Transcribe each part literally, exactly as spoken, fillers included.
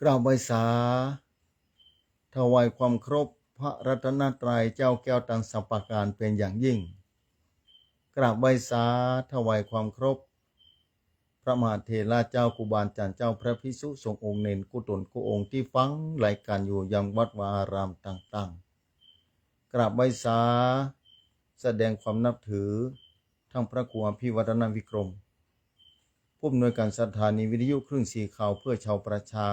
กราบไหว้สา ถวายความเคารพพระรัตนตรัยเจ้าแก้วตังสามประการเป็นอย่างยิ่ง กราบไหว้สา ถวายความเคารพพระมหาเถระเจ้า ครูบาอาจารย์เจ้า พระภิกษุสงฆ์องค์เณรกู้ต๋นกู้องค์ตี้ฟังรายการอยู่ยังวัดวาอารามต่างๆ กราบไหว้สา แสดงความนับถือท่านพระครูอภิวัฒนวิกรม ผู้อำนวยการสถานีวิทยุคลื่นสีขาวเพื่อชาวประชา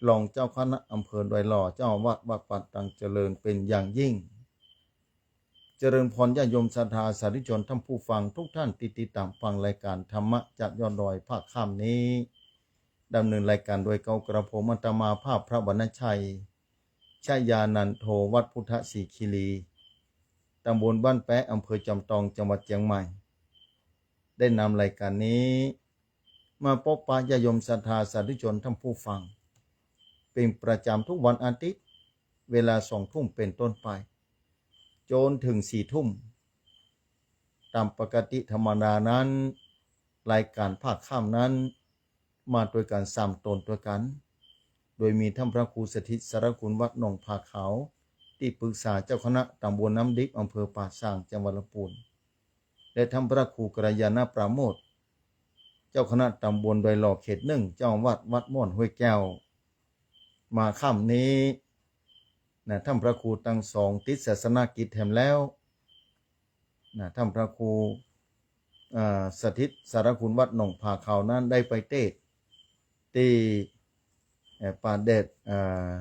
รองเจ้าคณะอำเภอดอยหล่อ เจ้าอาวาสวัดป่าตังเจริญเป็นอย่างยิ่ง เจริญพรญาติโยมศรัทธาสาธุชนท่านผู้ฟังทุกท่านตี้ติดต๋ามฟังรายการธรรมะจากยอดดอยภาคค่ำนี้ ดำเนินรายการโดยเก๊ากระผมอาตมาภาพพระวรรณชัย ชยานันโท วัดพุทธศรีคีรี ตำบลบ้านแป๊ะ อำเภอจอมตอง จังหวัดเจียงใหม่ ได้นำรายการนี้มาปะปะญาติโยมศรัทธาสาธุชนท่านผู้ฟัง เป็นประจำทุกวันอาทิตย์ เวลาสองทุ่มเป็นต้นไป จนเถิงสี่ทุ่ม ต๋ามปกติธรรมดานั้น รายการภาคค่ำนั้น มาตวยกั๋นสามต๋นตวยกั๋น โดยมีท่านพระครูสถิตสารคุณวัดหนองผาขาว ตี้ปรึกษาเจ้าคณะตำบลน้ำดิบ อำเภอป่าซาง จังหวัดลำพูน และท่านพระครูกัลยาณปราโมทย์ เจ้าคณะตำบลดอยหล่อเขตหนึ่ง เจ้าอาวาสวัดม่อนห้วยแก้ว มาค่ำนี้นะ ท่านพระครูตังสองติดศาสนกิจแถมแล้วนะ ท่านพระครู เอ่อ สถิตสารคุณวัดหนองผาขาวนั้นได้ไปเตสน์ตี้ เอ่อ ป่าแดด เอ่อ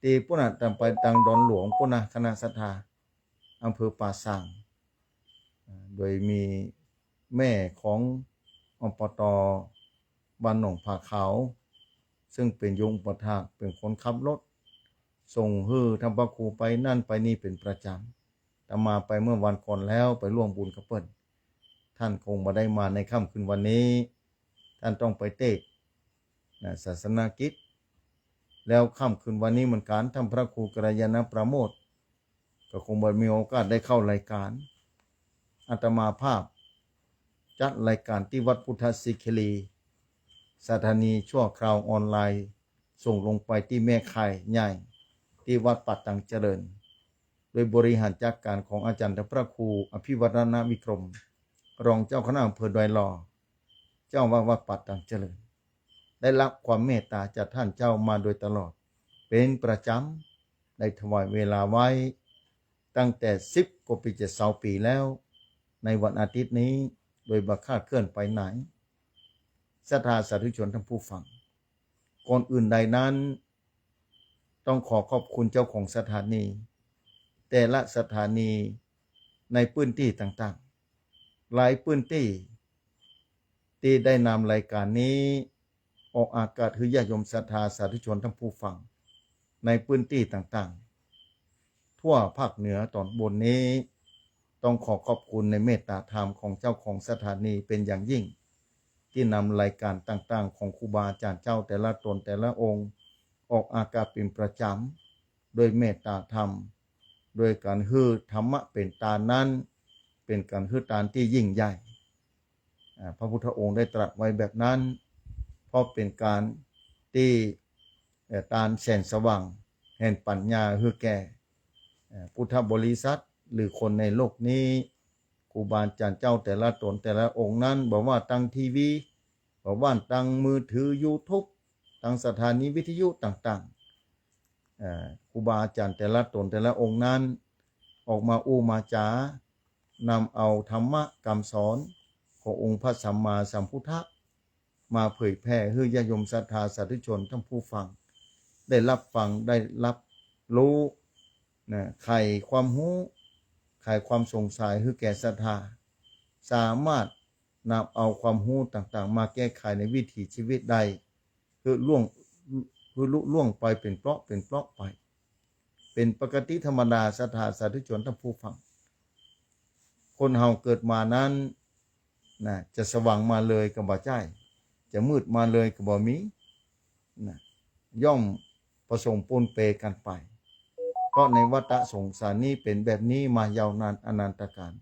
ตี้ปู้นน่ะ ตางไปตางดอนหลวงปู้นน่ะ คณะศรัทธา อำเภอป่าซาง อ่า โดยมีแม่ของ อปต บ้านหนองผาขาว ซึ่งเป๋นโยมอุปัฏฐาก เป๋นคนขับรถ ส่งหื้อท่านพระครูไปนั่นไปนี่เป๋นประจำ อาตมาไปเมื่อวันก่อนแล้ว ไปร่วมบุญกับเปิ้น ท่านคงบ่ได้มาในค่ำคืนวันนี้ ท่านต้องไปเตสน์นะ ศาสนกิจ แล้วค่ำคืนวันนี้เหมือนกั๋น ท่านพระครูกัลยาณปราโมทย์ ก็คงบ่มีโอกาสได้เข้ารายการ อาตมาภาพจัดรายการตี้วัดพุทธศรีคีรี สถานีชั่วคราวออนไลน์ ส่งลงไปตี้แม่ข่ายใหญ่ ตี้วัดป่าตังเจริญ โดยบริหารจัดการของอาจารย์พระครูอภิวัฒนวิกรม รองเจ้าคณะอำเภอดอยหล่อ เจ้าอาวาสวัดป่าตังเจริญ ได้รับความเมตตาจากท่านเจ้ามาโดยตลอด เป๋นประจำ ได้ถวายเวลาไว้ตั้งแต่สิบกว่าปี จะซาวปีแล้ว ในวันอาทิตย์นี้ โดยบ่ขาดเคลื่อนไปไหน ศรัทธาสาธุชนท่านผู้ฟัง ก่อนอื่นใดนั้น ต้องขอขอบคุณเจ้าของสถานี แต่ละสถานีในพื้นตี้ต่างๆ หลายพื้นตี้ ตี้ได้นำรายการนี้ออกอากาศหื้อญาติโยมศรัทธาสาธุชนท่านผู้ฟัง ในพื้นตี้ต่างๆ ทั่วภาคเหนือต๋อนบนนี้ ต้องขอขอบคุณในเมตตาธรรมของเจ้าของสถานีเป๋นอย่างยิ่ง ตี้นำรายการต่างๆ ของครูบาอาจารย์เจ้าแต่ละต๋นแต่ละองค์ ออกอากาศเป๋นประจำ โดยเมตตาธรรม โดยก๋านหื้อธรรมะเป๋นตานนั้น เป๋นก๋านหื้อตานตี้ยิ่งใหญ่ อ่า พระพุทธองค์ได้ตรัสไว้แบบนั้น เพราะเป๋นก๋านตี้ เอ่อ ตานแสงสว่างแห่งปัญญาหื้อแก่ เอ่อ พุทธบริษัทหรือคนในโลกนี้ ครูบาอาจารย์เจ้าแต่ละต๋นแต่ละองค์นั้น บ่ว่าตางทีวี บ่ว่าตางมือถือ ยูทูบ ตางสถานีวิทยุต่างๆ เอ่อ ครูบาอาจารย์แต่ละต๋นแต่ละองค์นั้น ออกมาอู้มาจ๋า นำเอาธรรมะกำสอนขององค์พระสัมมาสัมพุทธะ มาเผยแผ่หื้อญาติโยมศรัทธาสาธุชนท่านผู้ฟัง ได้รับฟัง ได้รับรู้นะ ไขความฮู้ ไขความสงสัยหื้อแก่ศรัทธา สามารถนำเอาความฮู้ต่างๆ มาแก้ไขในวิถีชีวิตได้ หื้อล่วง หื้อลุล่วงไปเป๋นเปราะเป๋นเปราะไป เป๋นปกติธรรมดา ศรัทธาสาธุชนท่านผู้ฟัง คนเฮาเกิดมานั้นนะ จะสว่างมาเลยก็บ่ใจ้ จะมืดมาเลยก็บ่มีนะ ย่อมผสมปนเปกั๋นไป เพราะในวัฏฏะสงสารนี้เป๋นแบบนี้มายาวนานอนันตกาล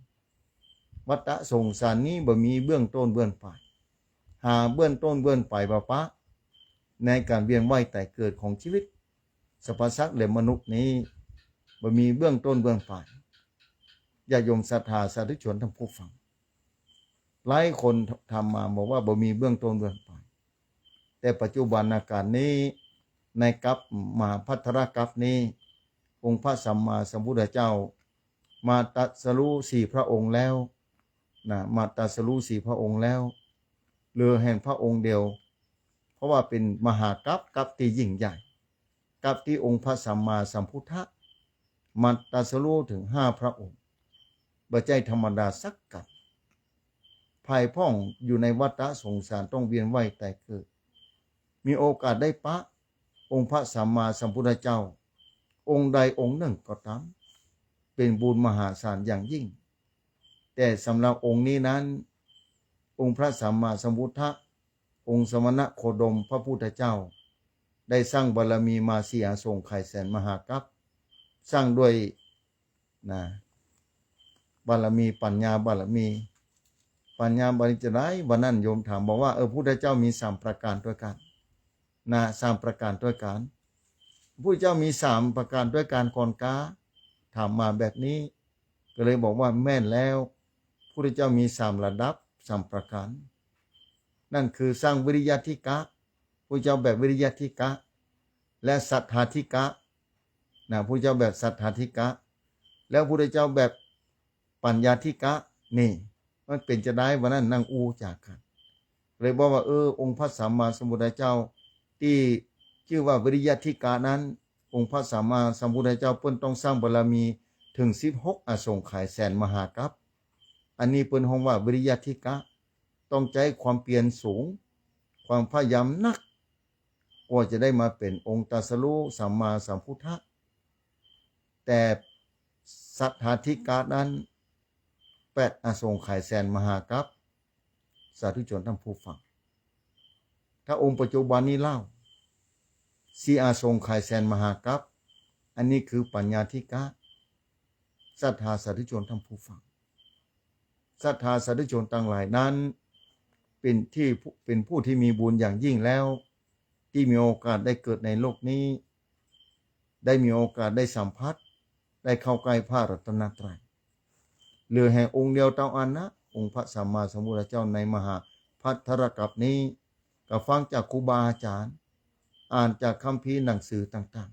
วัฏฏะสงสารนี้บ่มีเบื้องต้นเบื้องปลาย หาเบื้องต้นเบื้องปลายบ่ปะ ในก๋านเวียนว่ายต๋ายเกิดของจีวิตสรรพสัตว์และมนุษย์นี้ บ่มีเบื้องต้นเบื้องป๋าย ญาติโยมศรัทธาสาธุชนท่านผู้ฟัง หลายคนถามมาบอกว่าบ่มีเบื้องต้นเบื้องป๋าย แต่ปัจจุบันอาก๋านนี้ ในกัปมหาภัททรกัปนี้ องค์พระสัมมาสัมพุทธเจ้า มาตรัสรู้สี่พระองค์แล้วนะ มาตรัสรู้สี่พระองค์แล้ว เหลือแห่งพระองค์เดียว เพราะว่าเป๋นมหากัป กัปตี้ยิ่งใหญ่ กัปตี้องค์พระสัมมาสัมพุทธะ มาตรัสรู้เถิงห้าพระองค์ บ่ใจ้ธรรมดาสักกัป ใผพ่องอยู่ในวัฏฏะสงสารต้องเวียนว่ายต๋ายเกิด มีโอกาสได้ปะองค์พระสัมมาสัมพุทธเจ้า องค์ใดองค์นึ่งก็ต๋าม เป๋นบุญมหาศาลอย่างยิ่ง แต่สำหรับองค์นี้นั้น องค์พระสัมมาสัมพุทธะ องค์สมณโคดมพระพุทธเจ้า ได้สร้างบารมีมาสี่อสงไขยแสนมหากัป สร้างด้วย นะ บารมี ปัญญาบารมี ปัญญาบารมีจะได วันนั้นโยมถามบอกว่า เออ พุทธเจ้ามีสามประก๋านตวยกั๋น นะ สามประก๋านตวยกั๋น พุทธเจ้ามีสามประก๋านตวยกั๋นก่อนกา ถามมาแบบนี้ ก็เลยบอกว่าแม่นแล้ว พุทธเจ้ามีสามระดับ สามประก๋าน นั่นคือสร้างวิริยะฐิกะ พุทธเจ้าแบบวิริยะฐิกะ และศรัทธาฐิกะ นะ พุทธเจ้าแบบศรัทธาฐิกะ แล้วพุทธเจ้าแบบปัญญาฐิกะ นี่ มันเป๋นจะได วันนั้นนั่งอู้จ๋ากั๋น เลยบอกว่า เออ องค์พระสัมมาสัมพุทธเจ้าตี้จื้อว่าวิริยะฐิกะนั้น องค์พระสัมมาสัมพุทธเจ้าเปิ้นต้องสร้างบารมีเถิงสิบหกอสงไขยแสนมหากัป อันนี้เปิ้นฮ้องว่าวิริยะฐิกะ ต้องใจ๊ความเปียรสูง ความพยายามนัก กว่าจะได้มาเป๋นองค์ตรัสรู้สัมมาสัมพุทธะ แต่ศรัทธาฐิกะนั้น แปดอสงไขยแสนมหากัป สาธุชนท่านผู้ฟัง ถ้าองค์ปัจจุบันนี้เล่า สี่อสงไขยแสนมหากัป อันนี้คือปัญญาฐิกะ ศรัทธาสาธุชนท่านผู้ฟัง ศรัทธาสาธุชนตังหลายนั้น เป๋นตี้ เป๋นผู้ตี้มีบุญอย่างยิ่งแล้ว ตี้มีโอกาสได้เกิดในโลกนี้ ได้มีโอกาสได้สัมผัส ได้เข้าใก้พระรัตนตรัย เหลือแห่งองค์เดียวเต้าอั้นนะ องค์พระสัมมาสัมพุทธเจ้าในมหาภัททรกัปนี้ ก็ฟังจากครูบาอาจ๋ารย์ อ่านจากคัมภีร์หนังสือต่าง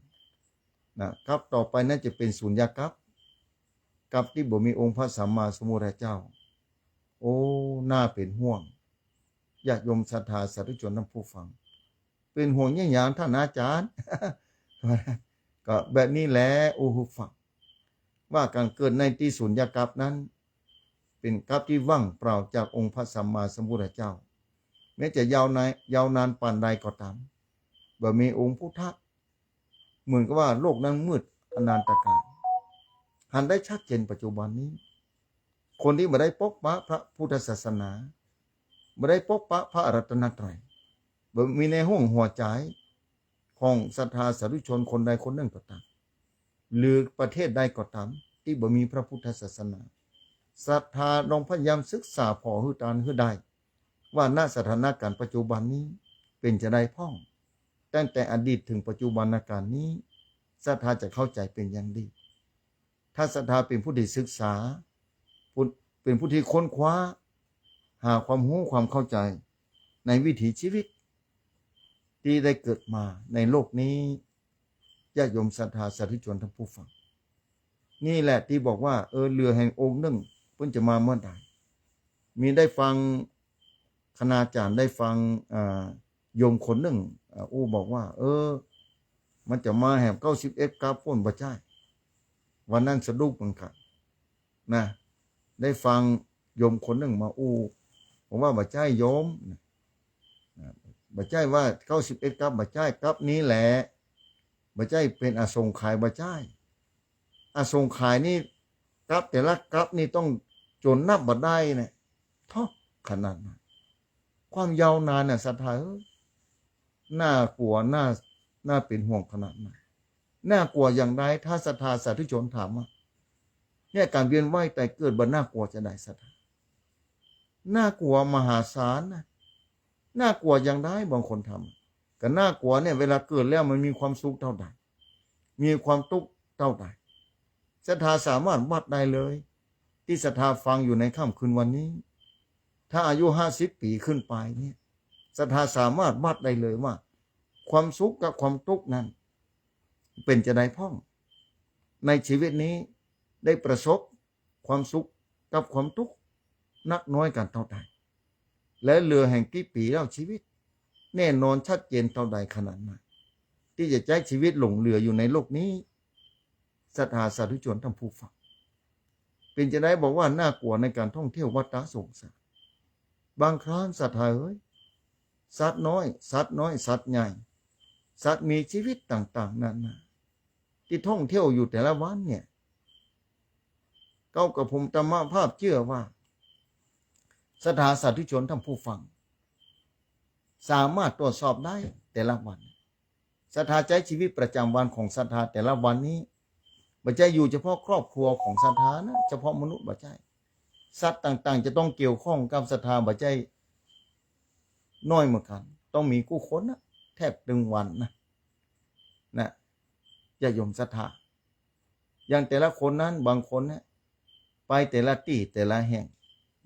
ๆ นะ กัปต่อไปนั้นจะเป๋นสุญญากัป กัปตี้บ่มีองค์พระสัมมาสัมพุทธเจ้า โอ้ น่าเป๋นห่วง ญาติโยมศรัทธาสาธุชนท่านผู้ฟัง เป๋นห่วงเยียะหยังท่านอาจ๋ารย์ ก็แบบนี้แหละ อู้หื้อฟัง ว่าก๋านเกิดในตี้สุญญากัปนั้น เป๋นกัปตี้ว่างเปล่าจากองค์พระสัมมาสัมพุทธเจ้า แม้จะยาวนาน ยาวนานปานใดก็ต๋าม บ่มีองค์พุทธะ เหมือนกับว่าโลกนั้นมืดอนันตกาล หันได้ชัดเจนปัจจุบันนี้ คนตี้บ่ได้ปกป้องพระพุทธศาสนา บ่ได้ปกป้องพระรัตนตรัย บ่มีในห้วงหัวใจ๋ของศรัทธาสาธุชนคนใดคนนึ่งก็ต๋าม หรือประเทศใดก็ต๋าม ตี้บ่มีพระพุทธศาสนา ศรัทธาลองพยายามศึกษาผ่อหื้อตานหื้อได้ ว่า ณ สถานก๋ารณ์ปัจจุบันนี้เป๋นจะไดพ่อง ตั้งแต่อดีตเถิงปัจจุบันก๋ารณ์นี้ ศรัทธาจะเข้าใจ๋เป๋นอย่างดี ถ้าศรัทธาเป๋นผู้ตี้ศึกษา ผู้ เป๋นผู้ตี้ค้นคว้า หาความฮู้ความเข้าใจ๋ในวิถีจีวิต ตี้ได้เกิดมาในโลกนี้ ญาติโยมศรัทธาสาธุชนท่านผู้ฟัง นี่แหละตี้บอกว่า เออ เหลือแห่งองค์นึ่ง เปิ้นจะมาเมื่อใด มีได้ฟัง คณาจ๋ารย์ได้ฟัง อ่า โยมคนนึ่ง อ่า อู้บอกว่า เออ มันจะมาแหมเก้าสิบเอ็ดกัปปู้นบ่ใจ้ วันนั้นสะดุ้งเหมือนกั๋น นะ ได้ฟังโยมคนนึ่งมาอู้ ผมว่าบ่ใจ้โยม นะ บ่ใจ้ว่าเก้าสิบเอ็ดกัป บ่ใจ้ กัปนี้แหละ บ่ใจ้เป๋นอสงไขย บ่ใจ้ อสงไขยนี่ กัปแต่ละกัปนี่ต้องจ๋นนับบ่ได้เนี่ย เถาะ ขนาดนั้น ความยาวนานน่ะ ศรัทธาเอ้ย น่ากลัว น่า น่าเป๋นห่วงขนาดนั้น น่ากลัวอย่างใด ถ้าศรัทธาสาธุชนถามว่า เนี่ย ก๋านเวียนว่ายต๋ายเกิดบ่น่ากลัวจะใด ศรัทธา น่ากลัวมหาศาลนะ น่ากลัวอย่างใด บางคนถาม กับน่ากลัวเนี่ย เวลาเกิดแล้วมันมีความสุขเต้าใด มีความตุ๊กข์เต้าใด ศรัทธาสามารถวัดได้เลย ตี้ศรัทธาฟังอยู่ในค่ำคืนวันนี้ ถ้าอายุห้าสิบปี๋ขึ้นไปเนี่ย ศรัทธาสามารถวัดได้เลยว่า ความสุขกับความตุ๊กข์นั้น เป๋นจาใดพ่อง ในชีวิตนี้ได้ประสบความสุขกับความตุ๊กข์นักน้อยกั๋นเต้าใด และเหลือแหมกี่ปี๋แล้วชีวิต แน่นอนชัดเจนเต้าใดขนาดไหน ตี้จะใจ๊ชีวิตหลงเหลืออยู่ในโลกนี้ ศรัทธาสาธุชนท่านผู้ฟัง เป๋นจาใดบอกว่าน่ากลัวในก๋านท่องเที่ยววัฏสงสาร บางครั้งศรัทธาเอ๋ย สัตว์น้อย สัตว์น้อย สัตว์ใหญ่ สัตว์มีชีวิตต่างๆ นานา ตี้ท่องเที่ยวอยู่แต่ละวันเนี่ย เก้ากับผมธรรมภาพเจื้อว่า ศรัทธาสาธุชนท่านผู้ฟัง สามารถตรวจสอบได้แต่ละวัน ศรัทธาใจ๊ชีวิตประจ๋ำวันของศรัทธาแต่ละวันนี้ บ่ใจ้อยู่เฉพาะครอบครัวของศรัทธานะ เฉพาะมนุษย์บ่ใจ้ สัตว์ต่างๆ จะต้องเกี่ยวข้องกับศรัทธาบ่ใจ้น้อยเหมือนกั๋น ต้องมีกู้คนนะ แทบตึงวันนะ นะ ญาติโยมศรัทธา อย่างแต่ละคนนั้น บางคนเนี่ย ไปแต่ละตี้แต่ละแห่ง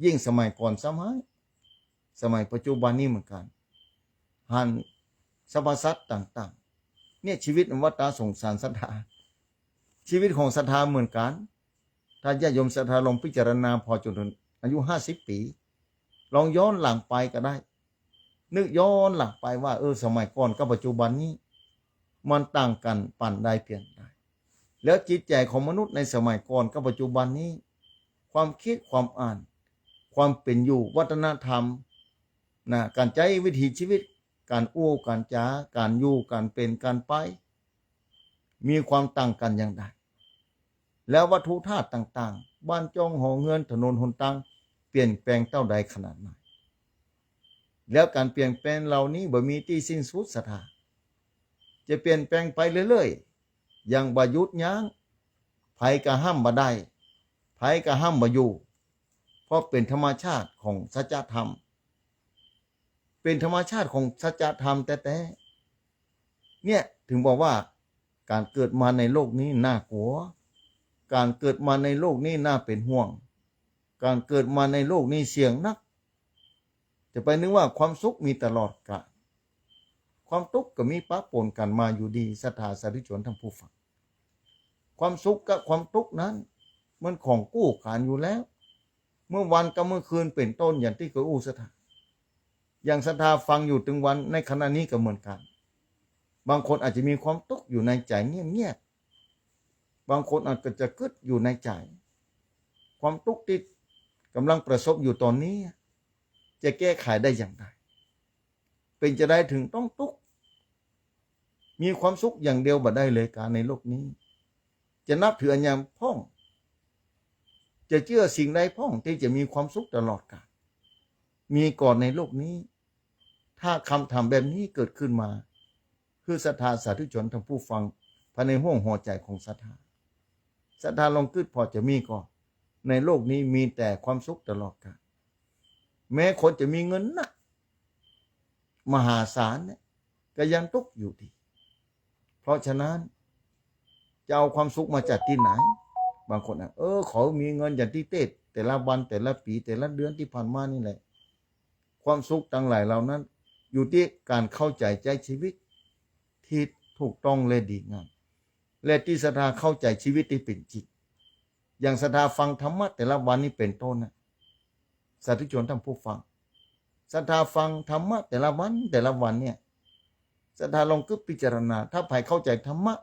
ยิ่งสมัยก่อนซ้ำฮ้าย สมัยปัจจุบันนี้เหมือนกั๋น หันสรรพสัตว์ต่างๆ เนี่ย ชีวิตวัฏสงสารศรัทธา ชีวิตของศรัทธาเหมือนกั๋น ถ้าญาติโยมศรัทธาลองพิจารณาผ่อจนเถิงอายุห้าสิบปี๋ ลองย้อนหลังไปก็ได้ นึกย้อนหลังไปว่า เออ สมัยก่อนกับปัจจุบันนี้ มันต่างกั๋นปานใดเปียงใด แล้วจิตใจ๋ของมนุษย์ในสมัยก่อนกับปัจจุบันนี้ ความกึ๊ดความอ่าน ความเป๋นอยู่ วัฒนธรรม นะ ก๋านใจ๊วิถีชีวิต ก๋านอู้ ก๋านจ๋า ก๋านอยู่ ก๋านเป๋น ก๋านไป มีความต่างกั๋นอย่างใด แล้ววัตถุธาตุต่างๆ บ้านจ้องหอเฮือน ถนนหนตาง เปลี่ยนแปลงเต้าใดขนาดไหน แล้วก๋านเปลี่ยนแปลงเหล่านี้บ่มีตี้สิ้นสุดศรัทธา จะเปลี่ยนแปลงไปเรื่อยๆ อย่างบ่หยุดยั้ง ใผก็ห้ามบ่ได้ ใผก็ห้ามบ่อยู่ เพราะเป๋นธรรมชาติของสัจธรรม เป๋นธรรมชาติของสัจธรรมแต๊ๆ เนี่ย ถึงบอกว่าก๋านเกิดมาในโลกนี้น่ากลัว ก๋านเกิดมาในโลกนี้น่าเป๋นห่วง ก๋านเกิดมาในโลกนี้เสี่ยงนัก จะไปนึกว่าความสุขมีตลอดกาล ความตุ๊กข์ก็มีปะปนกั๋นมาอยู่ดี ศรัทธาสาธุชนท่านผู้ฟัง ความสุขกับความตุ๊กข์นั้น มันของคู่กั๋นอยู่แล้ว เมื่อวันกับเมื่อคืนเป๋นต้น อย่างตี้เกยอู้ศรัทธา อย่างศรัทธาฟังอยู่ตึงวันในขณะนี้ก็เหมือนกั๋น บางคนอาจจะมีความตุ๊กข์อยู่ในใจ๋เงียบๆ บางคนอาจจะกึ๊ดอยู่ในใจ๋ ความตุ๊กข์ตี้ก่ำลังประสบอยู่ต๋อนนี้ จะแก้ไขได้อย่างใด เป๋นจาใดเถิงต้องตุ๊กข์ มีความสุขอย่างเดียวบ่ได้เลยกาในโลกนี้ จะนับถืออันหยังพ่อง จะเจื้อสิ่งใดพ่องตี้จะมีความสุขตลอดกาล มีก่อในโลกนี้ ถ้าคำถามแบบนี้เกิดขึ้นมา หื้อศรัทธาสาธุชนท่านผู้ฟัง ภายในห้วงหัวใจ๋ของศรัทธา ศรัทธาลองกึ๊ดผ่อจะมีก่อ ในโลกนี้มีแต่ความสุขตลอดกาล แม้คนจะมีเงินนัก มหาศาลเนี่ย ก็ยังตุ๊กข์อยู่ดี เพราะฉะนั้น จะเอาความสุขมาจากตี้ไหน บางคนอ่ะ เออ ขอมีเงินอย่างตี้เต้ แต่ละวัน แต่ละปี๋ แต่ละเดือนตี้ผ่านมานี่แหละ ความสุขตังหลายเหล่านั้น อยู่ตี้ก๋านเข้าใจ๋ใจ๊ชีวิตตี้ถูกต้องและดีงาม และตี้ศรัทธาเข้าใจ๋ชีวิตตี้เป๋นจริง อย่างศรัทธาฟังธรรมะแต่ละวันนี้เป๋นต้นนะ สาธุชนท่านผู้ฟัง ศรัทธาฟังธรรมะแต่ละวันแต่ละวันเนี่ย ศรัทธาลองกึ๊ดพิจารณา ถ้าใผเข้าใจ๋ธรรมะ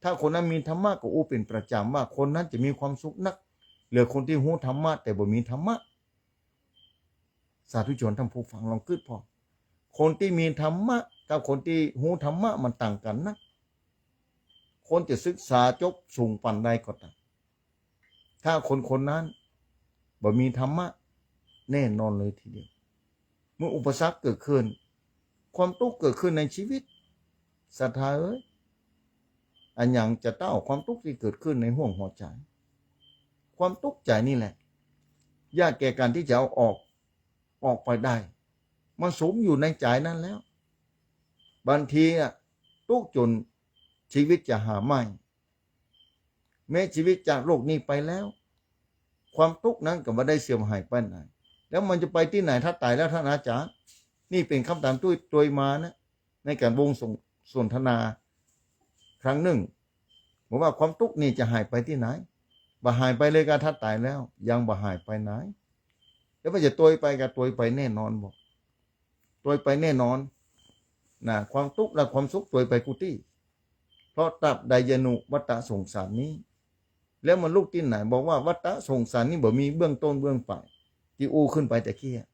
ถ้าคนนั้นมีธรรมะก็อู้เป๋นประจ๋ำว่าคนนั้นจะมีความสุขนัก เหลือคนตี้ฮู้ธรรมะแต่บ่มีธรรมะ สาธุชนท่านผู้ฟังลองกึ๊ดผ่อ คนตี้มีธรรมะกับคนตี้ฮู้ธรรมะมันต่างกั๋นนัก คนจะศึกษาจบสูงปานใดก็ต๋าม ถ้าคนคนนั้นบ่มีธรรมะ แน่นอนเลยทีเดียว เมื่ออุปสรรคเกิดขึ้น ความตุ๊กข์เกิดขึ้นในชีวิต ศรัทธาเอ๋ย อันหยังจะเต้าความตุ๊กข์ตี้เกิดขึ้นในห้วงหัวใจ๋ ความตุ๊กข์ใจ๋นี่แหละ ยากแก่ก๋านตี้จะเอาออก ออกไปได้ มันสุมอยู่ในใจ๋นั้นแล้ว บางทีอะ ตุ๊กจนชีวิตจะหาไม่ แม้ชีวิตจากโลกนี้ไปแล้ว ความตุ๊กนั้นก็บ่ได้เสื่อมหายไปไหน แล้วมันจะไปตี้ไหนถ้าต๋ายแล้วท่านอาจารย์ นี่เป๋นกำถามตวย ตวยมานะ ในก๋านวงสน สนทนาครั้งนึ่ง บอกว่าความตุ๊กนี่จะหายไปตี้ไหน บ่หายไปเลยกาถ้าต๋ายแล้ว ยังบ่หายไปไหน แล้วมันจะตวยไปกาตวยไปแน่นอนบ่ ตวยไปแน่นอนนะ ความตุ๊กและความสุขตวยไปกู้ตี้ เพราะตราบใดยังอยู่วัฏฏะสงสารนี้ แล้วมันลุกตี้ไหน บอกว่าวัฏฏะสงสารนี้บ่มีเบื้องต้นเบื้องปลาย ตี้อู้ขึ้นไปตะกี้อะ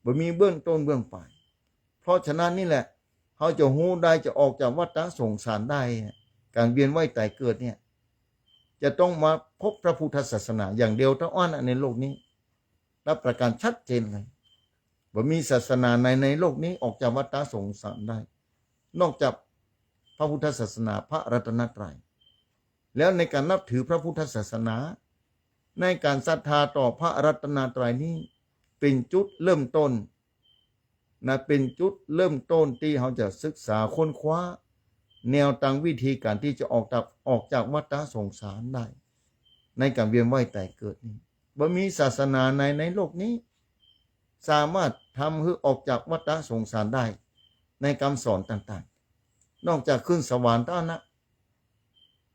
บ่มีเบื้องต้นเบื้องปลาย เพราะฉะนั้นนี่แหละ เฮาจะฮู้ได้ จะออกจากวัฏฏะสงสารได้อะ ก๋านเวียนว่ายต๋ายเกิดเนี่ย จะต้องมาพบพระพุทธศาสนาอย่างเดียวเต้าอั้นอะในโลกนี้ รับประกันชัดเจนเลย บ่มีศาสนาไหนในโลกนี้ออกจากวัฏฏะสงสารได้ นอกจากพระพุทธศาสนา พระรัตนตรัย แล้วในก๋านนับถือพระพุทธศาสนา ในก๋านศรัทธาต่อพระรัตนตรัยนี้ เป๋นจุดเริ่มต้นนะ เป๋นจุดเริ่มต้นตี้เฮาจะศึกษาค้นคว้า แนวตางวิธีก๋านตี้จะออกจาก ออกจากวัฏฏะสงสารได้ ในก๋านเวียนว่ายต๋ายเกิดนี้ บ่มีศาสนาไหนในโลกนี้ สามารถทำหื้อออกจากวัฏฏะสงสารได้ ในกำสอนต่างๆ นอกจากขึ้นสวรรค์เต้าอั้นนะ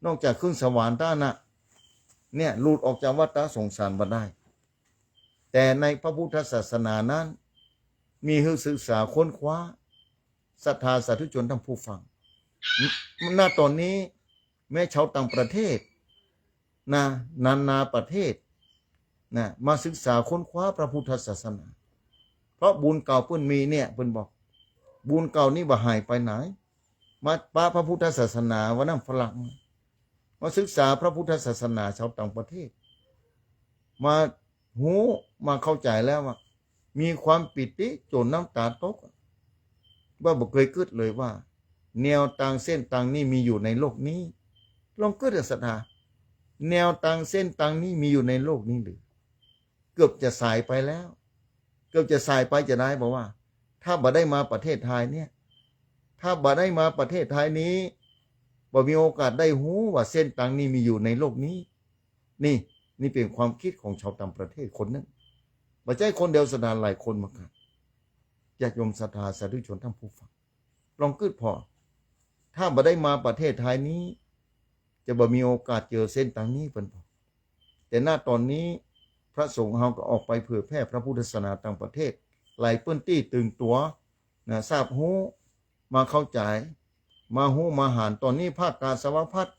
นอกจากขึ้นสวรรค์เต้าอั้นนะ เนี่ย หลุดออกจากวัฏฏะสงสารบ่ได้ แต่ในพระพุทธศาสนานั้น มีหื้อศึกษาค้นคว้า ศรัทธาสาธุชนท่านผู้ฟัง ณ ต๋อนนี้ แม้ชาวต่างประเทศนะ นานาประเทศนะ มาศึกษาค้นคว้าพระพุทธศาสนา เพราะบุญเก่าเปิ้นมีเนี่ย เปิ้นบอก บุญเก่านี้บ่หายไปไหน มาปะพระพุทธศาสนาว่านั้นฝรั่ง มาศึกษาพระพุทธศาสนาชาวต่างประเทศ มาฮู้ มาเข้าใจ๋แล้วอะ มีความปีติจ๋นน้ำต๋าตก ว่าบ่เกยกึ๊ดเลยว่า แนวตางเส้นตางนี้มีอยู่ในโลกนี้ ลองกึ๊ดอะศรัทธา แนวตางเส้นตางนี้มีอยู่ในโลกนี้หรือ เกือบจะสายไปแล้ว เกือบจะสายไปจะได้ บอกว่า ถ้าบ่ได้มาประเทศไทยเนี่ย ถ้าบ่ได้มาประเทศไทยนี้ บ่มีโอกาสได้ฮู้ว่าเส้นตางนี้มีอยู่ในโลกนี้ นี่ นี่เป๋นความกึ๊ดของชาวต่างประเทศคนนึ่ง บ่ใจ้คนเดียวศรัทธา หลายคนเหมือนกั๋น ญาติโยมศรัทธาสาธุชนท่านผู้ฟัง ลองกึ๊ดผ่อ ถ้าบ่ได้มาประเทศไทยนี้ จะบ่มีโอกาสเจอเส้นตางนี้ เปิ้นบอก แต่ ณ ต๋อนนี้ พระสงฆ์เฮาก็ออกไปเผยแผ่พระพุทธศาสนาต่างประเทศ หลายพื้นตี้ตื่นตั๋วนะ ทราบฮู้ มาเข้าใจ๋ มาฮู้มาหัน ต๋อนนี้ผ้ากาสาวพัสตร์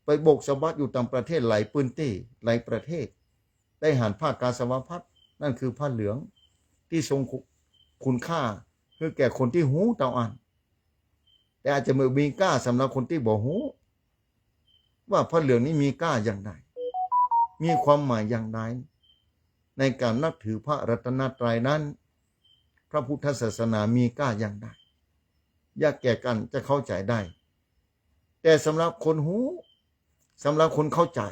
ไปโบกสะบัดอยู่ต่างประเทศ หลายพื้นตี้ หลายประเทศ ได้หันผ้ากาสาวพัสตร์ นั่นคือผ้าเหลืองตี้ทรงคุ คุณค่าหื้อแก่คนตี้ฮู้เต้าอั้น แต่อาจจะบ่มีก้าสำหรับคนตี้บ่ฮู้ ว่าผ้าเหลืองนี้มีก้าอย่างใด มีความหมายอย่างใด ในก๋านนับถือพระรัตนตรัยนั้น พระพุทธศาสนามีก้าอย่างใด ยากแก่ก๋านจะเข้าใจ๋ได้ แต่สำหรับคนฮู้ สำหรับคนเข้าใจ๋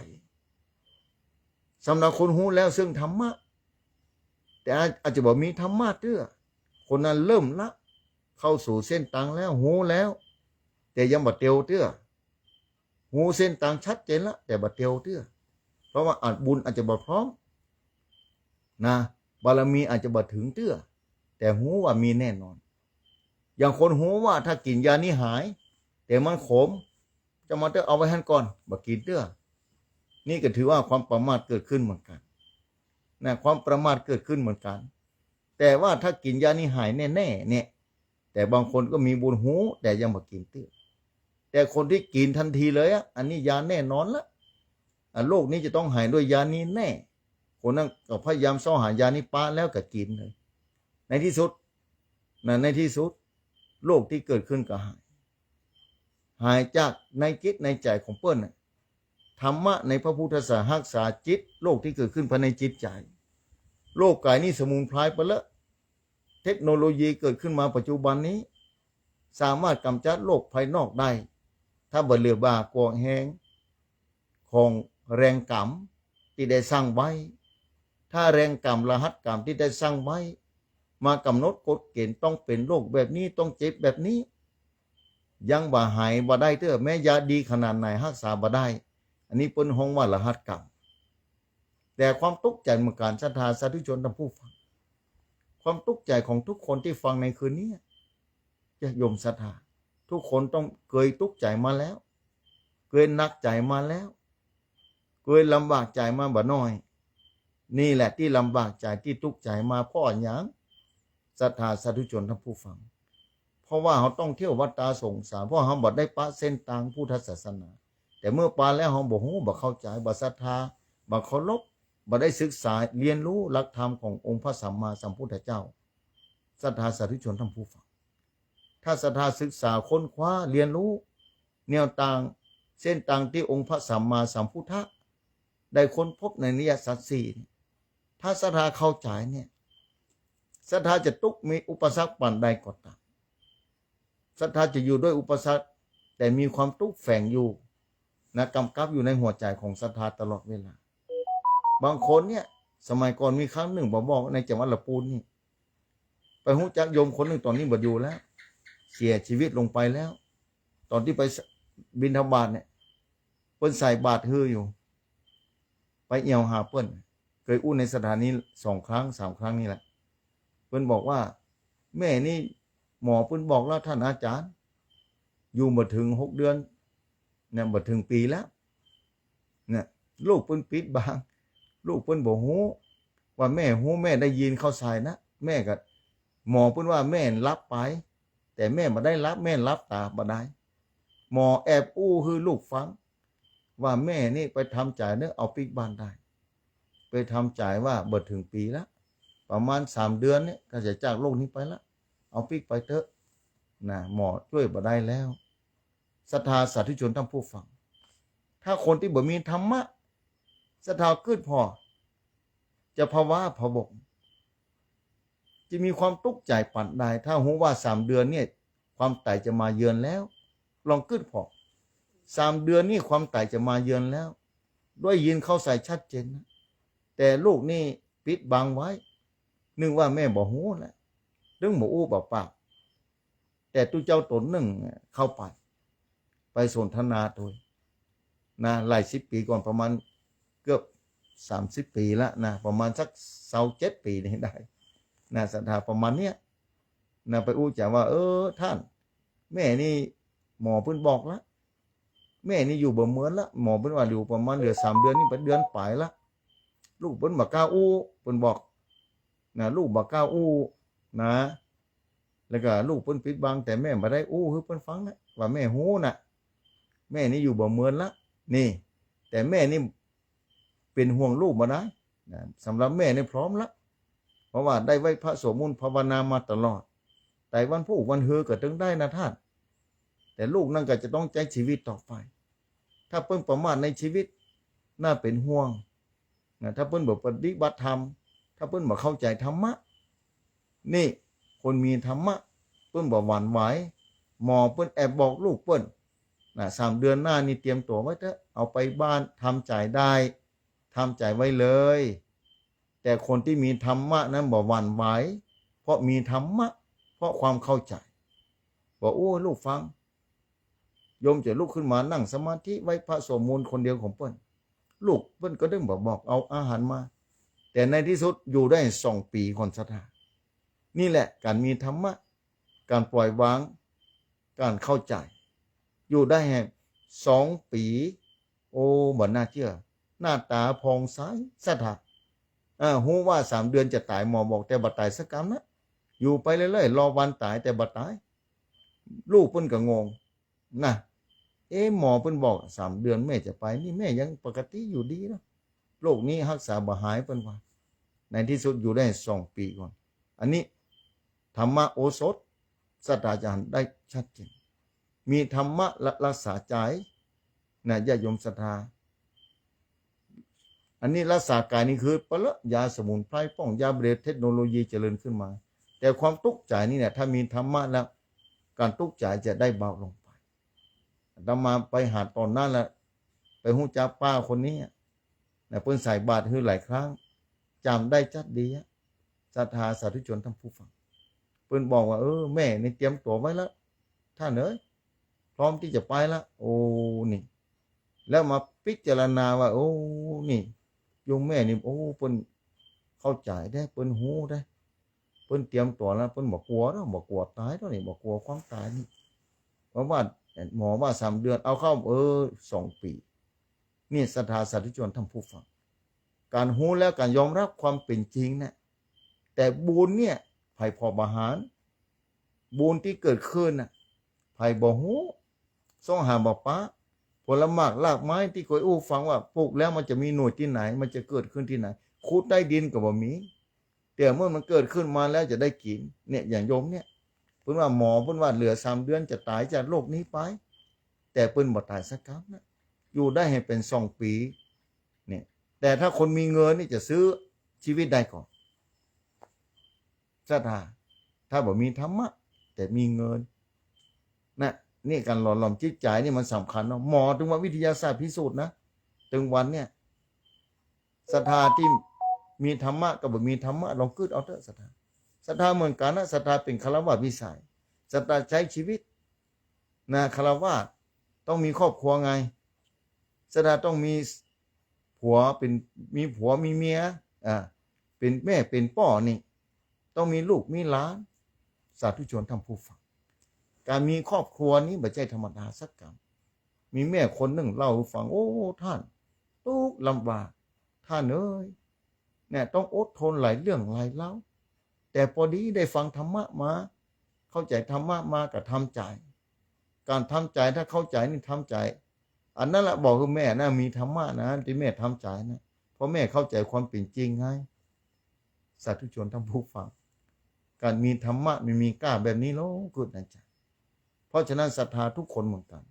สำหรับคนฮู้แล้วซึ่งธรรมะ แต่อาจ อาจจะบ่มีธรรมะเตื้อ คนนั้นเริ่มละ เข้าสู่เส้นตางแล้ว ฮู้แล้ว แต่ยังบ่เตียวเตื้อ ฮู้เส้นตางชัดเจนละ แต่บ่เตียวเตื้อ เพราะว่าอาจบุญอาจจะบ่พร้อมนะ บารมีอาจจะบ่ถึงเตื้อ แต่ฮู้ว่ามีแน่นอน อย่างคนฮู้ว่าถ้ากิ๋นยานี้หาย แต่มันขม จะมาเตื้อ เอาไว้หั้นก่อน บ่กิ๋นเตื้อ นี่ก็ถือว่าความประมาทเกิดขึ้นเหมือนกั๋นนะ ความประมาทเกิดขึ้นเหมือนกั๋น แต่ว่าถ้ากิ๋นยานี้หายแน่ๆ เนี่ย แต่บางคนก็มีบุญฮู้ แต่ยังบ่กิ๋นเตื้อ แต่คนตี้กิ๋นทันทีเลยอะ อันนี้ยาแน่นอนละ อ่ะ โรคนี้จะต้องหายด้วยยานี้แน่ คนนั้นก็พยายามเซาะหายานี้ปะแล้วก็กิ๋นเลย ในที่สุดนะ ในที่สุด โรคตี้เกิดขึ้นก็หาย หายจากในจิตในใจ๋ของเปิ้นน่ะ ธรรมะในพระพุทธศาสนาฮักษาจิต โรคตี้เกิดขึ้นภายในจิตใจ๋ โรคก๋ายนี่สมุนไพรไปแล้ว เทคโนโลยีเกิดขึ้นมาปัจจุบันนี้ สามารถกำจัดโรคภายนอกได้ ถ้าบ่เหลือบ่ากว้างแฮงของแรงกรรมตี้ได้สั่งไว้ ถ้าแรงกรรม รหัสกรรมตี้ได้สั่งไว้ มากำหนดกฎเกณฑ์ ต้องเป๋นโรคแบบนี้ ต้องเจ็บแบบนี้ ยังบ่หายบ่ได้เตื้อ แม้ยาดีขนาดไหนฮักษาบ่ได้ อันนี้เปิ้นฮ้องว่ารหัสกรรม แต่ความตุ๊กใจ๋เหมือนกั๋น ศรัทธาสาธุชนท่านผู้ฟัง ความตุ๊กใจ๋ของทุกคนตี้ฟังในคืนนี้ ญาติโยมศรัทธา ทุกคนต้องเกยตุ๊กใจ๋มาแล้ว เกยหนักใจ๋มาแล้ว เกยลำบากใจ๋มาบ่น้อย นี่แหละตี้ลำบากใจ๋ตี้ตุ๊กใจ๋มาเพราะอะหยัง ศรัทธาสาธุชนท่านผู้ฟัง เพราะว่าเฮาต้องเที่ยววัฏฏะสงสาร เพราะเฮาบ่ได้ปะเส้นตางพุทธศาสนา แต่เมื่อปะแล้วเฮาบ่ฮู้ บ่เข้าใจ๋ บ่ศรัทธา บ่เคารพ บ่ได้ศึกษาเรียนรู้หลักธรรมขององค์พระสัมมาสัมพุทธเจ้า ศรัทธาสาธุชนท่านผู้ฟัง ถ้าศรัทธาศึกษาค้นคว้าเรียนรู้แนวตาง เส้นตางตี้องค์พระสัมมาสัมพุทธะได้ค้นพบในอริยสัจสี่นี่ ถ้าศรัทธาเข้าใจ๋เนี่ย ศรัทธาจะตุ๊กมีอุปสรรคปานใดก็ต๋าม ศรัทธาจะอยู่ด้วยอุปสรรค แต่มีความตุ๊กแฝงอยู่นะ ก๋ำกับอยู่ในหัวใจ๋ของศรัทธาตลอดเวลา บางคนเนี่ย สมัยก่อนมีครั้งนึ่งบ่บอก ในจังหวัดละปูนนี่ ไปฮู้จักโยมคนนึ่ง ต๋อนนี้บ่อยู่แล้ว เสียชีวิตลงไปแล้ว ต๋อนตี้ไปบิณฑบาตเนี่ย เปิ้นใส่บาตรหื้ออยู่ ไปเอี่ยวหาเปิ้น เกยอู้ในศรัทธานี้สองครั้งสามครั้งนี่แหละ เปิ้นบอกว่า แม่นี่หมอเปิ้นบอกแล้วท่านอาจ๋ารย์ อยู่บ่เถิงหกเดือนเนี่ย บ่เถิงปี๋แล้ว เนี่ย ลูกเปิ้นปิดบัง ลูกเปิ้นบ่ฮู้ ว่าแม่ฮู้ แม่ได้ยินเข้าใส่นะ แม่ก็ หมอเปิ้นว่าแม่หลับไป แต่แม่บ่ได้หลับ แม่หลับต๋าบ่ได้ หมอแอบอู้หื้อลูกฟัง ว่าแม่นี่ไปทำใจ๋เน่อ เอาปิ๊กบ้านได้ ไปทำใจ๋ว่าบ่เถิงปี๋ละ ประมาณสามเดือนเนี่ยก็จะจากโลกนี้ไปละ เอาปิ๊กไปเต๊อะนะ หมอจ้วยบ่ได้แล้ว ศรัทธาสาธุชนท่านผู้ฟัง ถ้าคนตี้บ่มีธรรมะ ศรัทธากึ๊ดผ่อ จะผวาพะวง จะมีความตุ๊กใจ๋ปานใด ถ้าฮู้ว่าสามเดือนเนี่ย ความต๋ายจะมาเยือนแล้ว ลองกึ๊ดผ่อ สามเดือนนี่ความต๋ายจะมาเยือนแล้ว ได้ยินเข้าใส่ชัดเจนนะ แต่ลูกนี่ปิดบังไว้ นึ่งว่าแม่บ่ฮู้แหละ นึ่งบ่อู้บ่ปาก แต่ตุ๊เจ้าต๋นนึ่งเข้าไป ไปสนทนาตวยนะ หลายสิบปี๋ก่อน ประมาณเกือบสามสิบปี๋ละนะ ประมาณสักซาวเจ็ดปี๋นี่ได้นะ ศรัทธาประมาณเนี้ยนะ ไปอู้จ๋าว่า เออ ท่าน แม่นี่หมอเปิ้นบอกละ แม่นี่อยู่บ่เมินละ หมอเปิ้นว่าอยู่ประมาณเหลือสามเดือนนี่ ไปเดือนป๋ายละ ลูกเปิ้นบ่กล้าอู้ เปิ้นบอกนะ ลูกบ่กล้าอู้นะ แล้วก็ลูกเปิ้นปิดบัง แต่แม่บ่ได้อู้หื้อเปิ้นฟังนะ ว่าแม่ฮู้นะ แม่นี่อยู่บ่เมินละ นี่ แต่แม่นี่เป๋นห่วงลูกบ่ได้นะ สำหรับแม่นี่พร้อมละ เพราะว่าได้ไหว้พระสวดมนต์ภาวนามาตลอด แต่วันพูกวันเฮือก็ตึงได้นะท่าน แต่ลูกนั่นก็จะต้องใจ๊ชีวิตต่อไป ถ้าเปิ้นประมาทในชีวิต น่าเป๋นห่วงนะ ถ้าเปิ้นบ่ปฏิบัติธรรม ถ้าเปิ้นบ่เข้าใจ๋ธรรมะ นี่ คนมีธรรมะ เปิ้นบ่หวั่นไหว หมอเปิ้นแอบบอกลูกเปิ้นนะ สามเดือนหน้านี่เตรียมตั๋วไว้เต๊อะ เอาไปบ้าน ทำใจ๋ได้ ทำใจ๋ไว้เลย แต่คนตี้มีธรรมะนั้นบ่หวั่นไหว เพราะมีธรรมะ เพราะความเข้าใจ๋ บอก โอ้ ลูกฟัง โยมจะลุกขึ้นมานั่งสมาธิไหว้พระสวดมนต์คนเดียวของเปิ้น ลูกเปิ้นก็ได้บ่บอกเอาอาหารมา แต่ในตี้สุดอยู่ได้สองปี๋ก่อน ศรัทธา นี่แหละก๋านมีธรรมะ ก๋านปล่อยวาง ก๋านเข้าใจ๋ อยู่ได้แหมสองปี๋ โอ้ บ่น่าเจื้อ หน้าต๋าผ่องใส ศรัทธา เออ ฮู้ว่าสามเดือนจะต๋าย หมอบอก แต่บ่ต๋ายสักกำนะ อยู่ไปเรื่อยๆ รอวันต๋าย แต่บ่ต๋าย ลูกเปิ้นก็งงนะ เอ๊ะ หมอเปิ้นบอกสามเดือนแม่จะไป นี่แม่ยังปกติอยู่ดีนะ โรคนี้ฮักษาบ่หาย เปิ้นว่า ในตี้สุดอยู่ได้สองปี๋ก่อน อันนี้ธรรมโอสถ ศรัทธาจะหันได้ชัดเจน มีธรรมะละรักษาใจ๋นะ ญาติโยมศรัทธา อันนี้รักษากายนี่คือปะละ ยาสมุนไพรป้อง ยาเบลด เทคโนโลยีเจริญขึ้นมา แต่ความตุ๊กใจ๋นี่เนี่ย ถ้ามีธรรมะแล้ว ก๋านตุ๊กใจ๋จะได้เบาลงไป อาตมาไปหาต๋อนนั้นแหละ ไปฮู้จักป้าคนนี้นะ เปิ้นใส่บาตรหื้อหลายครั้ง จ๋ำได้ชัดดีอะ ศรัทธาสาธุชนท่านผู้ฟัง เปิ้นบอกว่า เออ แม่นี่เตรียมตั๋วไว้แล้ว ท่านเอ๋ย พร้อมตี้จะไปละ โอ้ นี่ แล้วมาพิจารณาว่า โอ้ นี่ โยมแม่นี่ โอ้ เปิ้นเข้าใจ๋แต๊ เปิ้นฮู้แต๊ เปิ้นเตรียมตั๋วแล้ว เปิ้นบ่กั๋วดอก บ่กั๋วต๋ายดอกนี่ บ่กั๋วความต๋ายนี่ เพราะว่าหมอว่าสามเดือน เอาเข้า เออ สองปี๋ นี่ศรัทธาสาธุชนท่านผู้ฟัง ก๋านฮู้แล้วก๋านยอมฮับความเป๋นจริงนะ แต่บุญเนี่ย ใผผ่อบ่หาญ บุญตี้เกิดขึ้นน่ะ ใผบ่ฮู้ ซองหาบ่ปะ ผลหมากรากไม้ตี้เกยอู้ฟังว่าปลูกแล้วมันจะมีหน่วยตี้ไหน มันจะเกิดขึ้นตี้ไหน ขุดใต้ดินก็บ่มี แต่เมื่อมันเกิดขึ้นมาแล้วจะได้กิ๋น เนี่ย อย่างโยมเนี่ย เปิ้นว่าหมอเปิ้นว่าเหลือสามเดือนจะต๋ายจากโลกนี้ไป แต่เปิ้นบ่ต๋ายสักกำนะ อยู่ได้หื้อเป๋นสองปี๋ เนี่ย แต่ถ้าคนมีเงินนี่จะซื้อชีวิตได้ก่อ ศรัทธา ถ้าบ่มีธรรมะ แต่มีเงิน นะ นี่ก๋านหล่อหลอมจิตใจ๋นี่มันสำคัญเนาะ หมอเถิงว่าวิทยาศาสตร์พิสูจน์นะ เถิงวันเนี่ย ศรัทธาตี้มีธรรมะกับบ่มีธรรมะ ลองกึ๊ดเอาเต๊อะ ศรัทธา ศรัทธาเหมือนกั๋นนะ ศรัทธาเป๋นฆราวาสวิสัย ศรัทธาใจ๊ชีวิต นะ ฆราวาสต้องมีครอบครัวไง ศรัทธาต้องมีผัวเป๋น มีผัวมีเมีย อ่า เป๋นแม่เป๋นป้อนี่ ต้องมีลูกมีหลาน สาธุชนท่านผู้ฟัง ก๋านมีครอบครัวนี้บ่ใจ้ธรรมดาสักกำ มีแม่คนนึ่งเล่าหื้อฟัง โอ้ ท่าน ตุ๊กข์ลำบาก ท่านเอ๋ย เนี่ย ต้องอดทนหลายเรื่องหลายเล่า แต่ปอดีได้ฟังธรรมะมา เข้าใจ๋ธรรมะมาก็ทำใจ๋ ก๋านทำใจ๋ ถ้าเข้าใจ๋นี่ทำใจ๋ อันนั้นแหละบอกหื้อแม่นะ มีธรรมะนะ ตี้แม่ทำใจ๋นะ เพราะแม่เข้าใจ๋ความเป๋นจริงไง สาธุชนท่านผู้ฟัง ก๋านมีธรรมะมันมีก้าแบบนี้ลองกึ๊ดในใจ๋ เพราะฉะนั้นศรัทธาทุกคนเหมือนกั๋น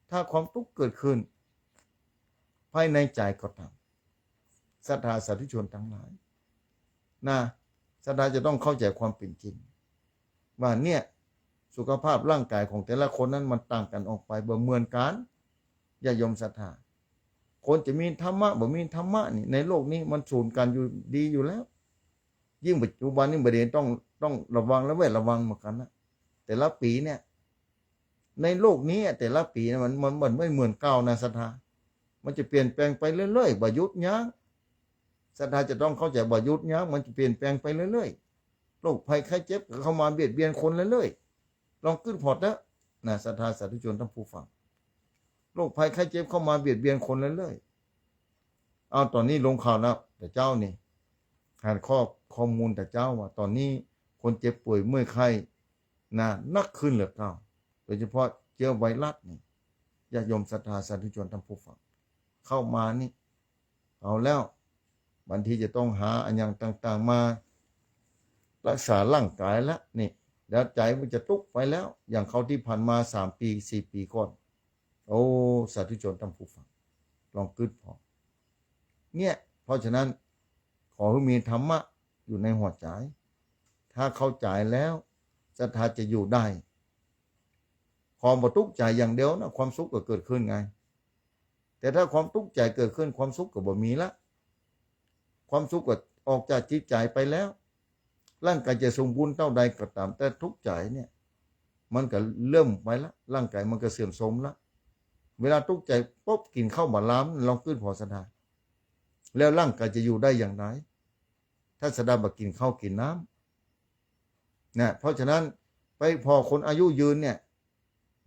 ถ้าความตุ๊กข์เกิดขึ้นภายในใจ๋ก็ต๋าม ศรัทธาสาธุชนตังหลาย นะ ศรัทธาจะต้องเข้าใจ๋ความเป๋นจริง ว่าเนี่ย สุขภาพร่างก๋ายของแต่ละคนนั้นมันต่างกั๋นออกไป บ่เหมือนกั๋น ญาติโยมศรัทธา คนจะมีธรรมะ บ่มีธรรมะนี่ ในโลกนี้มันสูนกั๋นอยู่ดีอยู่แล้ว ยิ่งปัจจุบันนี่บ่ดี ต้อง ต้องระวัง ระแวดระวังเหมือนกั๋นนะ แต่ละปี๋เนี่ย ในโลกนี้แต่ละปี๋นะ มัน มัน มันไม่เหมือนเก่านะศรัทธา มันจะเปลี่ยนแปลงไปเรื่อยๆ บ่หยุดยั้ง ศรัทธาจะต้องเข้าใจ๋ บ่หยุดยั้ง มันจะเปลี่ยนแปลงไปเรื่อยๆ โรคภัยไข้เจ็บก็เข้ามาเบียดเบียนคนเรื่อยๆ ลองกึ๊ดผ่อเต๊อะ นะ ศรัทธาสาธุชนท่านผู้ฟัง โรคภัยไข้เจ็บเข้ามาเบียดเบียนคนเรื่อยๆ เอา ต๋อนนี้ลงข่าวแล้ว แต่เจ๊านี่ หันข้อ ข้อมูลแต่เจ๊าว่า ต๋อนนี้คนเจ็บป่วยเมื่อยไข้ นะ นักขึ้นเหลือเก่า โดยเฉพาะเจื้อไวรัสนี่ ญาติโยมศรัทธาสาธุชนท่านผู้ฟัง เข้ามานี่ เอาแล้ว บางทีจะต้องหาอะหยังต่างๆ มารักษาร่างก๋ายละนี่ แล้วใจ๋มันจะตุ๊กข์ไปแล้ว อย่างคราวตี้ผ่านมาสามปี๋ สี่ปี๋ก่อน โอ้ สาธุชนท่านผู้ฟัง ลองกึ๊ดผ่อ เนี่ย เพราะฉะนั้น ขอหื้อมีธรรมะอยู่ในหัวใจ๋ ถ้าเข้าใจ๋แล้ว ศรัทธาจะอยู่ได้ ความบ่ตุ๊กข์ใจ๋อย่างเดียวนะ ความสุขก็เกิดขึ้นไง แต่ถ้าความตุ๊กข์ใจ๋เกิดขึ้น ความสุขก็บ่มีละ ความสุขก็ออกจากจิตใจ๋ไปแล้ว ร่างก๋ายจะสมบูรณ์เต้าใดก็ต๋าม แต่ทุกข์ใจ๋เนี่ย มันก็เริ่มไปละ ร่างก๋ายมันก็เสื่อมโทรมละ เวลาตุ๊กข์ใจ๋ปุ๊บ กิ๋นข้าวบ่ลำ ลองกึ๊ดผ่อศรัทธา แล้วร่างก๋ายจะอยู่ได้อย่างไร ถ้าศรัทธาบ่กิ๋นข้าวกิ๋นน้ำ นะ เพราะฉะนั้นไปผ่อคนอายุยืนเนี่ย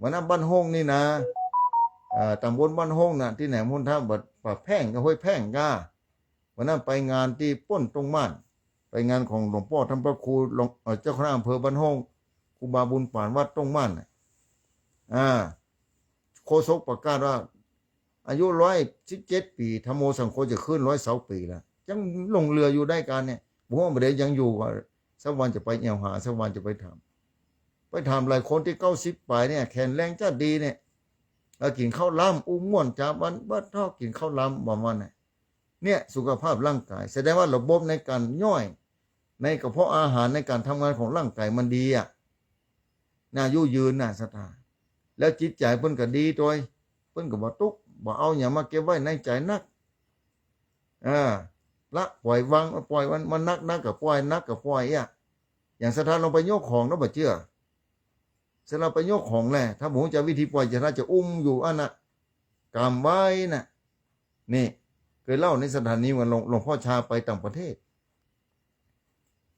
วันนั้นบ้านห้งนี่นะ เอ่อ ต๋ำบลบ้านห้งน่ะ ตี้ไหนมุนท่า บ่า ป่าแพ่งกับห้วยแพ่งก้า วันนั้นไปงานตี้ป้นต้งม่าน ไปงานของหลวงป้อท่านพระครู หลวง เอ่อ เจ้าคณะอำเภอบ้านห้ง ครูบาบุญปานวัดต้งม่านน่ะ อ่า โฆษกประกาศว่า อายุร้อยสิบเจ็ดปี๋ ธัมโมสังโฆจะขึ้นร้อยซาวปี๋แล้ว ยังหลงเหลืออยู่ได้ก๋านเนี่ย บ่ฮู้ว่าบ่าเดี่ยวยังอยู่บ่ สักวันจะไปแอ่วหา สักวันจะไปถาม ไปถามหลายคนตี้เก้าสิบป๋ายเนี่ย แข็งแรงจ้าดีเนี่ย เออ กิ๋นข้าวลำ อู้ม่วนจ๋า วันบ่ทอดกิ๋นข้าวลำ ประมาณนั้น เนี่ย สุขภาพร่างก๋าย แสดงว่าระบบในก๋านย่อย ในกระเพาะอาหาร ในก๋านทำงานของร่างก๋ายมันดีอะ น่าอายุยืนน่ะ ศรัทธา แล้วจิตใจ๋เปิ้นก็ดีตวย เปิ้นก็บ่ตุ๊กข์ บ่เอาหยังมาเก็บไว้ในใจ๋นัก อ่า ละปล่อยวาง ปล่อยมัน มันนักนักก็ปล่อย นักก็ปล่อยอะ อย่างศรัทธาลองไปยกของแล้วบ่เจื้อ เสร็จแล้วไปยกของแหละ ถ้าบ่ฮู้จักวิธีปล่อย จะ ถ้าจะอุ้มอยู่อั้นน่ะ กำไว้น่ะ นี่ เกยเล่าในสถานีว่าหลวง หลวงป้อชาไปต่างประเทศ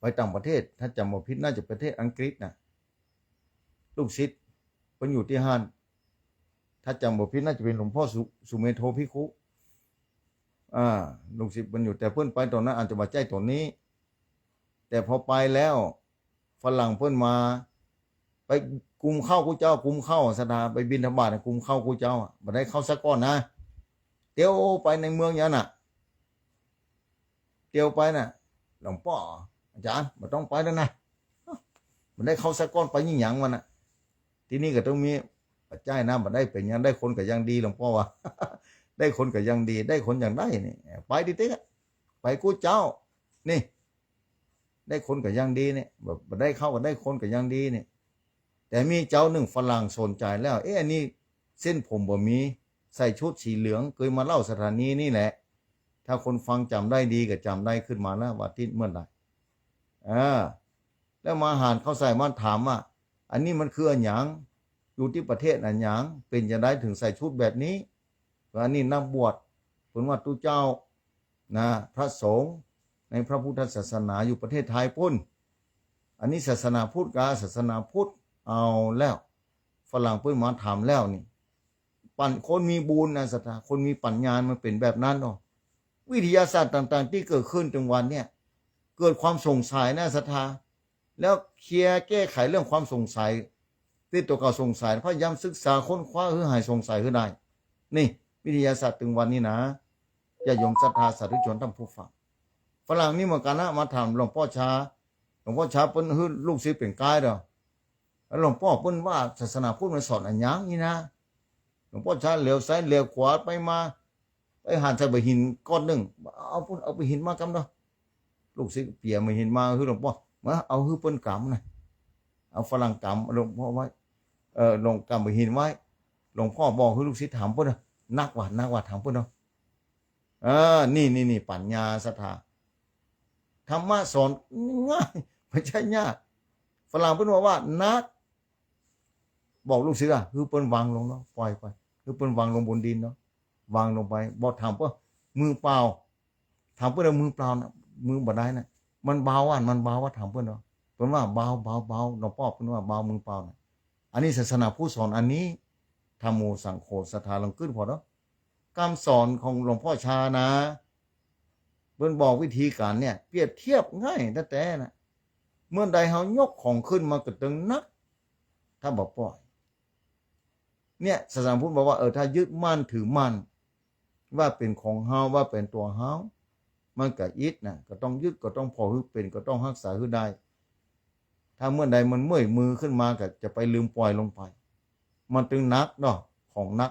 ไปต่างประเทศ ถ้าจ๋ำบ่ผิดน่าจะประเทศอังกฤษน่ะ ลูกศิษย์เปิ้นอยู่ตี้หั้น ถ้าจ๋ำบ่ผิดน่าจะเป๋นหลวงป้อสุ สุเมโธภิกขุ อ่า ลูกศิษย์เปิ้นอยู่ แต่เปิ้นไปต๋อนนั้นอาจจะบ่ใจ้ต๋อนนี้ แต่พอไปแล้ว ฝรั่งเปิ้นมา ไปกุมข้าวกู้เจ้า กุมข้าวศรัทธา ไปบิณฑบาตกุมข้าวกู้เจ้าอะ บ่ได้ข้าวสักก้อนนะ เตียวไปในเมืองอย่างนั้นน่ะ เตียวไปน่ะ หลวงป้อ อาจ๋ารย์ บ่ต้องไปแล้วนะ บ่ได้ข้าวสักก้อน ไปหยังหยังมันน่ะ ตี้นี่ก็ต้องมีปัจจัยนะ บ่ได้เป๋นหยัง ได้คนก็ยังดี หลวงป้อว่า ได้คนก็ยังดี ได้คนอย่างได้นี่ ไปติ๊กๆอะ ไปกู้เจ้า นี่ ได้คนก็ยังดีนี่ บ่ บ่ได้ข้าวก็ได้คนก็ยังดีนี่ แต่มีเจ้านึ่งฝรั่งสนใจ๋แล้ว เอ๊ะ อันนี้เส้นผมบ่มี ใส่ชุดสีเหลือง เกยมาเล่าสถานีนี่แหละ ถ้าคนฟังจ๋ำได้ดีก็จ๋ำได้ขึ้นมาแล้ว ว่าตี้เมื่อใด เออ แล้วมาหันเข้าใส่มาถามว่า อันนี้มันคืออะหยัง อยู่ตี้ประเทศอะหยัง เป๋นจะไดถึงใส่ชุดแบบนี้ ว่าอันนี้นักบวช เปิ้นว่าตุ๊เจ้า นะ พระสงฆ์ในพระพุทธศาสนาอยู่ประเทศไทยปุ้น อันนี้ศาสนาพุทธกา ศาสนาพุทธ เอาแล้ว ฝรั่งเปิ้นมาถามแล้วนี่ ปัญ คนมีบุญนะศรัทธา คนมีปัญญามันเป๋นแบบนั้นเนาะ วิทยาศาสตร์ต่างๆ ตี้เกิดขึ้นตึงวันเนี่ย เกิดความสงสัยนะศรัทธา แล้วเคลียร์แก้ไขเรื่องความสงสัย ตี้ตั๋วเก่าสงสัย พยายามศึกษาค้นคว้าหื้อหายสงสัยหื้อได้ นี่ วิทยาศาสตร์ตึงวันนี้นะ ญาติโยมศรัทธาสาธุชนท่านผู้ฟัง ฝรั่งนี่เหมือนกั๋นนะ มาถามหลวงป้อชา หลวงป้อชาเปิ้นหื้อลูกศิษย์เป๋นไกด์เด้อ แล้วหลวงป้อเปิ้นว่าศาสนาพุทธมันสอนอะหยังนี่นะ หลวงป้อชาเหลียวซ้ายเหลียวขวาไปมา ไปหันใส่บ่าหินก้อนนึ่ง เอาปุ้น เอาบ่าหินมากำเด้อ ลูกศิษย์เปียบ่าหินมาหื้อหลวงป้อ มาเอาหื้อเปิ้นกำนะ เอาฝรั่งกำหลวงป้อไว้ เออ หลวงกำบ่าหินไว้ หลวงป้อบอกหื้อลูกศิษย์ถามเปิ้นเด้อ หนักว่ะ หนักว่ะ ถามเปิ้นเด้อ เออ นี่ นี่ นี่ ปัญญาศรัทธา ธรรมะสอนง่าย บ่ใจ้ยาก ฝรั่งเปิ้นว่า ว่าหนัก บอกลูกศิษย์อะ หื้อเปิ้นวางลงเนาะ ปล่อยไป หื้อเปิ้นวางลงบนดินเนาะ วางลงไป บอกถามเปิ้น มือเปล่า ถามเปิ้นเอามือเปล่านะ มือบ่ได้นะ มันเบาอะ มันเบาอะ ถามเปิ้นเนาะ เปิ้นว่าเบา เบา เบา หลวงป้อเปิ้นว่าเบา มือเปล่านะ อันนี้ศาสนาพุทธสอนอันนี้ ธัมโม สังโฆ ศรัทธาลองกึ๊ดผ่อเนาะ กำสอนของหลวงป้อชานะ เปิ้นบอกวิธีก๋านเนี่ย เปรียบเทียบง่ายแต๊ๆ นะ เมื่อใดเฮายกของขึ้นมาก็ตึงหนัก ถ้าบ่ปล่อย เนี่ย ศาสนาพุทธบอกว่า เออ ถ้ายึดมั่นถือมั่น ว่าเป๋นของเฮา ว่าเป๋นตั๋วเฮา มันก็อิดนะ ก็ต้องยึด ก็ต้องผ่อหื้อเป๋น ก็ต้องฮักษาหื้อได้ ถ้าเมื่อใดมันเมื่อยมือขึ้นมาก็จะไปลืมปล่อยลงไป มันตึงหนักเนาะ ของหนัก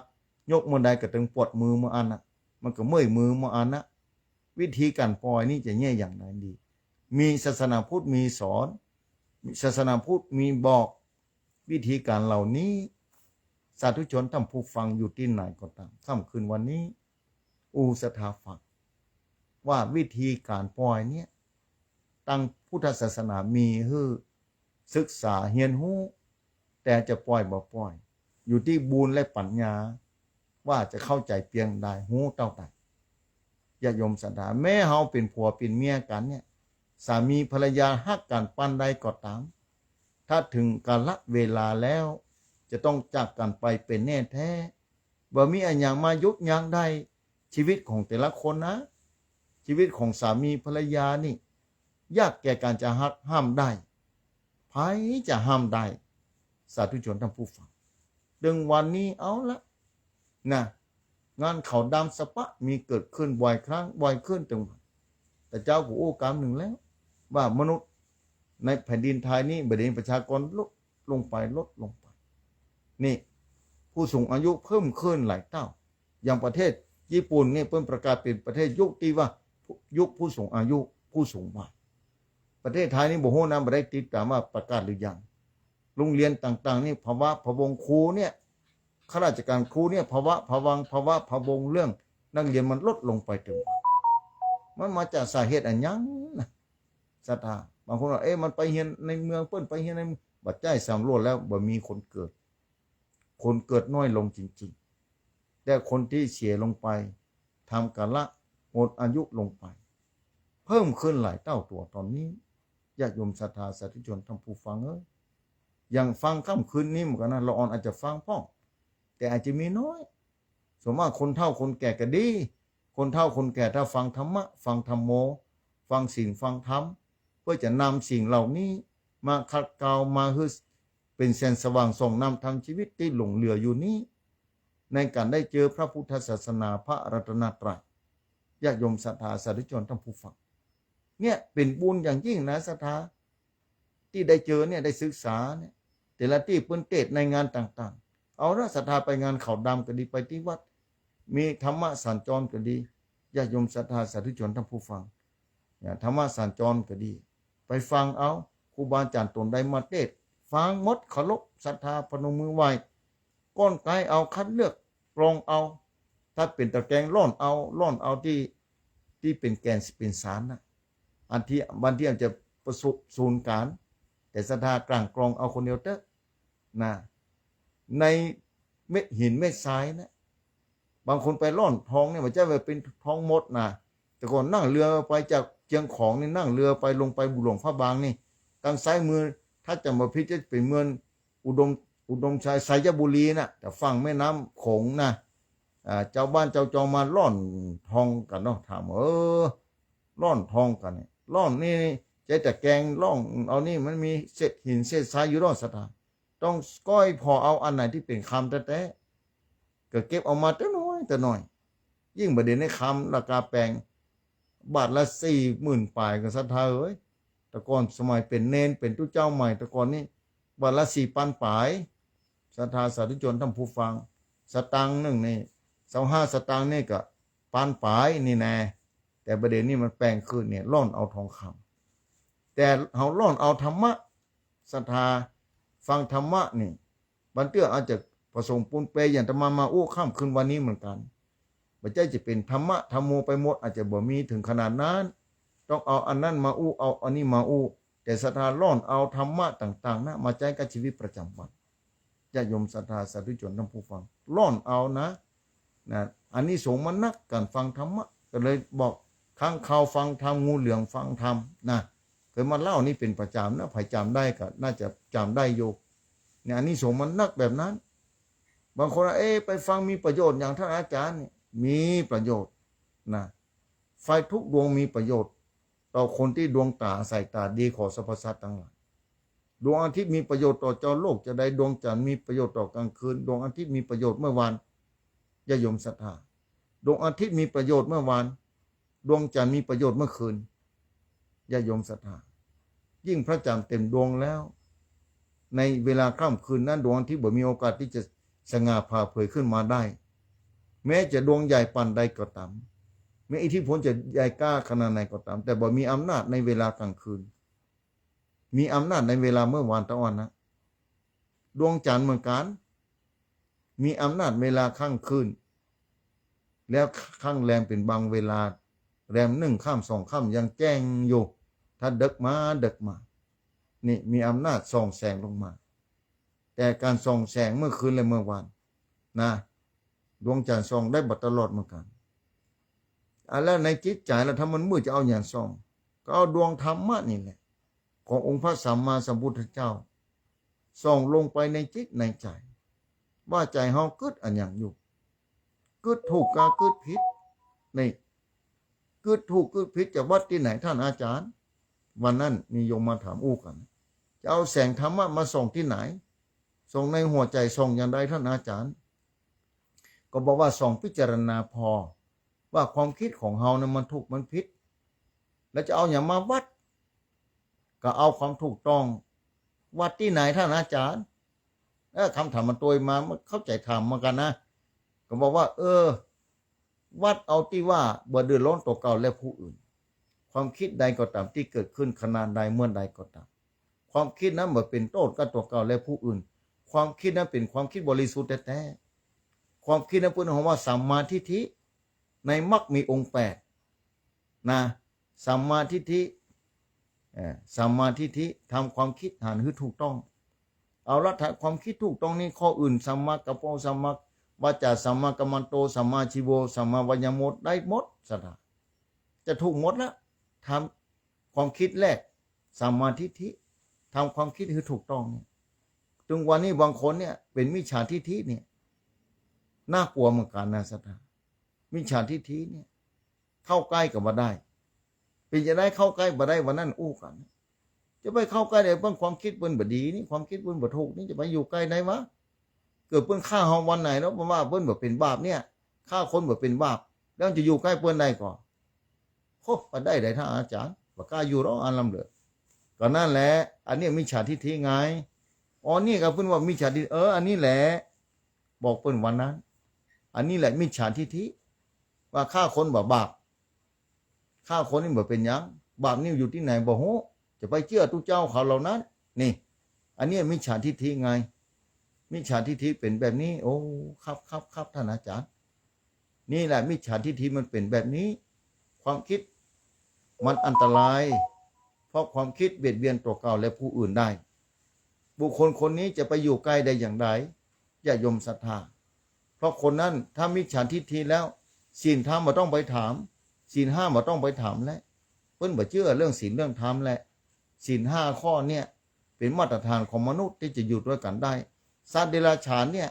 ยกเมื่อใดก็ตึงปวดมือเมื่ออั้นนะ มันก็เมื่อยมือเมื่ออั้นนะ วิธีก๋านปล่อยนี่จะแก้อย่างใดดี มีศาสนาพุทธมีสอน ศาสนาพุทธมีบอกวิธีก๋านเหล่านี้ สาธุชนท่านผู้ฟังอยู่ตี้ไหนก็ต๋าม ค่ำคืนวันนี้ อู้ศรัทธาฟัง ว่าวิธีก๋านปล่อยเนี่ย ตังพุทธศาสนามีหื้อศึกษาเฮียนฮู้ แต่จะปล่อยบ่ปล่อย อยู่ตี้บุญและปัญญา ว่าจะเข้าใจ๋เปียงใด ฮู้เต้าใด ญาติโยมศรัทธา แม้เฮาเป๋นผัวเป๋นเมียกั๋นเนี่ย สามีภรรยาฮักกั๋นปานใดก็ต๋าม ถ้าเถิงกาลเวลาแล้ว จะต้องจากกั๋นไปเป๋นแน่แต๊ บ่มีอะหยังมาหยุดยั้งได้ ชีวิตของแต่ละคนนะ ชีวิตของสามีภรรยานี่ ยากแก่ก๋านจะหักห้ามได้ ใผจะห้ามได้ สาธุชนท่านผู้ฟัง ตึงวันนี้เอาละ นะ งานขาวดำสะปะมีเกิดขึ้นบ่อยครั้ง บ่อยขึ้นตึงวัน แต่เจ้าก็อู้กำนึ่งแล้ว ว่ามนุษย์ในแผ่นดินไทยนี่ บ่าดนี้ประชากรลดลงไป ลดลงไป นี่ ผู้สูงอายุเพิ่มขึ้นหลายเต้า อย่างประเทศญี่ปุ่นนี่เปิ้นประกาศเป๋นประเทศยุคตี้ว่า ยุคผู้สูงอายุ ผู้สูงวัย ประเทศไทยนี่บ่ฮู้นะ บ่ได้ติดต๋ามว่าประกาศหรือยัง โรงเรียนต่างๆ นี่พะวะพะวง ครูเนี่ย ข้าราชการครูเนี่ยพะวะพะวัง พะวะพะวงเรื่องนักเรียนมันลดลงไปตึง มันมาจากสาเหตุอะหยังนะ ศรัทธา บางคนว่า เอ๊ะ มันไปเฮียนในเมือง เปิ้นไปเฮียนใน ปัจจัยสำรวจแล้วบ่มีคนเกิด คนเกิดน้อยลงจริงๆ แต่คนตี้เสียลงไป ทำกาละ หมดอายุลงไป เพิ่มขึ้นหลายเต้าตั๋วต๋อนนี้ ญาติโยมศรัทธาสาธุชนท่านผู้ฟังเอ้ย อย่างฟังค่ำคืนนี้เหมือนกั๋นนะ ละอ่อนอาจจะฟังพ่อง แต่อาจจะมีน้อย ส่วนมากคนเฒ่าคนแก่ก็ดี คนเฒ่าคนแก่ถ้าฟังธรรมะ ฟังธัมโม ฟังศีล ฟังธรรม เปื้อจะนำสิ่งเหล่านี้มาขัดเกลา มาหื้อเป๋นแสงสว่างส่องนำทางชีวิตตี้หลงเหลืออยู่นี้ ในก๋านได้เจอพระพุทธศาสนา พระรัตนตรัย ญาติโยมศรัทธาสาธุชนท่านผู้ฟัง เนี่ยเป๋นบุญอย่างยิ่งนะศรัทธา ตี้ได้เจอเนี่ย ได้ศึกษาเนี่ย แต่ละตี้เปิ้นเตสน์ในงานต่างๆ เอาละศรัทธาไปงานขาวดำก็ดี ไปตี้วัด มีธรรมะสัญจรก็ดี ญาติโยมศรัทธาสาธุชนท่านผู้ฟัง เนี่ย ธรรมะสัญจรก็ดี ไปฟังเอา ครูบาอาจ๋ารย์ต๋นใดมาเตสน์ ฟังหมด เคารพศรัทธา พนมมือไหว้ ก้อนก๋ายเอา คัดเลือก กรองเอา ถ้าเป๋นตะแกรงล่อนเอา ล่อนเอาตี้ ตี้เป๋นแก่นเป๋นสารนะ อันตี้ บางตี้อาจจะประสบสูญก๋าน แต่ศรัทธากลั่นกรองเอาคนเดียวเต๊อะนะ ในเม็ดหินเม็ดทรายนะ บางคนไปล่อนทองเนี่ย บ่ใจ้ว่าเป๋นทองหมดนะ แต่ก่อนนั่งเรือไปจากเจียงของนี่ นั่งเรือไปลงไปบุหลวงพระบางนี่ ตางซ้ายมือ ถ้าจ๋ำบ่ผิดจะเป๋นเมืองอุดม อุดมชัย ไชยบุรีน่ะ แต่ฝั่งแม่น้ำโขงนะ อ่า จาวบ้านจาวจองมาล่อนทองกั๋นเนาะ ถาม เออ ล่อนทองกั๋นเนี่ย ล่อนนี่ ใจ๊ตะแกรงล่อนเอานี่ มันมีเศษหินเศษทรายอยู่เนาะศรัทธา ต้องก้อยผ่อเอาอันไหนตี้เป๋นคำแต๊ๆ ก็เก็บเอามาแต่น้อยแต่น้อย ยิ่งบ่าเดี่ยวนี้คำราคาแปง บาทละสี่หมื่นป๋าย ก็ศรัทธาเอ๋ย แต่ก่อนสมัยเป๋นเณร เป๋นตุ๊เจ้าใหม่ แต่ก่อนนี่ บาทละสี่ปันป๋าย ศรัทธาสาธุชนท่านผู้ฟัง สตางค์นึ่งนี่ ซาวห้าสตางค์นี่ก็ปันป๋ายนี่แน่ แต่บ่าเดี่ยวนี้มันแปงขึ้นเนี่ย ล่อนเอาทองคำ แต่เฮาล่อนเอาธรรมะ ศรัทธา ฟังธรรมะนี่ บางเตื้ออาจจะผสมปูนเปอย่างอาตมามาอู้ค่ำคืนวันนี้เหมือนกั๋น บ่ใจ้จะเป๋นธรรมะธัมโมไปหมด อาจจะบ่มีเถิงขนาดนั้น ต้องเอาอันนั้นมาอู้ เอาอันนี้มาอู้ แต่ศรัทธาล่อนเอาธรรมะต่างๆ นะ มาใจ๊กับชีวิตประจำวัน ญาติโยมศรัทธาสาธุชนท่านผู้ฟัง ล่อนเอานะ นะ อานิสงส์มันนัก ก๋านฟังธรรมะ ก็เลยบอก ค้างคาวฟังธรรม งูเหลือมฟังธรรมนะ เคยมาเล่านี่เป๋นประจ๋ำนะ ใผจ๋ำได้ก็น่าจะจ๋ำได้อยู่ เนี่ย อานิสงส์มันนักแบบนั้น บางคนว่า เอ๊ะ ไปฟังมีประโยชน์หยังท่านอาจ๋ารย์ เนี่ย มีประโยชน์นะ ไฟทุกดวงมีประโยชน์ ต่อคนตี้ดวงต๋าสายต๋าดี ขอสรรพสัตว์ตังหลาย ดวงอาทิตย์มีประโยชน์ต่อจาวโลกจาวใด ดวงจั๋นทร์มีประโยชน์ต่อกลางคืน ดวงอาทิตย์มีประโยชน์เมื่อวาน ญาติโยมศรัทธา ดวงอาทิตย์มีประโยชน์เมื่อวาน ดวงจั๋นทร์มีประโยชน์เมื่อคืน ญาติโยมศรัทธา ยิ่งพระจั๋นทร์เต็มดวงแล้ว ในเวลาค่ำคืนนั้น ดวงอาทิตย์บ่มีโอกาสตี้จะสง่าผ่าเผยขึ้นมาได้ แม้จะดวงใหญ่ปานใดก็ต๋าม แม้อิทธิพลจะใหญ่กล้าขนาดไหนก็ต๋าม แต่บ่มีอำนาจในเวลากลางคืน มีอำนาจในเวลาเมื่อวานตะอ่อนนะ ดวงจั๋นทร์เหมือนกั๋น มีอำนาจเวลาค่ำคืน แล้วค่ำแรมเป๋นบางเวลา แรมนึ่งค่ำสองค่ำยังแจ้งอยู่ ถ้าเดิ็กมาเดิ็กมา นี่มีอำนาจส่องแสงลงมา แต่ก๋านส่องแสงเมื่อคืนและเมื่อวานนะ ดวงจั๋นทร์ส่องได้บ่ตลอดเหมือนกั๋น อ่ะ แล้วในจิตใจ๋เฮาถ้ามันมืดจะเอาหยังส่อง ก็เอาดวงธรรมะนี่แหละ ขององค์พระสัมมาสัมพุทธเจ้า ส่องลงไปในจิตในใจ๋ ว่าใจ๋เฮากึ๊ดอะหยังอยู่ กึ๊ดถูกกากึ๊ดผิด นี่ กึ๊ดถูกกึ๊ดผิดจะวัดตี้ไหนท่านอาจ๋ารย์ วันนั้นมีโยมมาถามอู้กั๋น จะเอาแสงธรรมะมาส่องตี้ไหน ส่องในหัวใจ๋ ส่องอย่างใดท่านอาจ๋ารย์ ก็บอกว่าส่องพิจารณาผ่อ ว่าความคิดของเฮานั้นมันถูกมันผิด แล้วจะเอาหยังมาวัด ก็เอาความถูกต้อง วัดตี้ไหนท่านอาจ๋ารย์ เออ คำถามมันตวยมา มันเข้าใจ๋ถามเหมือนกั๋นนะ ก็บอกว่า เออ วัดเอาตี้ว่าบ่เดือดร้อนตั๋วเก่าและผู้อื่น ความคิดใดก็ต๋ามตี้เกิดขึ้นขณะใดเมื่อใดก็ต๋าม ความคิดนั้นบ่เป๋นโต้ษกับตั๋วเก่าและผู้อื่น ความคิดนั้นเป๋นความคิดบริสุทธิ์แต๊ๆ ความคิดนั้นเปิ้นฮ้องว่าสัมมาทิฏฐิ ในมรรคมีองค์แปดนะ สัมมาทิฏฐิ เอ่อ สัมมาทิฏฐิ ทำความคิดหันหื้อถูกต้อง เอาละ ถ้าความคิดถูกต้องนี่ ข้ออื่น สัมมากัปโป สัมมาวาจา สัมมากัมมันโต สัมมาอาชีโว สัมมาวายาโม ได้หมด ศรัทธา จะถูกหมดละ ทำความคิดแรก สัมมาทิฏฐิ ทำความคิดหื้อถูกต้องเนี่ย ถึงวันนี้บางคนเนี่ย เป๋นมิจฉาทิฏฐิเนี่ย น่ากลัวเหมือนกั๋นนะ ศรัทธา มิจฉาทิฏฐิเนี่ย เข้าใก้ก็บ่ได้ เป๋นจะใด๋เข้าใก้บ่ได้ วันนั้นอู้กั๋น จะไปเข้าใก้ได้ เปิ้นความคิดเปิ้นบ่ดีนี่ ความคิดเปิ้นบ่ถูกนี่ จะไปอยู่ใก้ได้วะ เกิดเปิ้นฆ่าเฮาวันไหนแล้ว เพราะว่าเปิ้นบ่เป๋นบาปเนี่ย ฆ่าคนบ่เป๋นบาป แล้วจะอยู่ใก้เปิ้นได้ก่อ โอ้ บ่ได้ใด๋ ท่านอาจ๋ารย์ บ่กล้าอยู่หรอก อันลำเหลือ ก็นั่นแหละ อันนี้มิจฉาทิฏฐิไง อ๋อ นี่ก็เปิ้นว่ามิจฉาทิฏฐิ เออ อันนี้แหละ บอกเปิ้นวันนั้น อันนี้แหละมิจฉาทิฏฐิ ว่าฆ่าคนบ่บาป ฆ่าคนนี่บ่เป๋นหยัง บาปนี่อยู่ตี้ไหนบ่ฮู้ จะไปเจื้อตุ๊เจ้าเขาเหล่านั้น นี่ อันนี้มิจฉาทิฏฐิไง มิจฉาทิฏฐิเป๋นแบบนี้ โอ้ ครับ ครับ ครับ ท่านอาจ๋ารย์ นี่แหละมิจฉาทิฏฐิมันเป๋นแบบนี้ ความคิดมันอันตราย เพราะความคิดเบียดเบียนตั๋วเก่าและผู้อื่นได้ บุคคลคนนี้จะไปอยู่ใก้ได้อย่างใด ญาติโยมศรัทธา เพราะคนนั้นถ้ามิจฉาทิฏฐิแล้ว ศีลธรรมบ่ต้องไปถาม ศีลห้าบ่ต้องไปถามแล้ว เปิ้นบ่เจื้อเรื่องศีลเรื่องธรรมแหละ ศีลห้าข้อเนี่ย เป๋นมาตรฐานของมนุษย์ตี้จะอยู่ตวยกั๋นได้ สัตว์เดรัจฉานเนี่ย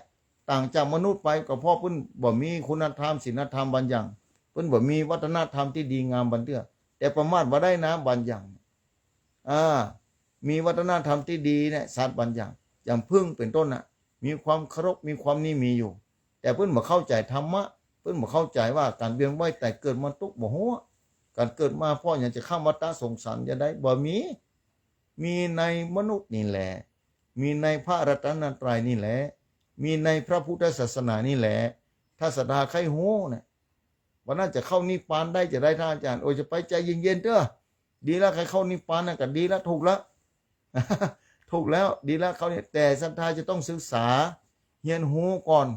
ต่างจากมนุษย์ไปก็เพราะเปิ้นบ่มีคุณธรรม ศีลธรรมบางอย่าง เปิ้นบ่มีวัฒนธรรมตี้ดีงามบางเตื้อ แต่ประมาทบ่ได้นะ บางอย่าง อ่า มีวัฒนธรรมตี้ดีเนี่ย สัตว์บางอย่าง อย่างผึ้งเป๋นต้นน่ะ มีความเคารพ มีความนี่มีอยู่ แต่เปิ้นบ่เข้าใจ๋ธรรมะ เปิ้นบ่เข้าใจ๋ว่าก๋านเวียนว่ายต๋ายเกิดมันตุ๊กข์บ่ฮู้ ก๋านเกิดมาเพราะหยัง จะข้ามวัฏสงสารจะใด บ่มี มีในมนุษย์นี่แหละ มีในพระรัตนตรัยนี่แหละ มีในพระพุทธศาสนานี่แหละ ถ้าศรัทธาใค่ฮู้น่ะ วันนั้นจะเข้านิพพานได้จะใด ท่านอาจ๋ารย์ โอ้ย จะไปใจเย็นๆ เต๊อะ ดีแล้ว ใค่เข้านิพพานน่ะก็ดีแล้ว ถูกแล้ว ถูกแล้ว ดีแล้ว เข้านี่ แต่ศรัทธาจะต้องศึกษา เฮียนฮู้ก่อน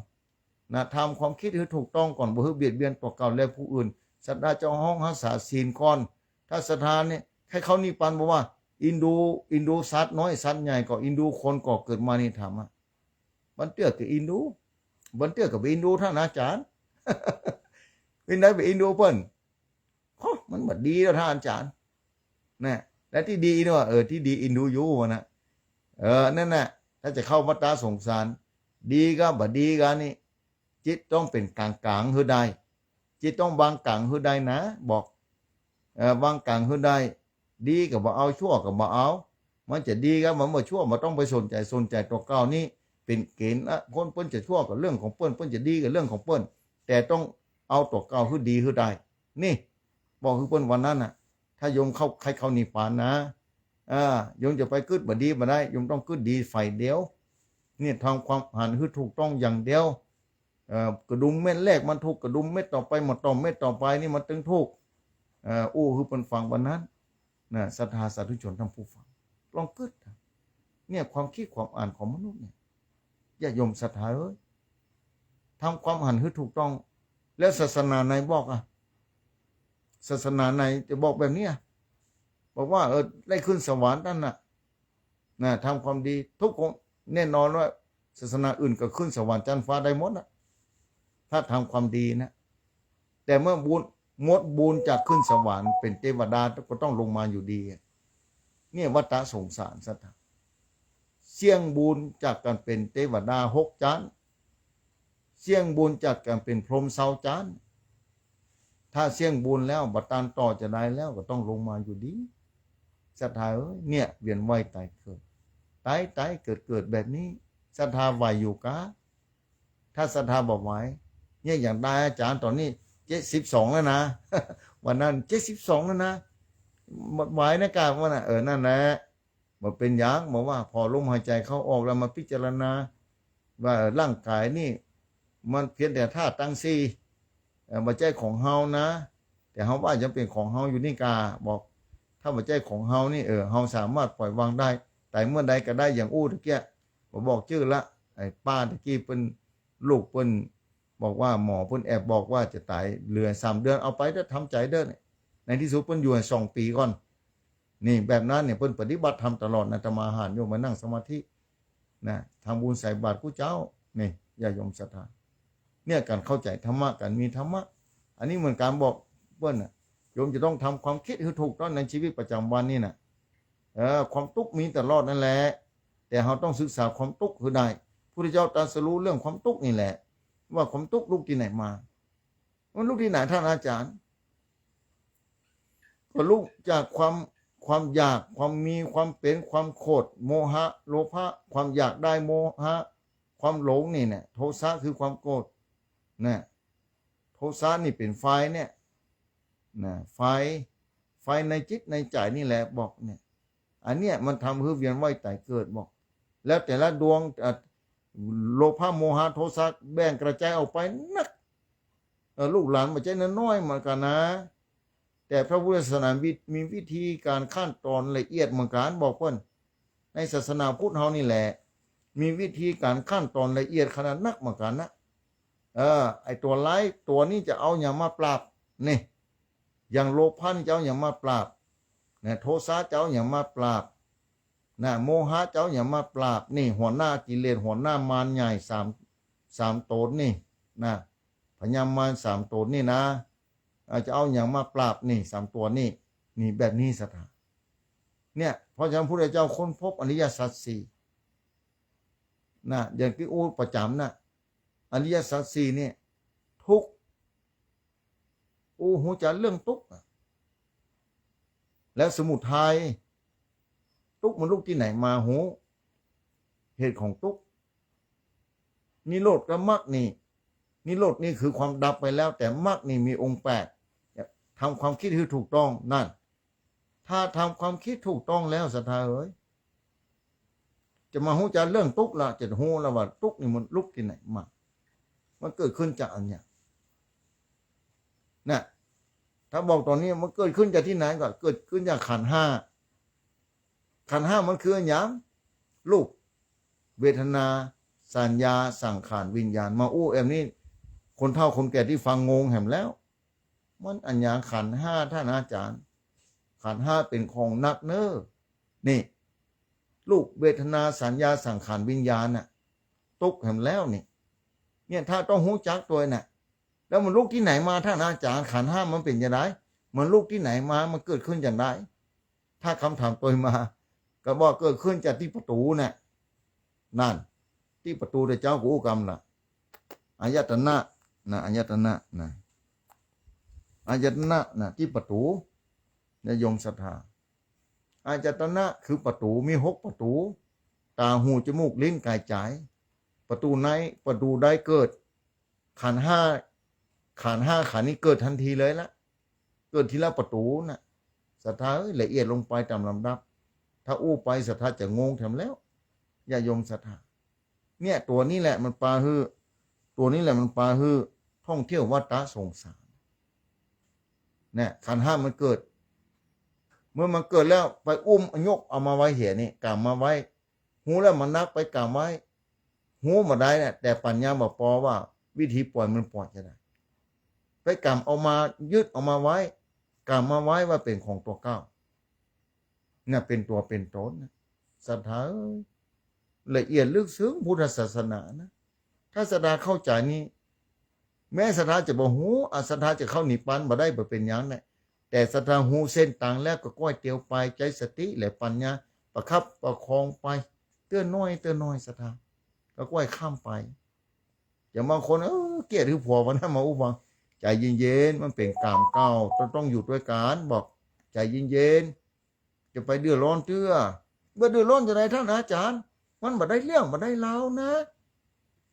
นะ ทำความคิดหื้อถูกต้องก่อน บ่หื้อเบียดเบียนตั๋วเก่าและผู้อื่น ศรัทธาจะฮ้องฮักษาศีลก่อน ถ้าศรัทธาเนี่ย ใค่เข้านิพพาน บ่ว่าเอ็นดู เอ็นดูสัตว์น้อยสัตว์ใหญ่ก่อ เอ็นดูคนก่อ เกิดมานี่ถามว่า บางเตื้อก็เอ็นดู บางเตื้อก็บ่เอ็นดู ท่านอาจ๋ารย์ เป๋นใดไปเอ็นดูเปิ้น โอ้ มันบ่ดีแล้ว ท่านอาจ๋ารย์ นะ และตี้ดีนี่ว่า เออ ตี้ดีเอ็นดูอยู่ว่านะ เออ นั่นน่ะ ถ้าจะเข้าวัฏสงสาร ดีกับบ่ดีกับนี่ จิตต้องเป๋นก๋างๆ หื้อได้ จิตต้องวางก๋างหื้อได้นะ บอก เออ วางก๋างหื้อได้ ดีก็บ่เอา ชั่วก็บ่เอา มันจะดีกับมันบ่ชั่ว บ่ต้องไปสนใจ๋ สนใจ๋ตั๋วเก่านี่เป๋นเก๋ณฑ์ละ คนเปิ้นจะชั่วก็เรื่องของเปิ้น เปิ้นจะดีก็เรื่องของเปิ้น แต่ต้องเอาตั๋วเก่าหื้อดีหื้อได้ นี่ บอกหื้อเปิ้นวันนั้นน่ะ ถ้าโยมเข้า ใค่เข้านิพพานนะ อ่า โยมจะไปกึ๊ดบ่ดีบ่ได้ โยมต้องกึ๊ดดีฝ่ายเดียว เนี่ย ทำความหันหื้อถูกต้องอย่างเดียว เอ่อ กระดุมเม็ดแรกมันถูก กระดุมเม็ดต่อไป บ่ต้องเม็ดต่อไปนี่มันตึงถูก เอ่อ อู้หื้อเปิ้นฟังวันนั้น นะ ศรัทธาสาธุชนท่านผู้ฟัง ลองกึ๊ด เนี่ย ความคิดความอ่านของมนุษย์เนี่ย ญาติโยมศรัทธาเอ้ย ทำความหันหื้อถูกต้อง แล้วศาสนาไหนบอกอะ ศาสนาไหนจะบอกแบบนี้อะ บอกว่า เออ ได้ขึ้นสวรรค์นั่นน่ะ นะ ทำความดีทุกองค์ แน่นอนว่าศาสนาอื่นก็ขึ้นสวรรค์จั๊นฟ้าได้หมดน่ะ ถ้าทำความดีนะ แต่เมื่อบุญ หมดบุญจากขึ้นสวรรค์เป๋นเตวดาก็ต้องลงมาอยู่ดีอะ เนี่ยวัฏสงสาร ศรัทธา เสี้ยงบุญจากก๋านเป๋นเตวดาหกจั๊น เสี้ยงบุญจากก๋านเป๋นพรหมซาวจั๊น ถ้าเสี้ยงบุญแล้วบ่ต้านต่อจะได้แล้ว ก็ต้องลงมาอยู่ดี ศรัทธาเอ้ย เนี่ย เวียนว่ายตายเกิด ตายตายเกิดเกิดแบบนี้ ศรัทธาไหวอยู่กา ถ้าศรัทธาบ่ไหว เนี่ย อย่างตาอาจ๋ารย์ต๋อนนี้เจ็ดสิบสองแล้วนะ วันนั้นเจ็ดสิบสองแล้วนะ บ่ไหวนะกา ว่าน่ะ เออ นั่นแหละ บ่เป๋นหยัง บอกว่าผ่อลมหายใจ๋เข้าออกแล้วมาพิจารณา ว่าร่างก๋ายนี่มันเพียงแต่ธาตุตังสี่ เอ่อ บ่ใจ้ของเฮานะ แต่เฮาว่ายังเป๋นของเฮาอยู่นี่กา บอก ถ้าบ่ใจ้ของเฮานี่ เออ เฮาสามารถปล่อยวางได้ ต๋ายเมื่อใดก็ได้ อย่างอู้ตะเกียะ บ่บอกจื้อละ ไอ้ป้าตะกี้เปิ้น ลูกเปิ้นบอกว่าหมอเปิ้นแอบบอกว่าจะต๋ายเหลือสามเดือน เอาไปเต๊อะ ทำใจ๋เต๊อะ ในตี้สุดเปิ้นอยู่สองปี๋ก่อน นี่แบบนั้นเนี่ย เปิ้นปฏิบัติธรรมตลอดนะ อาตมาหันโยมมานั่งสมาธิ นะ ทำบุญใส่บาตรกู้เจ้า นี่ ญาติโยมศรัทธา เนี่ย ก๋านเข้าใจ๋ธรรมะ ก๋านมีธรรมะ อันนี้เหมือนก๋านบอกเปิ้นน่ะ โยมจะต้องทำความคิดหื้อถูกต้องในชีวิตประจ๋ำวันนี่น่ะ เออ ความตุ๊กข์มีตลอดนั่นแหละ แต่เฮาต้องศึกษาความตุ๊กข์หื้อได้ พุทธเจ้าตรัสรู้เรื่องความตุ๊กข์นี่แหละ ว่าความตุ๊กข์ลุกตี้ไหนมา มันลุกตี้ไหนท่านอาจ๋ารย์ ก็ลุกจากความ ความอยาก ความมี ความเป๋น ความโขด โมหะ โลภะ ความอยากได้ โมหะ ความหลงนี่เนี่ย โทสะคือความโกรธ นะ โทสะนี่เป๋นไฟเนี่ย นะ ไฟ ไฟในจิตในใจ๋นี่แหละบอกเนี่ย อันเนี้ยมันทำหื้อเวียนว่ายต๋ายเกิดบอก แล้วแต่ละดวง อ่ะ โลภะ โมหะ โทสะ แบ่งกระจายออกไปนัก เออ ลูกหลานบ่ใจ้น้อยๆ เหมือนกั๋นนะ แต่พระพุทธศาสนามี มีวิธีก๋านขั้นต๋อนละเอียดเหมือนกั๋น บอกเปิ้น ในศาสนาพุทธเฮานี่แหละ มีวิธีก๋านขั้นต๋อนละเอียดขนาดนักเหมือนกั๋นนะ เออ ไอ้ตั๋วร้ายตั๋วนี้จะเอาหยังมาปราบ นี่ อย่างโลภะนี่จะเอาหยังมาปราบ นะ โทสะจะเอาหยังมาปราบ นะ โมหะจะเอาหยังมาปราบ นี่ หัวหน้ากิเลส หัวหน้ามารใหญ่สาม สามต๋นนี่ นะ พญามารสามต๋นนี่นะ อาจจะเอาหยังมาปราบ นี่ สามตั๋วนี่ นี่ แบบนี้ศรัทธา เนี่ย เพราะฉะนั้นพุทธเจ้าค้นพบอริยสัจสี่ นะ อย่างตี้อู้ประจ๋ำน่ะ อริยสัจสี่เนี่ย ทุกข์ อู้ฮู้จักเรื่องตุ๊กข์อะ แล้วสมุทัย ตุ๊กข์มันลุกตี้ไหนมา ฮู้เหตุของตุ๊กข์ นิโรธกับมรรคนี่ นิโรธนี่คือความดับไปแล้ว แต่มรรคนี่มีองค์แปด ทำความคิดหื้อถูกต้อง นั่น ถ้าทำความคิดถูกต้องแล้วศรัทธาเอ๋ย จะมาฮู้จักเรื่องตุ๊กข์ละ จะฮู้แล้วว่าตุ๊กข์นี่มันลุกตี้ไหนมา มันเกิดขึ้นจากอันเนี้ย น่ะ ถ้าบอกต๋อนนี้มันเกิดขึ้นจากตี้ไหน ก็เกิดขึ้นจากขันธ์ห้า ขันธ์ห้ามันคืออันหยัง รูป เวทนา สัญญา สังขาร วิญญาณ มาอู้แอมนี้ คนเฒ่าคนแก่ตี้ฟังงงแหมแล้ว มันอันหยังขันธ์ห้าท่านอาจ๋ารย์ ขันธ์ห้าเป๋นของหนักเน้อ นี่ รูป เวทนา สัญญา สังขาร วิญญาณน่ะ ตุ๊กข์แหมแล้วนี่ เนี่ย ถ้าต้องฮู้จักตั๋วน่ะ แล้วมันลุกตี้ไหนมาท่านอาจ๋ารย์ ขันธ์ห้ามันเป๋นจาใด มันลุกตี้ไหนมา มันเกิดขึ้นจาใด ถ้าคำถามตั๋วมา ก็บอกเกิดขึ้นจากตี้ประตู๋น่ะ นั่น ตี้ประตู๋เดี๋ยวเจ้ากูอู้กำละ อายตนะ นะ อายตนะ นะ อายตนะ นะ ตี้ประตู๋ ญาติโยมศรัทธา อายตนะคือประตู๋ มีหกประตู๋ ต๋า หู จมูก ลิ้น ก๋าย ใจ๋ ประตู๋ไหน ประตู๋ใดเกิด ขันธ์ห้า ขันธ์ห้าขันธ์นี้เกิดตันทีเลยละ เกิดทีละประตู๋น่ะ ศรัทธาเอ๋ย ละเอียดลงไปต๋ามลำดับ ถ้าอู้ไปศรัทธาจะงงแถมแล้ว ญาติโยมศรัทธา เนี่ย ตั๋วนี้แหละมันปาหื้อ ตั๋วนี้แหละมันปาหื้อท่องเที่ยววัฏฏะสงสาร เนี่ย ขันธ์ห้ามันเกิด เมื่อมันเกิดแล้วไปอุ้มยกเอามาไว้เหียนี่ ก๋ำมาไว้ ฮู้แล้วมันหนักไปก๋ำไว้ ฮู้บ่ได้เนี่ย แต่ปัญญาบ่ปอว่าวิธีปล่อยมันปล่อยจาใด ไปก๋ำเอามา ยึดเอามาไว้ ก๋ำมาไว้ว่าเป๋นของตั๋วเก่า เนี่ย เป๋นตั๋วเป๋นต๋นนะ ศรัทธาเอ๋ย ละเอียดลึกซึ้งพุทธศาสนานะ ถ้าศรัทธาเข้าใจ๋นี่ แม้ศรัทธาจะบ่ฮู้ อศรัทธาจะเข้านิพพานบ่ได้บ่เป๋นหยังแหละ แต่ศรัทธาฮู้เส้นตางแล้วก็ก้อยเตียวไป ใจ๊สติและปัญญาประคับประคองไป เตื้อน้อยเตื้อน้อยศรัทธา ก็ก้อยข้ามไป อย่างบางคน เออ เกลียดหื้อผัววันนั้นมาอู้ฟัง ใจ๋เย็นๆ มันเป๋นก๋รรมเก่า ต้อง ต้องอยู่ตวยกั๋น บอก ใจ๋เย็นๆ จะไปเดือดร้อนเตื้อ บ่เดือดร้อนจาใดท่านอาจ๋ารย์ มันบ่ได้เรื่องบ่ได้ราวนะ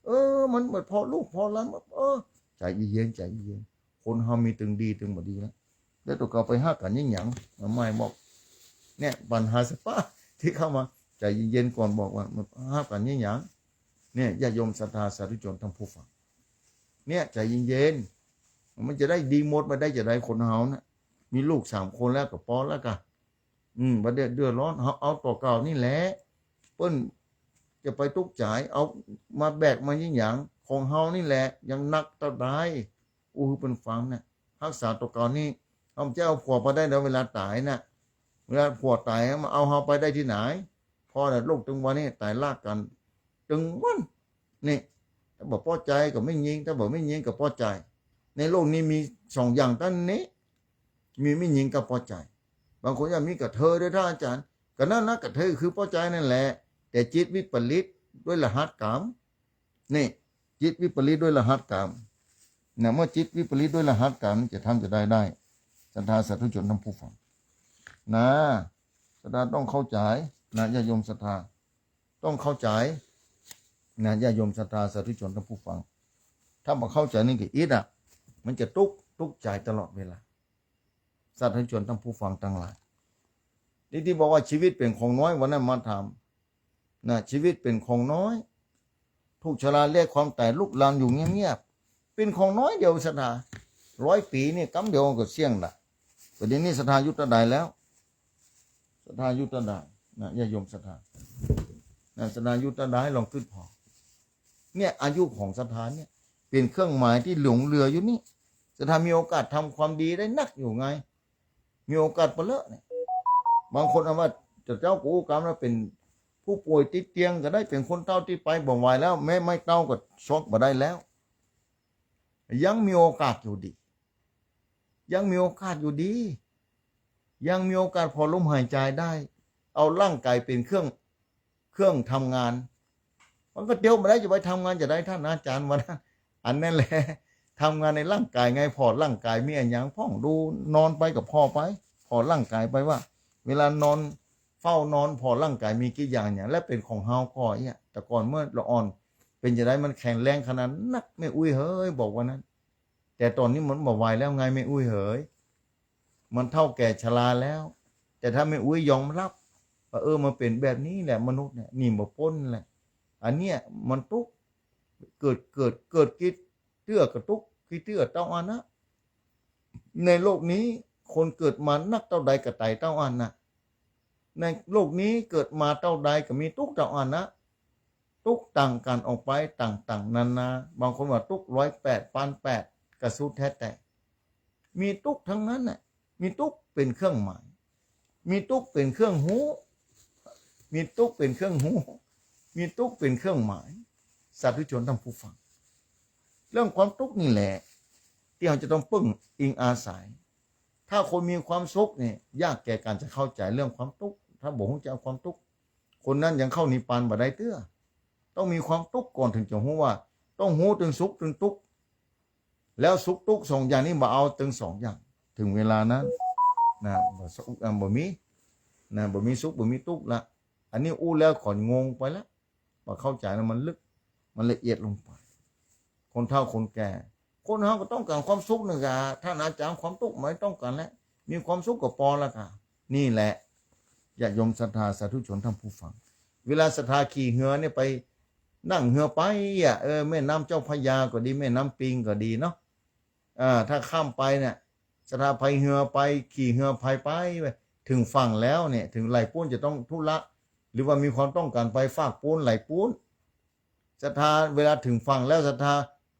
เออ มันบ่พอลูกพอหลาน เออ ใจ๋เย็นๆ ใจ๋เย็นๆ คนเฮามีตึงดีตึงบ่ดีแล้ว แล้วตั๋วเก่าไปฮักกั๋นยังหยัง มาใหม่บอก เนี่ย ปัญหาสภาพตี้เข้ามา ใจ๋เย็นๆ ก่อน บอกว่ามันฮักกั๋นยังหยัง เนี่ย ญาติโยมศรัทธาสาธุชนท่านผู้ฟัง เนี่ย ใจ๋เย็นๆ มันจะได้ดีหมด บ่ได้จาใด คนเฮาน่ะ มีลูกสามคนแล้วก็ปอแล้วกะ อืม บ่ได้เดือดร้อน เฮาเอาตั๋วเก่านี่แหละ เปิ้นจะไปตุ๊กข์ใจ๋ เอามาแบกมายังหยัง ของเฮานี่แหละ ยังหนักเต้าใด อู้หื้อเปิ้นฟังน่ะ ฮักษาตั๋วเก่านี่ เฮาจะเอาผัวไปได้แล้วเวลาต๋ายน่ะ เวลาผัวต๋ายมาเอาเฮาไปได้ตี้ไหน พอแล้วลูกตึงวันนี้ต๋ายลากกั๋น ตึงวัน นี่ ถ้าบ่ปอใจ๋ก็แม่ญิง ถ้าบ่แม่ญิงก็ปอใจ๋ ในโลกนี้มีสองอย่างเต้านี้ มีแม่ญิงกับปอใจ๋ บางคนว่ามีกระเทยด้วยท่านอาจารย์ ก็นั่นนะ กระเทยคือปอใจ๋นั่นแหละ แต่จิตวิปริตด้วยรหัสกรรม นี่ จิตวิปริตด้วยรหัสกรรม นะ เมื่อจิตวิปริตด้วยรหัสกรรม จะทำจะได้ได้ ศรัทธาสาธุชนท่านผู้ฟัง นะ ศรัทธาต้องเข้าใจ๋ นะ ญาติโยมศรัทธา ต้องเข้าใจ๋ นะ ญาติโยมศรัทธาสาธุชนท่านผู้ฟัง ถ้าบ่เข้าใจ๋นี่ก็อิดอะ มันจะตุ๊กข์ ตุ๊กข์ใจ๋ตลอดเวลา สาธุชนท่านผู้ฟังตังหลาย นี่ตี้บอกว่าชีวิตเป๋นของน้อย วันนั้นมาถาม นะ ชีวิตเป๋นของน้อย ถูกชราเรียกความต๋ายลุกลานอยู่เงียบๆ เป๋นของน้อยเดียวศรัทธา ร้อยปี๋นี่กำเดียวก็เสี้ยงละ แต่เดี๋ยวนี้ศรัทธาอายุเต้าใดแล้ว ศรัทธาอายุเต้าใด นะ ญาติโยมศรัทธา นะ ศรัทธาอายุเต้าใด ลองกึ๊ดผ่อ เนี่ย อายุของศรัทธาเนี่ย เป๋นเครื่องหมายตี้หลงเหลืออยู่นี่ ศรัทธามีโอกาสทำความดีได้นักอยู่ไง มีโอกาสปะเลอะเนี่ย บางคนเอาว่า เจ้า เจ้ากูกำแล้วเป๋นผู้ป่วยติดเตียงก็ได้ เป๋นคนเฒ่าตี้ไปบ่ไหวแล้ว แม้ไม้เต๊าก็ซอกบ่ได้แล้ว ยังมีโอกาสอยู่ดี ยังมีโอกาสอยู่ดี ยังมีโอกาสผ่อลมหายใจ๋ได้ เอาร่างก๋ายเป๋นเครื่อง เครื่องทำงาน มันก็เตียวบ่ได้จะไปทำงานจะได้ ท่านอาจารย์ว่านะ อันนั้นแหละ ทำงานในร่างก๋ายไง ผ่อร่างก๋าย มีอะหยังพ่องดู นอนไปก็ผ่อไป ผ่อร่างก๋ายไปว่า เวลานอน เฝ้านอนผ่อร่างก๋ายมีกี่อย่างหยัง และเป๋นของเฮาก่อเอี้ย แต่ก่อนเมื่อละอ่อน เป๋นจะได้มันแข็งแรงขนาดนัก แม่อุ๊ยเหย บอกว่านั้น แต่ต๋อนนี้มันบ่ไหวแล้วไงแม่อุ๊ยเหย มันเฒ่าแก่ชราแล้ว แต่ถ้าแม่อุ๊ยยอมรับว่า เออ มันเป๋นแบบนี้แหละ มนุษย์เนี่ย หนีบ่ป๊นแหละ อันเนี้ยมันตุ๊กข์ เกิด เกิด เกิดกี่เตื้อก็ตุ๊กข์ กี่เตื้อเต้าอั้นนะ ในโลกนี้คนเกิดมานักเต้าใดก็ต๋ายเต้าอั้นนะ ในโลกนี้เกิดมาเต้าใดก็มีตุ๊กข์เต้าอั้นนะ ตุ๊กข์ต่างกั๋นออกไปต่างๆ นานา บางคนว่าตุ๊กข์ร้อยแปด ปานแปด ก็สุดแท้แต่ มีตุ๊กข์ทั้งนั้นน่ะ มีตุ๊กข์เป๋นเครื่องหมาย มีตุ๊กข์เป๋นเครื่องฮู้ มีตุ๊กข์เป๋นเครื่องฮู้ มีตุ๊กข์เป๋นเครื่องหมาย สาธุชนท่านผู้ฟัง เรื่องความตุ๊กข์นี่แหละ ตี้เฮาจะต้องเปิ้งอิงอาศัย ถ้าคนมีความสุขเนี่ย ยากแก่ก๋านจะเข้าใจ๋เรื่องความตุ๊กข์ ถ้าบ่ฮู้จักความตุ๊กข์ คนนั้นยังเข้านิพพานบ่ได้เตื้อ ต้องมีความตุ๊กข์ก่อนเถิงจะฮู้ว่า ต้องฮู้เถิงสุขเถิงตุ๊กข์ แล้วสุขตุ๊กข์สองอย่างนี้บ่เอาเถิงสองอย่าง เถิงเวลานั้น นะ บ่สุข อ่า บ่มี นะ บ่มีสุข บ่มีตุ๊กข์ละ อันนี้อู้แล้วก็งงไปละ บ่เข้าใจ๋แล้ว มันลึก มันละเอียดลงไป คนเฒ่าคนแก่ คนเฮาก็ต้องก๋านความสุขนึ่งกะ ท่านอาจารย์ ความตุ๊กข์บ่ต้องก๋านแล้ว มีความสุขก็ปอแล้วกะ นี่แหละ ญาติโยมศรัทธาสาธุชนท่านผู้ฟัง เวลาศรัทธาขี่เฮือเนี่ยไป นั่งเฮือไปอะ เออ แม่น้ำเจ้าพระยาก็ดี แม่น้ำปิงก็ดีเนาะ อ่า ถ้าข้ามไปเนี่ย ศรัทธาพายเฮือไป ขี่เฮือพายไป เถิงฝั่งแล้วเนี่ย เถิงไหล่ปู๊นจะต้องธุระ หรือว่ามีความต้องก๋านไปฟากปู๊นไหล่ปู๊น ศรัทธาเวลาเถิงฝั่งแล้ว ศรัทธา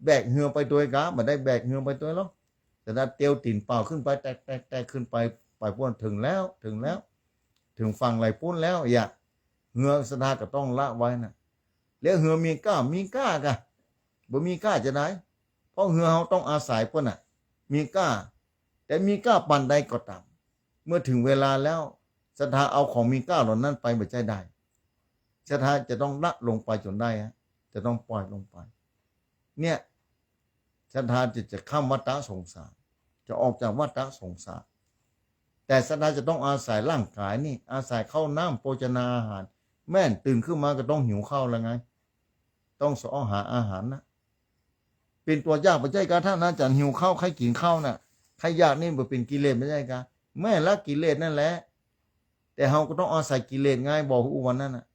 แบกเฮือไปตวยกา บ่ได้แบกเฮือไปตวยหรอก ศรัทธาเตียวตี๋นเปล่าขึ้นไป แตกๆๆ ขึ้นไป ไปปู๊น เถิงแล้ว เถิงแล้ว เถิงฝั่งไหล่ปู๊นแล้ว อย่า เฮือศรัทธาก็ต้องละไว้นะ แล้วเฮือมีก้า มีก้ากะ บ่มีก้าจะได เพราะเฮือเฮาต้องอาศัยเปิ้นน่ะ มีก้า แต่มีก้าปานใดก็ต๋าม เมื่อเถิงเวลาแล้ว ศรัทธาเอาของมีก้าเหล่านั้นไปบ่ใจ้ได้ ศรัทธาจะต้องละลงไปจ๋นได้ฮะ จะต้องปล่อยลงไป เนี่ย ศรัทธาจะ จะข้ามวัฏฏะสงสาร จะออกจากวัฏฏะสงสาร แต่ศรัทธาจะต้องอาศัยร่างก๋ายนี่ อาศัยข้าวน้ำโภชนาอาหาร แม่นตื่นขึ้นมาก็ต้องหิวข้าวแล้วไง ต้องเสาะหาอาหารนะ เป๋นตั๋วยากบ่ใจ้กา ท่านอาจารย์ หิวข้าว ใค่กิ๋นข้าวน่ะ ใค่อยากนี่บ่เป๋นกิเลสบ่ใจ้กา แม่นละกิเลสนั่นแหละ แต่เฮาก็ต้องอาศัยกิเลสไง บอกฮู้วันนั้นน่ะ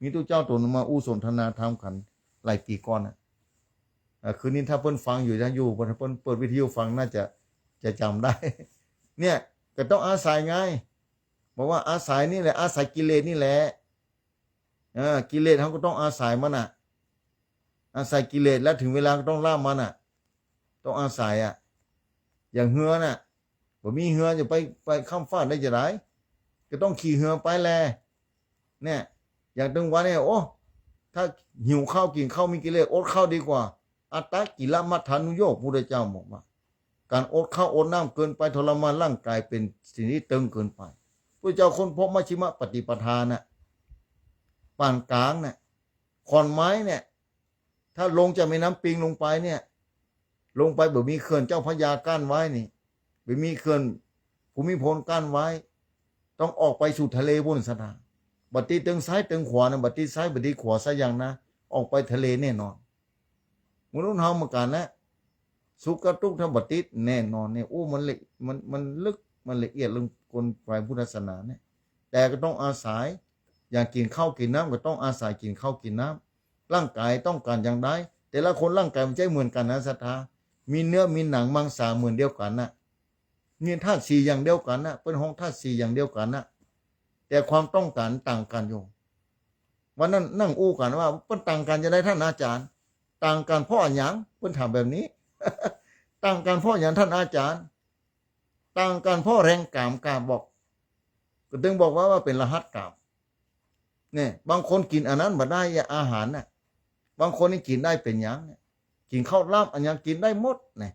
มีตุ๊เจ้าตั๋วนึ่งมาอู้สนทนาธรรมกั๋นหลายปี๋ก่อนน่ะ อ่า คืนนี้ถ้าเปิ้นฟังอยู่ ถ้าอยู่ เปิ้น เปิ้นเปิดวิทยุฟังน่าจะ จะจ๋ำได้ เนี่ย ก็ต้องอาศัยไง บอกว่าอาศัยนี่แหละ อาศัยกิเลสนี่แหละ เออ กิเลสเฮาก็ต้องอาศัยมันน่ะ อาศัยกิเลสแล้วเถิงเวลาก็ต้องละมันน่ะ ต้องอาศัยอะ อย่างเฮือน่ะ บ่มีเฮือจะไป ไปข้ามฟากได้จะได ก็ต้องขี่เฮือไปแล เนี่ย อย่างตึงวันเนี่ย โอ้ ถ้าหิวข้าวกิ๋นข้าว มีกิเลสอดข้าวดีกว่า อัตตกิลมัฏฐานุโยค พุทธเจ้าบอกว่า ก๋านอดข้าวอดน้ำเกินไปทรมานร่างก๋าย เป๋นสิ่งตี้ตึงเกินไป พุทธเจ้าค้นพบมัชฌิมปฏิปทาน่ะ ปานก๋างน่ะ ขอนไม้เนี่ย ถ้าลงจากแม่น้ำปิงลงไปเนี่ย ลงไปบ่มีเขื่อนเจ้าพระยากั้นไว้นี่ บ่มีเขื่อนภูมิพลกั้นไว้ ต้องออกไปสู่ทะเลปู๊น ศรัทธา บ่ติดเติงซ้ายเติงขวานะ บ่ติดซ้ายบ่ติดขวาสักอย่างนะ ออกไปทะเลแน่นอน มนุษย์เฮาเหมือนกั๋นแหละ สุขกับตุ๊กข์ถ้าบ่ติดแน่นอนเนี่ย โอ้ มันละ มัน มันลึก มันละเอียดเรื่องกลไกพุทธศาสนาเนี่ย แต่ก็ต้องอาศัย อย่างกิ๋นข้าวกิ๋นน้ำก็ต้องอาศัยกิ๋นข้าวกิ๋นน้ำ ร่างก๋ายต้องก๋านอย่างใด แต่ละคนร่างก๋ายมันจะบ่เหมือนกั๋นนะ ศรัทธา มีเนื้อมีหนังมังสาเหมือนเดียวกั๋นน่ะ มีธาตุสี่อย่างเดียวกั๋นน่ะ เปิ้นฮ้องธาตุสี่อย่างเดียวกั๋นน่ะ แต่ความต้องก๋านต่างกั๋นอยู่ วันนั้นนั่งอู้กั๋นว่า เปิ้นต่างกั๋นจะใดท่านอาจ๋ารย์ ต่างกั๋นเพราะอะหยัง เปิ้นถามแบบนี้ ต่างกั๋นเพราะอะหยังท่านอาจ๋ารย์ ต่างกั๋นเพราะแฮงกามก้า บอก ก็ตึงบอกว่า ว่าเป๋นรหัสกาม เนี่ย บางคนกิ๋นอันนั้นบ่ได้ อาหารน่ะ บางคนนี่กิ๋นได้เป๋นหยังเนี่ย กิ๋นข้าวหลามอะหยังกิ๋นได้หมดเนี่ย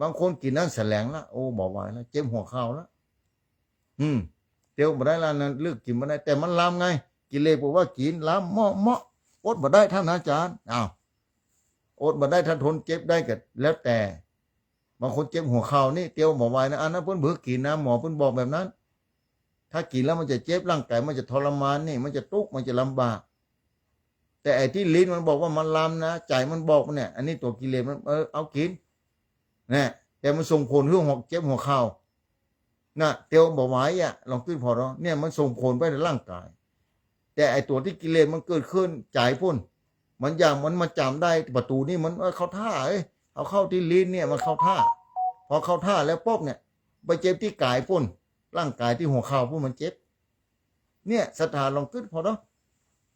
บางคนกิ๋นนั้นแสลงละ โอ้ บ่ไหวละ เจ็บหัวเข่าละ อืม เตียวบ่ได้ละ นั้นเลิกกิ๋นบ่ได้ แต่มันลามไง กิเลสบอกว่ากิ๋นลาม เหมาะ เหมาะ อดบ่ได้ท่านอาจ๋ารย์ อ้าว อดบ่ได้ ถ้าทนเจ็บได้ก็แล้วแต่ บางคนเจ็บหัวเข่านี่ เตียวบ่ไหวนะ อันนั้นเปิ้นบ่หื้อกิ๋นนะ หมอเปิ้นบอกแบบนั้น ถ้ากิ๋นแล้วมันจะเจ็บ ร่างก๋ายมันจะทรมานนี่ มันจะตุ๊กข์ มันจะลำบาก แต่ไอ้ตี้ลิ้นมันบอกว่ามันลามนะ ใจ๋มันบอกเนี่ย อันนี้ตั๋วกิเลสมัน เออ เอากิ๋น นะ แต่มันส่งผลหื้อหัว เจ็บหัวเข่า น่ะ เตียวบ่ไหวอะ ลองกึ๊ดผ่อเนาะ เนี่ยมันส่งผลไปในร่างก๋าย แต่ไอ้ตั๋วตี้กิเลสมันเกิดขึ้นใจ๋ปู๊น มันอย่างมันมาจ๋ำได้ประตู๋นี่ มัน เออ เข้าท่า เอ้ย เอาเข้าตี้ลิ้นเนี่ย มันเข้าท่า พอเข้าท่าแล้วปุ๊บเนี่ย ไปเจ็บตี้ก๋ายปู๊น ร่างก๋ายตี้หัวเข่าปู๊นมันเจ็บ เนี่ย ศรัทธาลองกึ๊ดผ่อเนาะ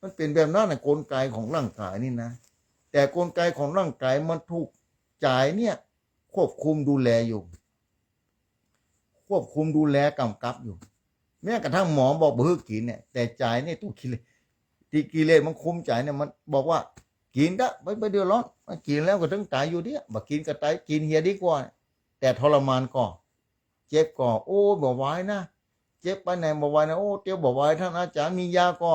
มันเป๋นแบบนั้นน่ะ กลไกของร่างก๋ายนี่นะ แต่กลไกของร่างก๋ายมันถูกใจ๋เนี่ย ควบคุมดูแลอยู่ ควบคุมดูแลกำกับอยู่ แม้กระทั่งหมอบอกบ่หื้อกิ๋นเนี่ย แต่ใจ๋เนี่ย ตั๋วกิเลส ตี้กิเลสมันคุมใจ๋เนี่ย มันบอกว่า กิ๋นเต๊อะ ไป ไปเดือดร้อน กิ๋นแล้วก็เถิงต๋ายอยู่เดียว บ่กิ๋นก็ต๋าย กิ๋นเหียดีกว่า แต่ทรมานก่อ เจ็บก่อ โอ้ บ่ไหวนะ เจ็บปานไหนบ่ไหวนะ โอ้ เตียวบ่ไหว ท่านอาจ๋ารย์ มียาก่อ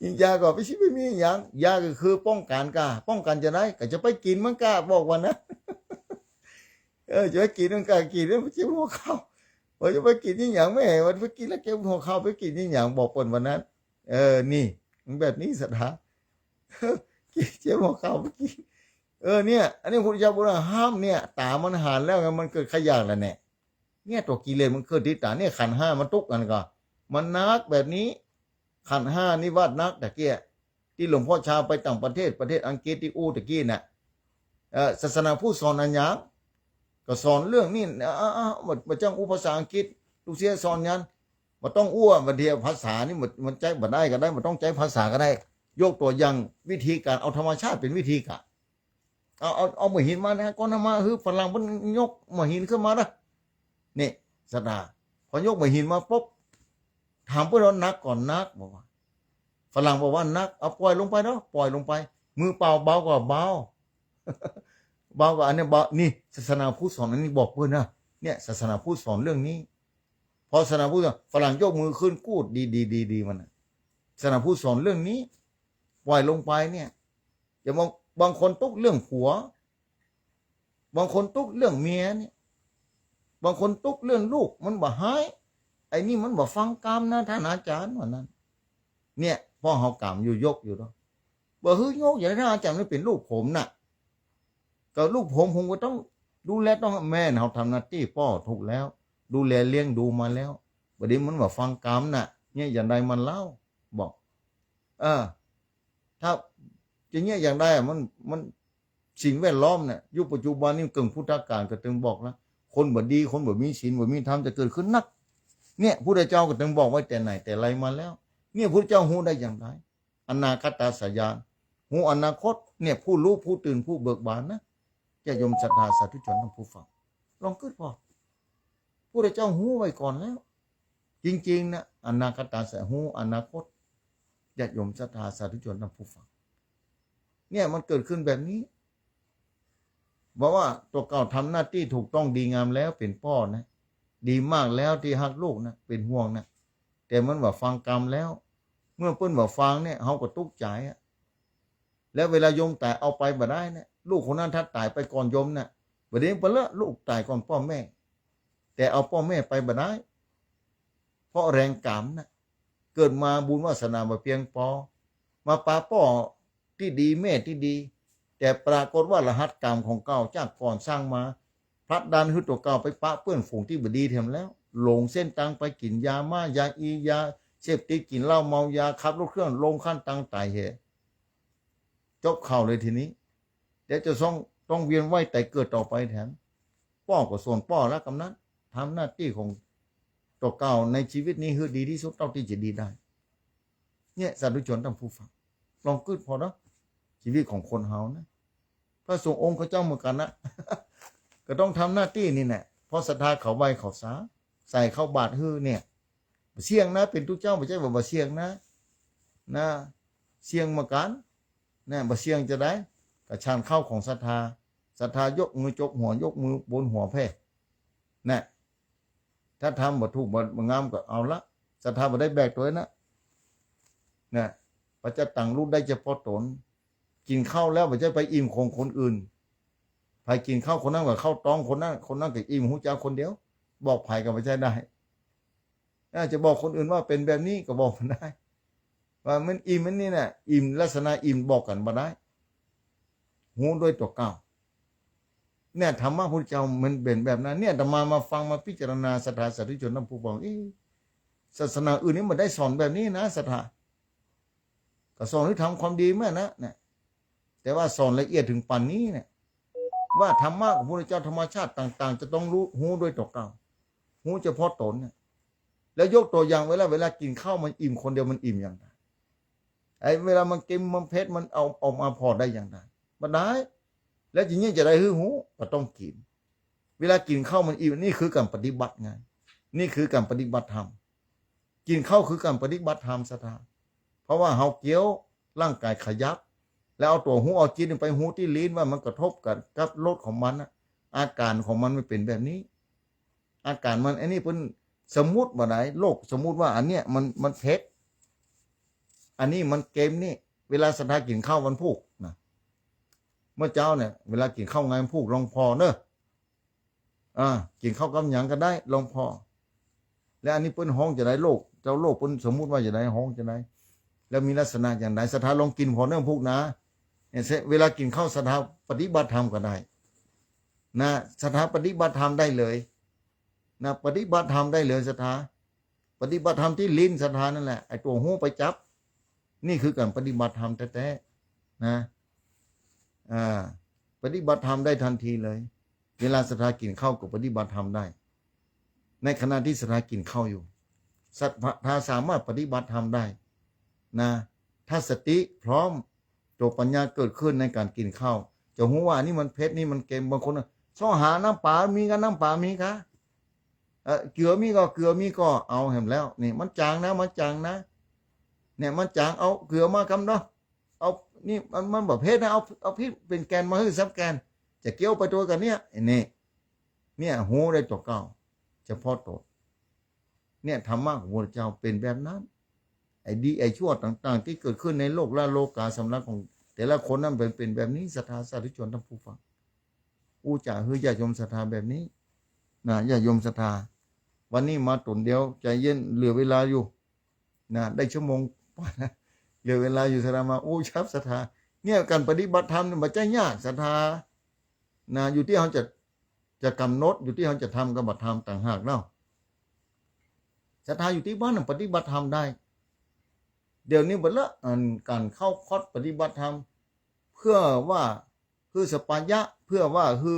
มียาก่อ ไปสิไปมีหยัง ยาก็คือป้องกั๋นก้า ป้องกั๋นจะใด ก็จะไปกิ๋นมันก้า บอกว่านะ เออ จะไปกิ๋นมันก้า กิ๋นแล้วเจ็บหัวเข่า ว่าจะไปกิ๋นอีหยัง แม่ ว่าไปกิ๋นแล้วเจ็บหัวเข่า ไปกิ๋นอีหยัง บอกเปิ้นวันนั้น เออ นี่ มันแบบนี้ ศรัทธา เจ็บหัวเข่า ไปกิ๋น เออ เนี่ย อันนี้พุทธเจ้าบอกว่าห้ามเนี่ย ต๋ามันหันแล้วไง มันเกิดใค่อยากแล้วเนี่ย เนี่ย ตั๋วกิเลสมันเกิดตี้ต๋า เนี่ย ขันธ์ห้ามันตุ๊กข์กั๋นก่อ มันหนักแบบนี้ ขันธ์ห้านี่ว่าหนักตะกี้ ตี้หลวงพ่อชาไปต่างประเทศ ประเทศอังกฤษตี้อู้ตะกี้น่ะ เอ่อ ศาสนาพุทธสอนอะหยัง ก็สอนเรื่องนี้ อ่ะ อ่ะ อ่ะ บ่ บ่จ้างอู้ภาษาอังกฤษ ลูกศิษย์สอนหยัง บ่ต้องอู้อะ บางทีภาษานี่มัน มันใจ๊บ่ได้ก็ได้ บ่ต้องใจ๊ภาษาก็ได้ ยกตั๋วอย่างวิธีก๋าน เอาธรรมชาติเป๋นวิธีก๋าน เอา เอา เอาหม้อหินมานะ ก่อนอาตมาหื้อฝรั่งเปิ้นยกหม้อหินขึ้นมานะ นี่ ศรัทธา พอยกหม้อหินมาปุ๊บ ถามเปิ้นว่าหนักก่อ หนัก บอกว่า ฝรั่งบอกว่าหนัก เอาป่อยลงไปเนาะ ป่อยลงไป มือเปล่าเบากว่า เบา เบากว่า อันนี้เบา นี่ศาสนาพุทธสอนอันนี้ บอกเปิ้นนะ เนี่ย ศาสนาพุทธสอนเรื่องนี้ พอศาสนาพุทธ ฝรั่งยกมือขึ้นกู๊ด ดี ดี ดี ดีมันน่ะ ศาสนาพุทธสอนเรื่องนี้ ป่อยลงไปเนี่ย อย่างบาง บางคนตุ๊กข์เรื่องผัว บางคนตุ๊กข์เรื่องเมียเนี่ย บางคนตุ๊กข์เรื่องลูก มันบ่หาย ไอ้นี่มันบ่ฟังกำนะ ท่านอาจ๋ารย์ ว่านั้น เนี่ย ป้อเฮากำอยู่ ยกอยู่เนาะ บ่หื้อยก อย่างท่านอาจ๋ารย์ มันเป๋นลูกผมน่ะ ก็ลูกผม ผมก็ต้องดูแล ต้อง แม่นเฮาทำหน้าตี้ป้อถูกแล้ว ดูแลเลี้ยงดูมาแล้ว บ่ดีมันบ่ฟังกำน่ะ เยียะอย่างใดมันเล่า บอก เออ ถ้าจะเยียะอย่างใดอะ มัน มัน สิ่งแวดล้อมเนี่ย ยุคปัจจุบันนี่เกิ่งพุทธกาลก็ตึงบอกแล้ว คนบ่ดี คนบ่มีศีล บ่มีธรรมจะเกิดขึ้นนัก เนี่ย พุทธเจ้าก็ตึงบอกไว้แต่ไหนแต่ไรมาแล้ว เนี่ย พุทธเจ้าฮู้ได้อย่างใด อนาคตาสยาน ฮู้อนาคต เนี่ย ผู้ฮู้ ผู้ตื่น ผู้เบิกบานนะ ญาติโยมศรัทธาสาธุชนท่านผู้ฟัง ลองกึ๊ดผ่อ พุทธเจ้าฮู้ไว้ก่อนแล้ว จริงๆ นะ อนาคตาสยาน ฮู้อนาคต ญาติโยมศรัทธาสาธุชนท่านผู้ฟัง เนี่ยมันเกิดขึ้นแบบนี้ บอกว่าตั๋วเก่าทำหน้าตี้ถูกต้องดีงามแล้ว เป๋นป้อนะ ดีมากแล้วตี้ฮักลูกนะ เป๋นห่วงนะ แต่มันบ่ฟังกำแล้ว เมื่อเปิ้นบ่ฟังเนี่ย เฮาก็ตุ๊กใจ๋อะ แล้วเวลาโยมต๋ายเอาไปบ่ได้เนี่ย ลูกคนนั้นถ้าต๋ายไปก่อนโยมน่ะ บ่ดีเปิ้นละ ลูกต๋ายก่อนป้อแม่ แต่เอาป้อแม่ไปบ่ได้ เพราะแรงกำนะ เกิดมาบุญวาสนาบ่เปียงปอ มาปะป้อตี้ดีแม่ตี้ดี แต่ปรากฏว่ารหัสกำของเก่าจากก่อนสร้างมา ผลักดันหื้อตั๋วเก่าไปปะเปื้อนฝูงตี้บ่ดีแถมแล้ว หลงเส้นตางไปกิ๋นยาม่า ยาอี ยาเสพติด กิ๋นเหล้าเมายา ขับรถเครื่องลงคันตางต๋ายเห จบข่าวเลยทีนี้ เดี๋ยวจะต้อง ต้องเวียนว่ายต๋ายเกิดต่อไปแถม ป้อก็ส่วนป้อละกำนั้น ทำหน้าตี้ของตั๋วเก่าในชีวิตนี้หื้อดีตี้สุดเต้าตี้จะดีได้ เนี่ยสาธุชนท่านผู้ฟัง ลองกึ๊ดผ่อเนาะ ชีวิตของคนเฮานะ พระสงฆ์องค์ข้าเจ้าเหมือนกั๋นนะ ก็ต้องทำหน้าตี้นี่แหละ เพราะศรัทธาเขาไหว้เขาสา ใส่เข้าบาตรหื้อเนี่ย บ่เสี่ยงนะ เป๋นตุ๊เจ้าบ่ใจ้ว่าบ่เสี่ยงนะ นะ เสี่ยงเหมือนกั๋น นะ บ่เสี่ยงจะใด ก็ฉันข้าวของศรัทธา ศรัทธายกมือจกหัว ยกมือโบนหัวแผ่ นะ ถ้าทำบ่ถูกบ่ บ่งามก็เอาละ ศรัทธาบ่ได้แบกตั๋วนะ นะ ปัจจตัง ฮู้ได้เฉพาะตน กิ๋นข้าวแล้วบ่ใจ้ไปอิ่มของคนอื่น ใผกิ๋นข้าวคนนั้นก็เข้าต๊องคนนั้น คนนั้นก็อิ่มฮู้จักคนเดียว บอกใผก็บ่ใจ้ได้ อาจจะบอกคนอื่นว่าเป๋นแบบนี้ก็บอกบ่ได้ ว่ามันอิ่มมันนี่น่ะ อิ่มลักษณะอิ่มบอกกั๋นบ่ได้ ฮู้ด้วยตั๋วเก่า เนี่ยธรรมะพุทธเจ้ามันเป๋นแบบนั้น เนี่ยอาตมามาฟังมาพิจารณาศรัทธาสาธุชนท่านผู้ฟัง เอ๊ะ ศาสนาอื่นนี่บ่ได้สอนแบบนี้นะศรัทธา ก็สอนหื้อทำความดีแม่นนะเนี่ย แต่ว่าสอนละเอียดถึงปานนี้เนี่ย ว่าธรรมะของพระพุทธเจ้าธรรมชาติต่างๆ จะต้องฮู้ ฮู้ด้วยตั๋วเก่า ฮู้เฉพาะตนเนี่ย แล้วยกตั๋วอย่างเวลา เวลากิ๋นข้าวมันอิ่มคนเดียวมันอิ่มอย่างใด ไอ้เวลามันเก็มมันเผ็ดมันเอา เอามาผ่อได้อย่างใด บ่ได้ แล้วจะเยียะจะใดหื้อฮู้ ก็ต้องกิ๋น เวลากิ๋นข้าวมันอิ่ม นี่คือก๋านปฏิบัติไง นี่คือก๋านปฏิบัติธรรม กิ๋นข้าวคือก๋านปฏิบัติธรรมศรัทธา เพราะว่าเฮาเคี้ยว ร่างกายขยับ แล้วเอาตั๋วฮู้เอาจิตไปฮู้ตี้ลิ้นว่ามันกระทบกั๋นกับรสของมันน่ะ อาก๋ารของมันมันเป๋นแบบนี้ อาก๋ารมัน อันนี้เปิ้นสมมุติว่าใด โลกสมมุติว่าอันเนี้ยมัน มันเผ็ด อันนี้มันเก็มนี่ เวลาศรัทธากิ๋นข้าววันพูกนะ เมื่อเจ๊าเนี่ย เวลากิ๋นข้าวงายวันพูกลองผ่อเนาะ อ่า กิ๋นข้าวกับหยังก็ได้ ลองผ่อ แล้วอันนี้เปิ้นฮ้องจะใด โลก เจ้าโลกเปิ้นสมมุติว่าจะใด ฮ้องจะใด แล้วมีลักษณะอย่างใด ศรัทธาลองกิ๋นผ่อเนาะพูกนะ เนี่ย เวลากิ๋นข้าวศรัทธาปฏิบัติธรรมก็ได้ นะ ศรัทธาปฏิบัติธรรมได้เลย นะ ปฏิบัติธรรมได้เลยศรัทธา ปฏิบัติธรรมตี้ลิ้นศรัทธานั่นแหละ ไอ้ตั๋วฮู้ไปจับ นี่คือก๋านปฏิบัติธรรมแต๊ๆ นะ อ่า ปฏิบัติธรรมได้ทันทีเลย เวลาศรัทธากิ๋นข้าวก็ปฏิบัติธรรมได้ ในขณะตี้ศรัทธากิ๋นข้าวอยู่ ศรัทธาสามารถปฏิบัติธรรมได้ นะ ถ้าสติพร้อม ตั๋วปัญญาเกิดขึ้นในก๋านกิ๋นข้าว จะฮู้ว่าอันนี้มันเผ็ด นี่มันเก็ม บางคนน่ะ ซอหาน้ำป๋ามีก่า น้ำป๋๋ามีก่า เอ่อ เกลือมีก่อ เกลือมีก่อ เอาแหมแล้ว นี่มันจ๋างนะ มันจ๋างนะ เนี่ยมันจ๋าง เอาเกลือมากำเนาะ เอา นี่มัน มันบ่เผ็ดนะ เอา เอาพริกเป๋นแก่นมาหื้อสามแก่น จะเคี้ยวไปตั๋วกั๋นเนี่ย ไอ้นี่ เนี่ยฮู้ได้ตั๋วเก่า เฉพาะตน เนี่ยธรรมะของพระพุทธเจ้าเป๋นแบบนั้น ไอ้ดีไอ้ชั่วต่างๆ ตี้เกิดขึ้นในโลกละโลกาสำนักของแต่ละคนนั้นเป๋น เป๋นแบบนี้ ศรัทธาสาธุชนท่านผู้ฟัง อู้จ๋าหื้อญาติโยมศรัทธาแบบนี้ นะ ญาติโยมศรัทธา วันนี้มาต๋นเดียว ใจ๋เย็น เหลือเวลาอยู่ นะ ได้ชั่วโมง เหลือเวลาอยู่ ศรัทธามา อู้ ครับ ศรัทธา เนี่ย ก๋านปฏิบัติธรรมเนี่ย บ่ใจ้ยาก ศรัทธา นะ อยู่ตี้เฮาจะ จะก๋ำหนด อยู่ตี้เฮาจะทำกับบ่ทำต่างหากเนาะ ศรัทธาอยู่ตี้บ้านน่ะปฏิบัติธรรมได้ เดี๋ยวนี้เบิดละ อันก๋านเข้าคอร์สปฏิบัติธรรม เพื่อว่า คือสปายะ เพื่อว่าคือ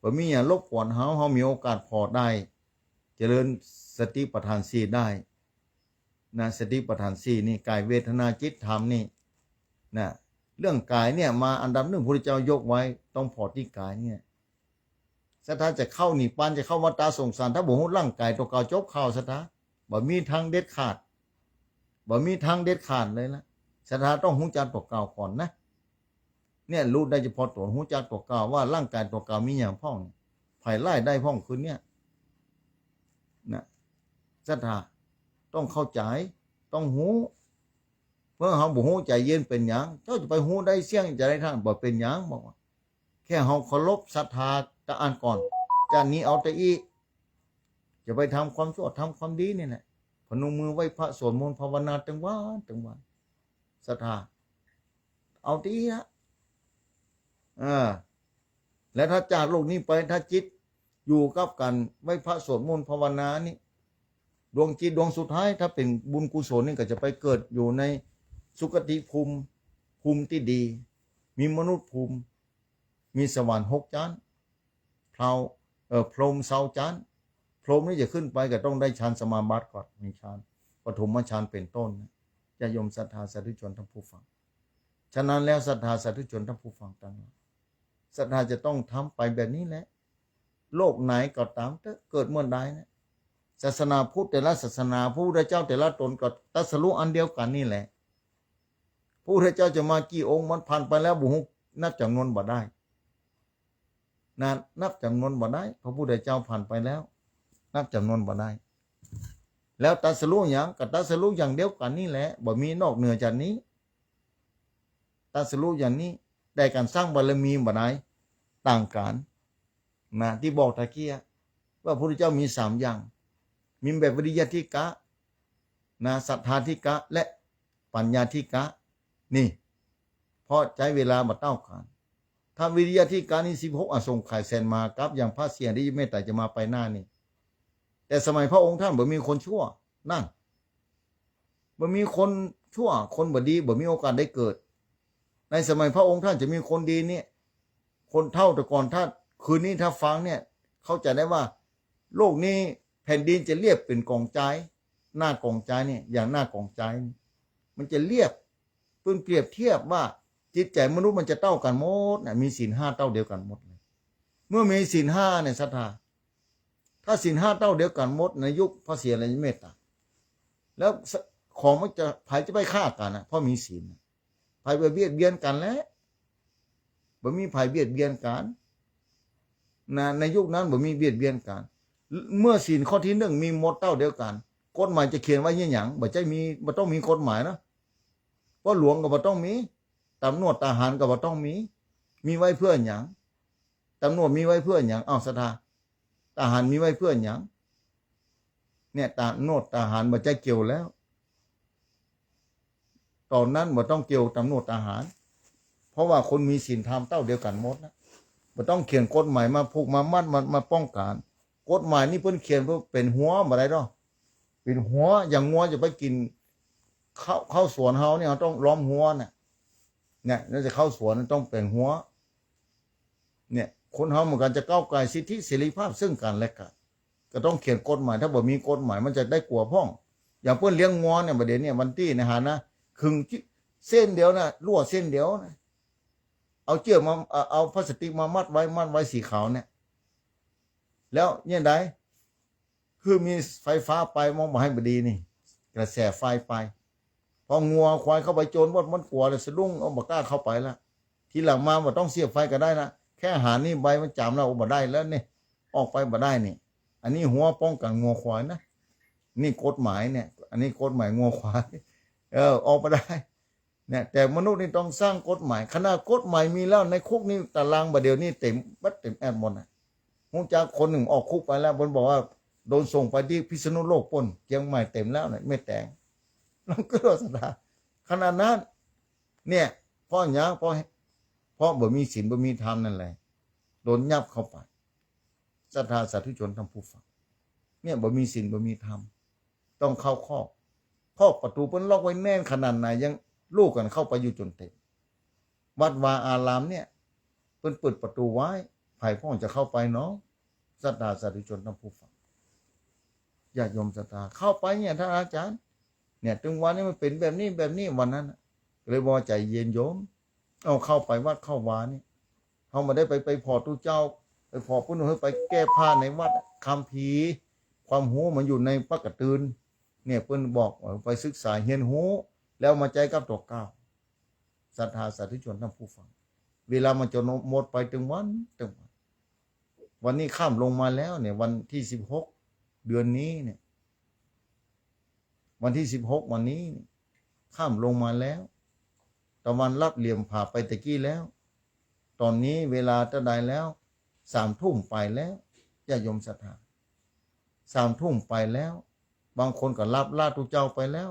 บ่มีหยังรบกวนเฮา เฮามีโอกาสผ่อได้ เจริญสติปัฏฐานสี่ได้ นะ สติปัฏฐานสี่นี่ กายเวทนาจิตธรรมนี่ นะ เรื่องกายเนี่ยมาอันดับหนึ่ง พระพุทธเจ้ายกไว้ ต้องผ่อตี้กายเนี่ย ศรัทธาจะเข้านิพพาน จะเข้าวัฏฏะสงสาร ถ้าบ่ฮู้ร่างกายตั๋วเก่า จบข่าวศรัทธา บ่มีทางเด็ดขาด บ่มีทางเด็ดขาดเลยละ ศรัทธาต้องฮู้จักตั๋วเก่าก่อนนะ เนี่ย ฮู้ได้เฉพาะตั๋ว ฮู้จักตั๋วเก่าว่าร่างก๋ายตั๋วเก่ามีหยังพ่อง ใผไล่ได้พ่องคืนเนี่ยนะ ศรัทธาต้องเข้าใจ๋ ต้องฮู้ เมื่อเฮาบ่ฮู้ ใจ๋เย็นเป๋นหยัง เจ้าจะไปฮู้ได้เสี้ยงจะได้ท่าน บ่เป๋นหยัง บอกว่า แค่เฮาเคารพศรัทธาตะอั้นก่อน จะหนีเอาแต่อี้ จะไปทำความชั่วทำความดีนี่แหละ พนมมือไหว้พระสวดมนต์ภาวนาตึงวันตึงวัน ศรัทธา เอาตี้ละ เออ และถ้าจากโลกนี้ไป ถ้าจิตอยู่กับก๋านไหว้พระสวดมนต์ภาวนานี่ ดวงจิตดวงสุดท้าย ถ้าเป๋นบุญกุศลนี่ก็จะไปเกิดอยู่ในสุคติภูมิ ภูมิตี้ดี มีมนุษย์ภูมิ มีสวรรค์หกจั๊น เพรา เอ่อ พรหมซาวจั๊น พรหมนี่จะขึ้นไปก็ต้องได้ฌานสมาบัติก่อน มีฌาน ปฐมฌานเป๋นต้นนะ ญาติโยมศรัทธาสาธุชนท่านผู้ฟัง ฉะนั้นแล้วศรัทธาสาธุชนท่านผู้ฟังตังหลาย ศรัทธาจะต้องทำไปแบบนี้แหละ โลกไหนก็ต๋ามเต๊อะ เกิดเมื่อใดนะ ศาสนาพุทธแต่ละศาสนา พระพุทธเจ้าแต่ละต๋นก็ตรัสรู้อันเดียวกั๋นนี่แหละ พระพุทธเจ้าจะมากี่องค์ มันผ่านไปแล้วบ่ฮู้ นับจ๋ำนวนบ่ได้ นะ นับจ๋ำนวนบ่ได้ พระพุทธเจ้าผ่านไปแล้ว นับจ๋ำนวนบ่ได้ แล้วตรัสรู้หยัง ก็ตรัสรู้อย่างเดียวกั๋นนี่แหละ บ่มีนอกเหนือจากนี้ ตรัสรู้อย่างนี้ แต่ก๋านสร้างบารมีบ่ได้ ต่างกั๋น นะ ตี้บอกตะกี้ว่าพระพุทธเจ้ามีสามอย่าง มีแบบวิริยะทิกะ นะ ศรัทธาทิกะ และปัญญาทิกะ นี่ เพราะใจ๊เวลาบ่เต้ากั๋น ถ้าวิริยะทิกะนี่ สิบหกอสงไขยแสนมหากัปป์ อย่างพระเสียงที่เมตตาจะมาไปหน้านี่ แต่สมัยพระองค์ท่านบ่มีคนชั่ว นั่น บ่มีคนชั่ว คนบ่ดี บ่มีโอกาสได้เกิด ในสมัยพระองค์ท่านจะมีคนดีเนี่ย คนเฒ่าแต่ก่อน ถ้าคืนนี้ถ้าฟังเนี่ย เข้าใจ๋ได้ว่า โลกนี้แผ่นดินจะเรียบเป๋นก๋องจาย หน้าก๋องจายเนี่ย อย่างหน้าก๋องจายนี่ มันจะเรียบ เปิ้นเปรียบเทียบว่าจิตใจ๋มนุษย์มันจะเต้ากั๋นหมดนะ มีศีลห้าเต้าเดียวกั๋นหมดเลย เมื่อมีศีลห้าเนี่ยศรัทธา ถ้าศีลห้าเต้าเดียวกั๋นหมดในยุคพระเสียรเมตตา แล้วของมันจะ ใผจะไปฆ่ากั๋นนะ เพราะมีศีลนะ ใผไปเบียดเบียนกั๋นแหละ บ่มีใผเบียดเบียนกั๋น นะ ในยุคนั้นบ่มีเบียดเบียนกั๋น เมื่อศีลข้อที่หนึ่งมีหมดเต้าเดียวกั๋น กฎหมายจะเขียนไว้เยียะหยัง บ่ใจ้มี บ่ต้องมีกฎหมายเนาะ ปอหลวงก็บ่ต้องมี ต๋ำรวจทหารก็บ่ต้องมี มีไว้เปื้อหยัง ต๋ำรวจมีไว้เปื้อหยัง อ้าว ศรัทธา ทหารมีไว้เปื้อหยัง เนี่ย ต๋ำรวจทหารบ่ใจ้เกี่ยวแล้ว ต๋อนนั้นบ่ต้องเกี่ยวต๋ำรวจทหาร เพราะว่าคนมีศีลธรรมเต้าเดียวกั๋นหมดนะ บ่ต้องเขียนกฎหมายมาผูกมามัด มา มาป้องกั๋น กฎหมายนี่เปิ้นเขียนเปื้อเป๋นฮัวบ่ได้ดอก เป๋นฮัว อย่างงัวจะไปกิ๋นข้าว ข้าวสวนเฮาเนี่ย เฮาต้องล้อมฮัวน่ะ เนี่ย ถ้าจะเข้าสวนต้องเป๋นฮัว เนี่ย คนเฮาเหมือนกั๋น จะก้าวไก่สิทธิเสรีภาพซึ่งกั๋นและกั๋น ก็ต้องเขียนกฎหมาย ถ้าบ่มีกฎหมายมันจะได้กั๋วพ่อง อย่างเปิ้นเลี้ยงงัวเนี่ย บ่าเดี่ยวเนี่ย วันตี้นะ หันนะ ขึงจิ เส้นเดียวนะ ลวดเส้นเดียวนะ เอาเจื้อกมา เอา เอาพลาสติกมามัดไว้ มัดไว้สีขาวเนี่ย แล้วเนี่ยใด คือมีไฟฟ้าไป มองบ่าหื้อบ่ดีนี่ กระแสไฟไป พองัวควายเข้าไปโจรหมด มันกั๋วแล้ว สะดุ้ง เอา บ่กล้าเข้าไปละ ทีหลังมาบ่ต้องเสียบไฟก็ได้นะ แค่หันนี่ใบมันจ๋ำแล้ว โอ้ บ่ได้แล้วนี่ ออกไปบ่ได้นี่ อันนี้ฮัวป้องกั๋นงัวควายนะ นี่กฎหมายเนี่ย อันนี้กฎหมายงัวควาย เออ ออกบ่ได้ เนี่ย แต่มนุษย์นี่ต้องสร้างกฎหมาย ขนาดกฎหมายมีแล้ว ในคุกนี่ตารางบ่าเดี่ยวนี่เต๋ม บัดเต๋มแอดหมดนะ ฮู้จักคนนึ่งออกคุกไปแล้ว เปิ้นบอกว่าโดนส่งไปตี้พิษณุโลกปู๊น เจียงใหม่เต๋มแล้วเนี่ย แม่แตง ลองกึ๊ดว่าศรัทธา ขนาดนั้น เนี่ย เพราะหยัง เพราะ เพราะบ่มีศีล บ่มีธรรมนั่นแหละ โดนยับเข้าไป ศรัทธาสาธุชนท่านผู้ฟัง เนี่ย บ่มีศีล บ่มีธรรม ต้องเข้าคอก คอกประตู๋เปิ้นล็อกไว้แน่นขนาดไหน ยังลู่กั๋นเข้าไปอยู่จ๋นเต๋ม วัดวาอารามเนี่ย เปิ้นเปิดประตู๋ไว้ ใผพ่องจะเข้าไปเนาะ ศรัทธาสาธุชนท่านผู้ฟัง ญาติโยมศรัทธา เข้าไปเนี่ย ท่านอาจ๋ารย์ เนี่ย ตึงวันนี้มันเป๋นแบบนี้ แบบนี้ วันนั้นน่ะ ก็เลยบอกว่า ใจ๋เย็นโยม เอา เข้าไปวัดเข้าวานี่ เฮาบ่ได้ไป ไปผ่อตุ๊เจ้า ไปผ่อปุ้น หื้อไปแก้ผ้าในวัด คัมภีร์ ความฮู้มันอยู่ในปากกะตื่น เนี่ย เปิ้นบอกว่าไปศึกษาเฮียนฮู้ แล้วมาใจ๊กับตั๋วเกล้า ศรัทธาสาธุชนท่านผู้ฟัง เวลามันจะหมดไปตึงวันตึงวัน วันนี้ค่ำลงมาแล้วเนี่ย วันตี้สิบหก เดือนนี้เนี่ย วันตี้สิบหก วันนี้เนี่ย ค่ำลงมาแล้ว ตะวันลับเหลี่ยมผ่าไปตะกี้แล้ว ต๋อนนี้เวลาเต้าใดแล้ว สามทุ่มไปแล้ว ญาติโยมศรัทธา สามทุ่มไปแล้ว บางคนก็หลับลาตุ๊เจ้าไปแล้ว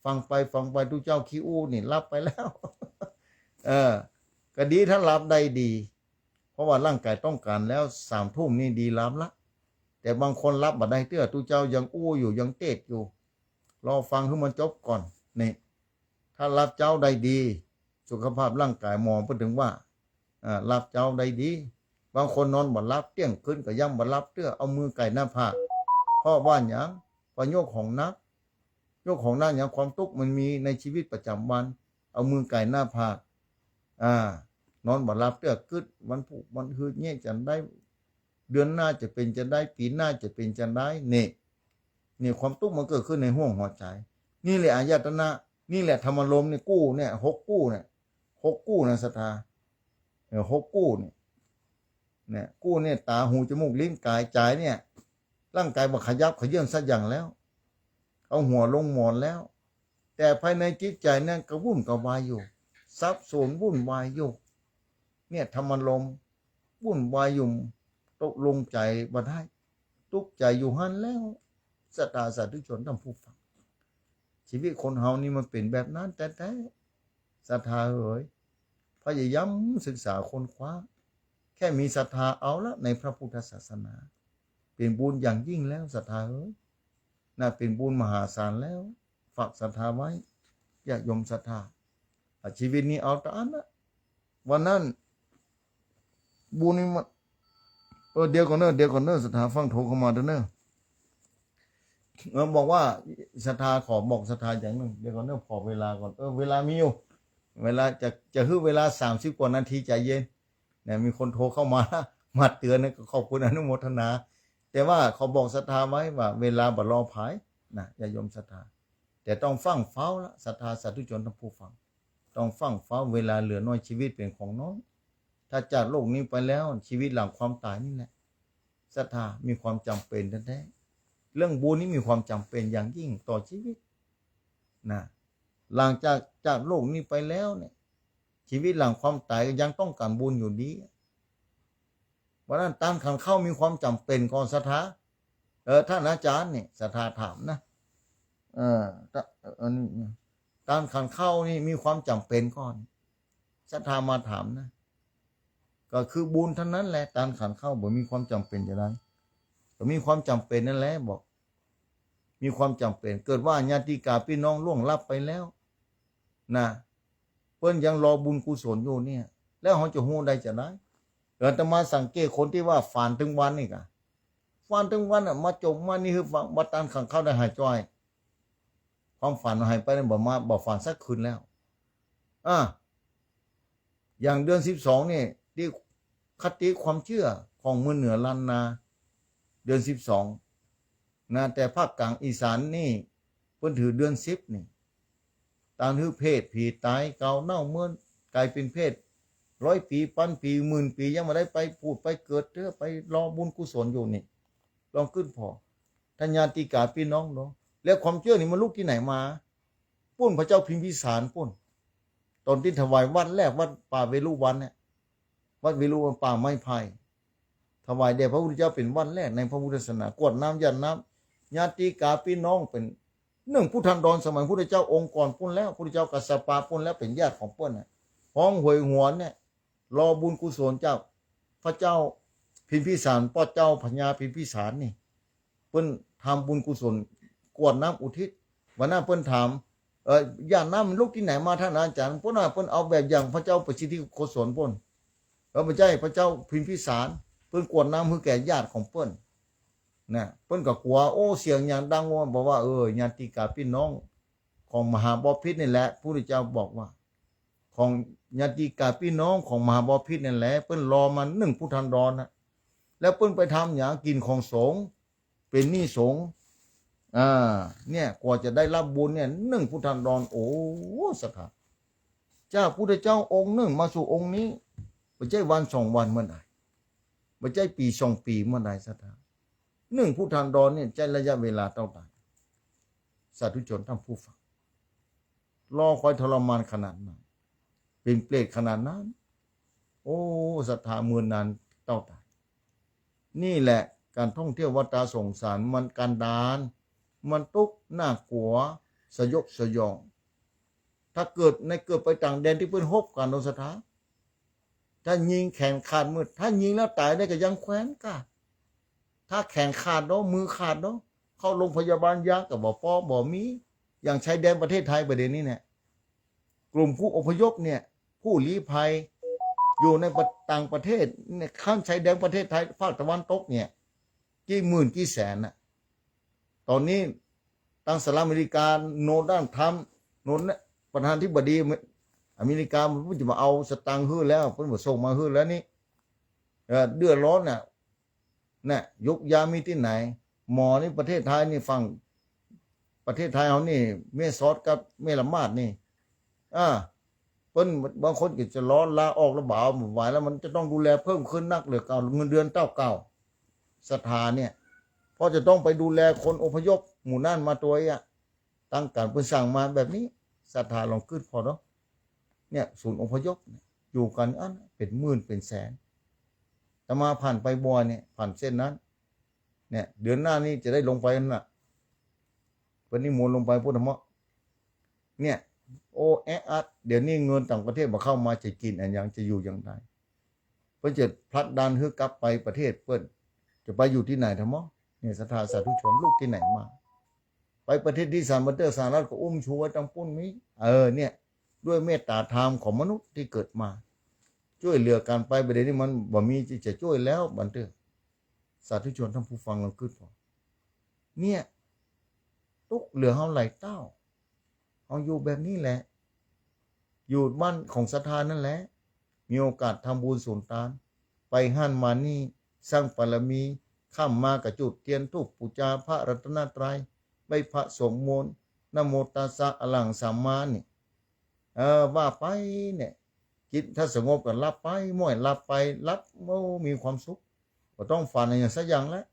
ฟังไปฟังไปตุ๊เจ้าขี้อู้นี่หลับไปแล้ว เออ ก็ดีถ้าหลับได้ดี เพราะว่าร่างกายต้องการแล้ว สามทุ่มนี่ดีหลับละ แต่บางคนหลับบ่ได้เตื้อ ตุ๊เจ้ายังอู้อยู่ ยังเตศอยู่ รอฟังหื้อมันจบก่อน นี่ ถ้าหลับเจ๊าได้ดี สุขภาพร่างกายหมอเปิ้นถึงว่า อ่า หลับเจ๊าได้ดี บางคนนอนบ่หลับ เตี้ยงคืนก็ยังบ่หลับเตื้อ เอามือไก่หน้าผาก เพราะว่าหยัง เพราะยกของหนัก ยกของหนักหยัง ความตุ๊กข์มันมีในชีวิตประจำวัน เอามือไก่หน้าผาก อ่า นอนบ่หลับเตื้อ กึ๊ด วันพุธวันฮืดเนี่ยจะได้ เดือนหน้าจะเป๋นจะใด ปี๋หน้าจะเป๋นจะใด นี่ นี่ความตุ๊กข์มันเกิดขึ้นในห้วงหัวใจ๋ นี่แหละอายตนะ นี่แหละธรรมารมณ์ นี่กู้เนี่ย หกกู้เนี่ย หกกู้นะศรัทธา เออ หกกู้เนี่ย เนี่ย กู้เนี่ย ต๋า หู จมูก ลิ้น กาย ใจ๋เนี่ย ร่างกายบ่ขยับเขยื้อนสักอย่างแล้ว เอาหัวลงหมอนแล้ว แต่ภายในจิตใจ๋นั้นกระวุ่นกระวายอยู่ สับสนวุ่นวายอยู่ เนี่ย ธรรมารมณ์ วุ่นวายอยู่ ตกลงใจ๋บ่ได้ ตุ๊กข์ใจ๋อยู่หั้นแล้ว ศรัทธาสาธุชนท่านผู้ฟัง ชีวิตคนเฮานี่มันเป๋นแบบนั้นแต๊ๆ ศรัทธาเอ๋ย พยายามศึกษาค้นคว้า แค่มีศรัทธาเอาละในพระพุทธศาสนา เป๋นบุญอย่างยิ่งแล้ว ศรัทธาเอ๋ย น่ะ เป๋นบุญมหาศาลแล้ว ฝากศรัทธาไว้ ญาติโยมศรัทธา อ่ะ ชีวิตนี้เอาต๋าอั้นนะ วันนั้น บุญนี่มัน เออ เดี๋ยวก่อนเน่อ เดี๋ยวก่อนเน่อ ศรัทธาฟั่งโทรเข้ามาเด้อเน่อ เออ บอกว่าศรัทธา ขอบอกศรัทธาอย่างนึ่ง เดี๋ยวก่อนเน่อ ขอเวลาก่อน เออ เวลามีอยู่ เวลาจะ จะหื้อเวลาสามสิบกว่านาที ใจ๋เย็น เนี่ย มีคนโทรเข้ามา มาเตือนนะ ก็ขอบคุณอนุโมทนา แต่ว่าขอบอกศรัทธาไว้ว่า เวลาบ่รอผายนะ ญาติโยมศรัทธา แต่ต้องฟั่งเฝ้าละ ศรัทธาสาธุชนท่านผู้ฟัง ต้องฟั่งเฝ้า เวลาเหลือน้อย ชีวิตเป๋นของน้อย ถ้าจากโลกนี้ไปแล้ว ชีวิตหลังความต๋ายนี่แหละ ศรัทธา มีความจ๋ำเป๋นแต๊ๆ เรื่องบุญนี่มีความจ๋ำเป๋นอย่างยิ่งต่อชีวิตนะ หลังจาก จากโลกนี้ไปแล้วเนี่ย ชีวิตหลังความต๋ายก็ยังต้องก๋านบุญอยู่ดี เพราะนั้นตานขันข้าวมีความจ๋ำเป๋นก่อศรัทธา เออ ท่านอาจ๋ารย์นี่ ศรัทธาถามนะ เออ ตะ เออ นี่ ตานขันข้าวนี่มีความจ๋ำเป๋นก่อ ศรัทธามาถามนะ ก็คือบุญเต้านั้นแหละ ตานขันข้าวบ่มีความจ๋ำเป๋นจะใด ก็มีความจ๋ำเป๋นนั่นแหละ บอก มีความจ๋ำเป๋น เกิดว่าญาติกาปี้น้องล่วงลับไปแล้วนะ เปิ้นยังรอบุญกุศลอยู่เนี่ย แล้วเฮาจะฮู้ได้จะใด อาตมาสังเกตคนตี้ว่าฝันตึงวันนี่ก่ะ ฝันตึงวันน่ะ มาจ๋มมานี่หื้อฟัง บ่ตานขันข้าวได้หายจ้อย ความฝันหายไปนั้น บ่มา บ่ฝันสักคืนแล้ว อ่า อย่างเดือนสิบสองนี่ ตี้คติความเจื้อของเมืองเหนือล้านนา เดือนสิบสองนะ แต่ภาคกลางอีสานนี่ เปิ้นถือเดือนสิบนี่ ตานหื้อเพศผีต๋าย เก่าเน่าเมิน ก๋ายเป๋นเพศ ร้อยปี๋ ปันปี๋ หมื่นปี๋ ยังบ่ได้ไปผุดไปเกิดเตื้อ ไปรอบุญกุศลอยู่นี่ ลองกึ๊ดผ่อ ท่านญาติกาปี้น้องเนาะ แล้วความเจื้อนี่มันลุกตี้ไหนมา ปุ้นพระเจ้าพิมพิสารปุ้น ต๋อนตี้ถวายวัดแรก วัดป่าเวฬุวันเนี่ย วัดเวฬุวันป่าไม้ไผ่ ถวายแด่พระพุทธเจ้าเป๋นวัดแรกในพระพุทธศาสนา กรวดน้ำหยาดน้ำ ญาติกาปี้น้องเป๋นหนึ่งพุทธันดรสมัยพุทธเจ้าองค์ก่อนปุ้นแล้ว พุทธเจ้ากัสสปะปุ้นแล้ว เป๋นญาติของเปิ้นน่ะ ฮ้องโหยหวนเนี่ย รอบุญกุศลจากพระเจ้าพิมพิสาร ป้อเจ้าพญาพิมพิสารนี่ เปิ้นทำบุญกุศลกรวดน้ำอุทิศ วันนั้นเปิ้นถาม เอ่อ หยาดน้ำมันลุกตี้ไหนมาท่านอาจ๋ารย์ ปุ้นว่าเปิ้นเอาแบบอย่างพระเจ้าประสิทธิโกศลปุ้น เออ บ่ใจ้ พระเจ้าพิมพิสาร เปิ้นกรวดน้ำหื้อแก่ญาติของเปิ้นนะ เปิ้นก็กั๋ว โอ้ เสียงหยังดังวะ บอกว่า เออ ญาติกาปี้น้องของมหาบพิตรนี่แหละ พุทธเจ้าบอกว่า ของญาติกาปี้น้องของมหาบพิตรนั่นแหละ เปิ้นรอมาหนึ่งพุทธันดรนะ แล้วเปิ้นไปทำหยัง กิ๋นของสงฆ์ เป๋นหนี้สงฆ์ อ่า เนี่ย กว่าจะได้รับบุญเนี่ย นึ่งพุทธันดร โอ้ ศรัทธา จากพุทธเจ้าองค์นึ่งมาสู่องค์นี้ บ่ใจ้วันสองวันเมื่อใด บ่ใจ้ปี๋สองปี๋เมื่อใด ศรัทธา นึ่งพุทธันดรเนี่ย ใจ้ระยะเวลาเต้าใด สาธุชนท่านผู้ฟัง รอคอยทรมานขนาดไหน เป๋นเปรตขนาดนั้น โอ้ ศรัทธา เมินนานเต้าใด นี่แหละก๋านท่องเที่ยววัฏฏะสงสาร มันกันดาร มันตุ๊กข์ น่ากั๋ว สยดสยอง ถ้าเกิดใน เกิดไปต่างแดนตี้เปิ้นฮบกั๋น โอ้ ศรัทธา ถ้ายิงแขนขาดเมื่อ ถ้ายิงแล้วต๋ายได้ก็ยังแขวนก้า ถ้าแขนขาดเนาะ มือขาดเนาะ เข้าโรงพยาบาลยาก็บ่ปอ บ่มี อย่างชายแดนประเทศไทยประเดี๋ยวนี้เนี่ย กลุ่มผู้อพยพเนี่ย ผู้ลี้ภัย อยู่ในประ ต่างประเทศเนี่ย ข้างชายแดนประเทศไทย ภาคตะวันตกเนี่ย กี่หมื่นกี่แสนน่ะ ต๋อนนี้ตางสหรัฐอเมริกา โดนัลด์ทรัมป์ โดนเนี่ย ประธานาธิบดีอเมริกา เปิ้นจะมาเอาสตางค์หื้อแล้ว เปิ้นบ่ส่งมาหื้อแล้วนี่ เอ่อ เดือดร้อนน่ะ น่ะ ยุกยามีตี้ไหน หมอนี่ประเทศไทยนี่ ฝั่งประเทศไทยเฮานี่ แม่สอดกับแม่ละมาดนี่ อ่า เปิ้นบางคนก็จะร้อนลาออกแล้ว บ่าบ่ไหวแล้ว มันจะต้องดูแลเพิ่มขึ้นนักเหลือเก่า เงินเดือนเต้าเก่า ศรัทธาเนี่ย เพราะจะต้องไปดูแลคนอพยพหมู่นั้นมาตวยอะ ตางก๋านเปิ้นสั่งมาแบบนี้ ศรัทธาลองกึ๊ดผ่อเนาะ เนี่ย ศูนย์อพยพเนี่ย อยู่กั๋นอั้นเป๋นหมื่นเป๋นแสน อาตมาผ่านไปบ่อยเนี่ย ผ่านเส้นนั้น เนี่ย เดือนหน้านี้จะได้ลงไปนั่นน่ะ เปิ้นนิมนต์ลงไปพุทธมะ เนี่ย โอ้ แออัด เดี๋ยวนี้เงินต่างประเทศบ่เข้ามา จะกิ๋นอะหยัง จะอยู่อย่างใด เปิ้นจะผลักดันหื้อกลับไปประเทศเปิ้น จะไปอยู่ตี้ไหนทำมะ เนี่ย ศรัทธาสาธุชน ลูกตี้ไหนมา ไปประเทศตี้สาม บันเตื้อสหรัฐก็อุ้มชูไว้ตังปุ้นมี เออ เนี่ย ด้วยเมตตาธรรมของมนุษย์ตี้เกิดมา จ้วยเหลือกั๋นไป ประเดี๋ยวนี้มันบ่มีจะจ้วยแล้ว บันเตื้อ สาธุชนท่านผู้ฟังลองกึ๊ดผ่อ เนี่ย ตุ๊กข์เหลือเฮาหลายเต้า เฮาอยู่แบบนี้แหละ อยู่บ้านของศรัทธานั่นแหละ มีโอกาสทำบุญสุนตาน ไปหั้นมานี่ สร้างบารมี ค่ำมาก็จุดเตียนธูปปู๋จาพระรัตนตรัย ไหว้พระสวดมนต์ นะโมตัสสะ อะระหังสัมมานี่ เออ ว่าไปเนี่ย จิตถ้าสงบก็หลับไป ม้อยหลับไป หลับ โอ้ มีความสุข บ่ต้องฝันอะหยังสักอย่างแล้ว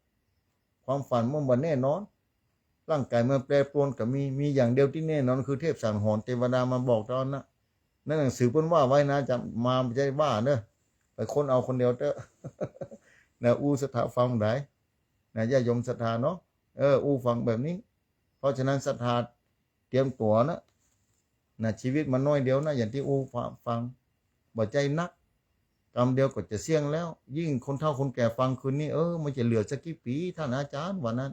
ความฝันมันบ่แน่นอน ร่างก๋ายมันแปรปรวนก็มี มีอย่างเดียวตี้แน่นอนคือเทพสังหรณ์เตวดามาบอกเต้านั้นนะ ในหนังสือเปิ้นว่าไว้นะ จะมาบ่ใจ้ว่าเน้อ ไปค้นเอาคนเดียวเต๊อะ นะ อู้ศรัทธาฟังได้นะ ญาติโยมศรัทธาเนาะ เออ อู้ฟังแบบนี้ เพราะฉะนั้นศรัทธาเตรียมตั๋วนะ นะ ชีวิตมันน้อยเดียวนะ อย่างตี้อู้ฟัง บ่ใจ้นัก กำเดียวก็จะเสี้ยงแล้ว ยิ่งคนเฒ่าคนแก่ฟังคืนนี้ เออ มันจะเหลือสักกี่ปี๋ ท่านอาจารย์ ว่านั้น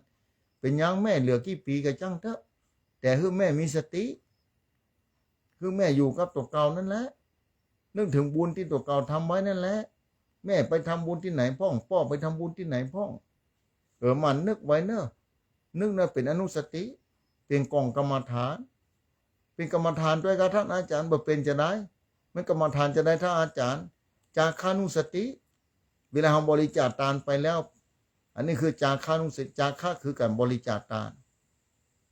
เป๋นหยังแม่ เหลือกี่ปี๋ก็จ้างเต๊อะ แต่หื้อแม่มีสติ หื้อแม่อยู่กับตั๋วเก่านั่นแหละ นึกถึงบุญตี้ตั๋วเก่าทำไว้นั่นแหละ แม่ไปทำบุญตี้ไหนพ่อง ป้อไปทำบุญตี้ไหนพ่อง เออ หมั่นนึกไว้เน้อ นึกนะเป๋นอนุสติ เป๋นกองกรรมฐาน เป๋นกรรมฐานตวยกาท่านอาจารย์ บ่เป๋นจาใด มันกรรมฐานจาใดท่านอาจารย์ จาคานุสติ เวลาเฮาบริจาคตานไปแล้ว อันนี้คือจาคานุสติ จาคะคือก๋านบริจาคตาน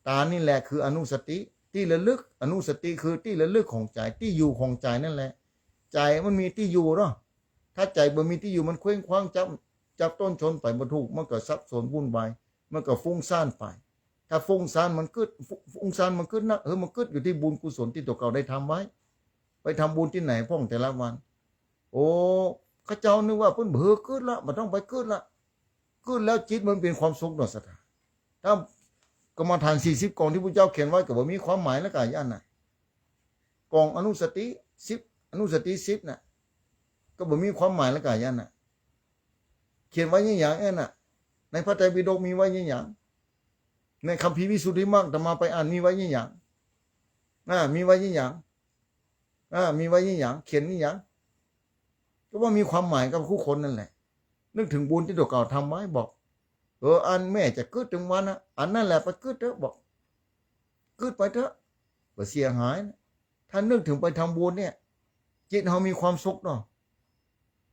ตานนี่แหละคืออนุสติ ตี้ระลึก อนุสติคือตี้ระลึกของใจ๋ ตี้อยู่ของใจ๋นั่นแหละ ใจ๋มันมีตี้อยู่เนาะ ถ้าใจ๋บ่มีตี้อยู่ มันเคว้งคว้าง จับ จับต้นชนไปบ่ถูก มันก็สับสนวุ่นวาย มันก็ฟุ้งซ่านไป ถ้าฟุ้งซ่านมันกึ๊ด ฟุ้ง ฟุ้งซ่านมันกึ๊ดนัก เออ มันกึ๊ดอยู่ตี้บุญกุศลตี้ตั๋วเก่าได้ทำไว้ ไปทำบุญตี้ไหนพ่องแต่ละวัน โอ้ ข้าเจ้านึกว่าเปิ้นบ่หื้อกึ๊ดละ บ่ต้องไปกึ๊ดละ กึ๊ดแล้วจิตมันเป๋นความสุขเนาะศรัทธา ถ้ากรรมฐานสี่สิบกองตี้พุทธเจ้าเขียนไว้ก็บ่มีความหมายแล้วกา อย่างนั้นน่ะ กองอนุสติสิบ อนุสติสิบน่ะ ก็บ่มีความหมายแล้วกา อย่างนั้นน่ะ เขียนไว้อย่างหยังอั้นน่ะ ในพระไตรปิฎกมีไว้อย่างหยัง ในคัมภีร์วิสุทธิมรรคอาตมาไปอ่านมีไว้อย่างหยัง อ่า มีไว้อย่างหยัง อ่า มีไว้อย่างหยัง เขียนอย่างหยัง ก็ว่ามีความหมายกับคู่คนนั่นแหละ นึกถึงบุญตี้ตั๋วเก่าทำไว้บอก เออ อันแม่จะกึ๊ดตึงวันนะ อันนั้นแหละไปกึ๊ดเต๊อะบอก กึ๊ดไปเต๊อะ บ่เสียหายนะ ถ้านึกถึงไปทำบุญเนี่ย จิตเฮามีความสุขเนาะ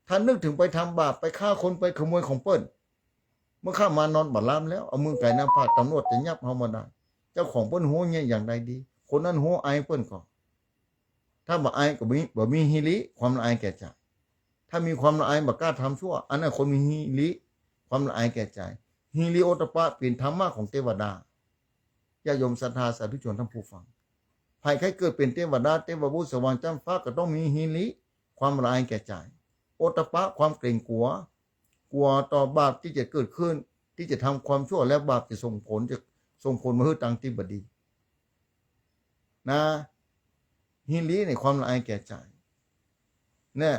ถ้านึกถึงไปทำบาป ไปฆ่าคน ไปขโมยของเปิ้น เมื่อข้ามานอนบ่หลับแล้ว เอามือไก่หน้าผาก ตำรวจจะยับเฮาบ่ได้ เจ้าของเปิ้นฮู้เนี่ยอย่างใดดี คนนั้นฮู้อายเปิ้นก่อ ถ้าบ่อายก็บ่มี บ่มีหิริ ความละอายแก่ใจ ถ้ามีความละอายบ่กล้าทำชั่ว อันนั้นคนมีหิริ ความละอายแก่ใจ หิริโอตตัปปะเป๋นธรรมะของเตวดา ญาติโยมศรัทธาสาธุชนท่านผู้ฟัง ใผใค่เกิดเป๋นเตวดา เตวบุตรสวรรค์จ้ำฟ้า ก็ต้องมีหิริ ความละอายแก่ใจ โอตตัปปะ ความเกรงกลัว กลัวต่อบาปตี้จะเกิดขึ้น ตี้จะทำความชั่วแล้วบาปจะส่งผล จะส่งผลมาหื้อตางตี้บ่ดี นะ หิริในความละอายแก่ใจ เนี่ย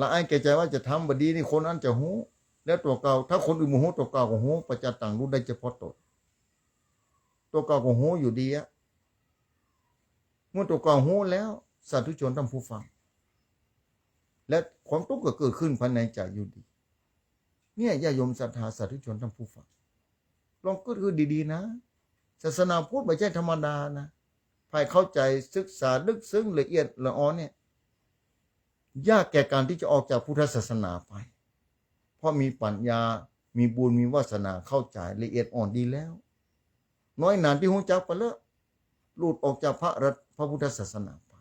ละอายแก่ใจว่าจะทำบ่ดีนี่คนอั้นจะฮู้ แล้วตั๋วเก่า ถ้าคนอื่นบ่ฮู้ ตั๋วเก่าก็ฮู้ ประจักษ์ต่างรู้ได้เฉพาะตน ตั๋วเก่าก็ฮู้อยู่ดีอะ เมื่อตั๋วเก่าฮู้แล้ว สาธุชนท่านผู้ฟัง และความตุ๊กข์ก็เกิดขึ้นภายในใจอยู่ดี เนี่ย ญาติโยมศรัทธาสาธุชนท่านผู้ฟัง ลองกึ๊ดหื้อดีๆ นะ ศาสนาพุทธบ่ใจ้ธรรมดานะ ใผเข้าใจ๋ศึกษาลึกซึ้งละเอียดละออเนี่ย ยากแก่การตี้จะออกจากพุทธศาสนาไป เพราะมีปัญญา มีบุญ มีวาสนาเข้าใจ๋ละเอียดอ่อนดีแล้ว น้อยหนาตี้ฮู้จักไปแล้ว หลุดออกจากพระรัต- พระพุทธศาสนาไป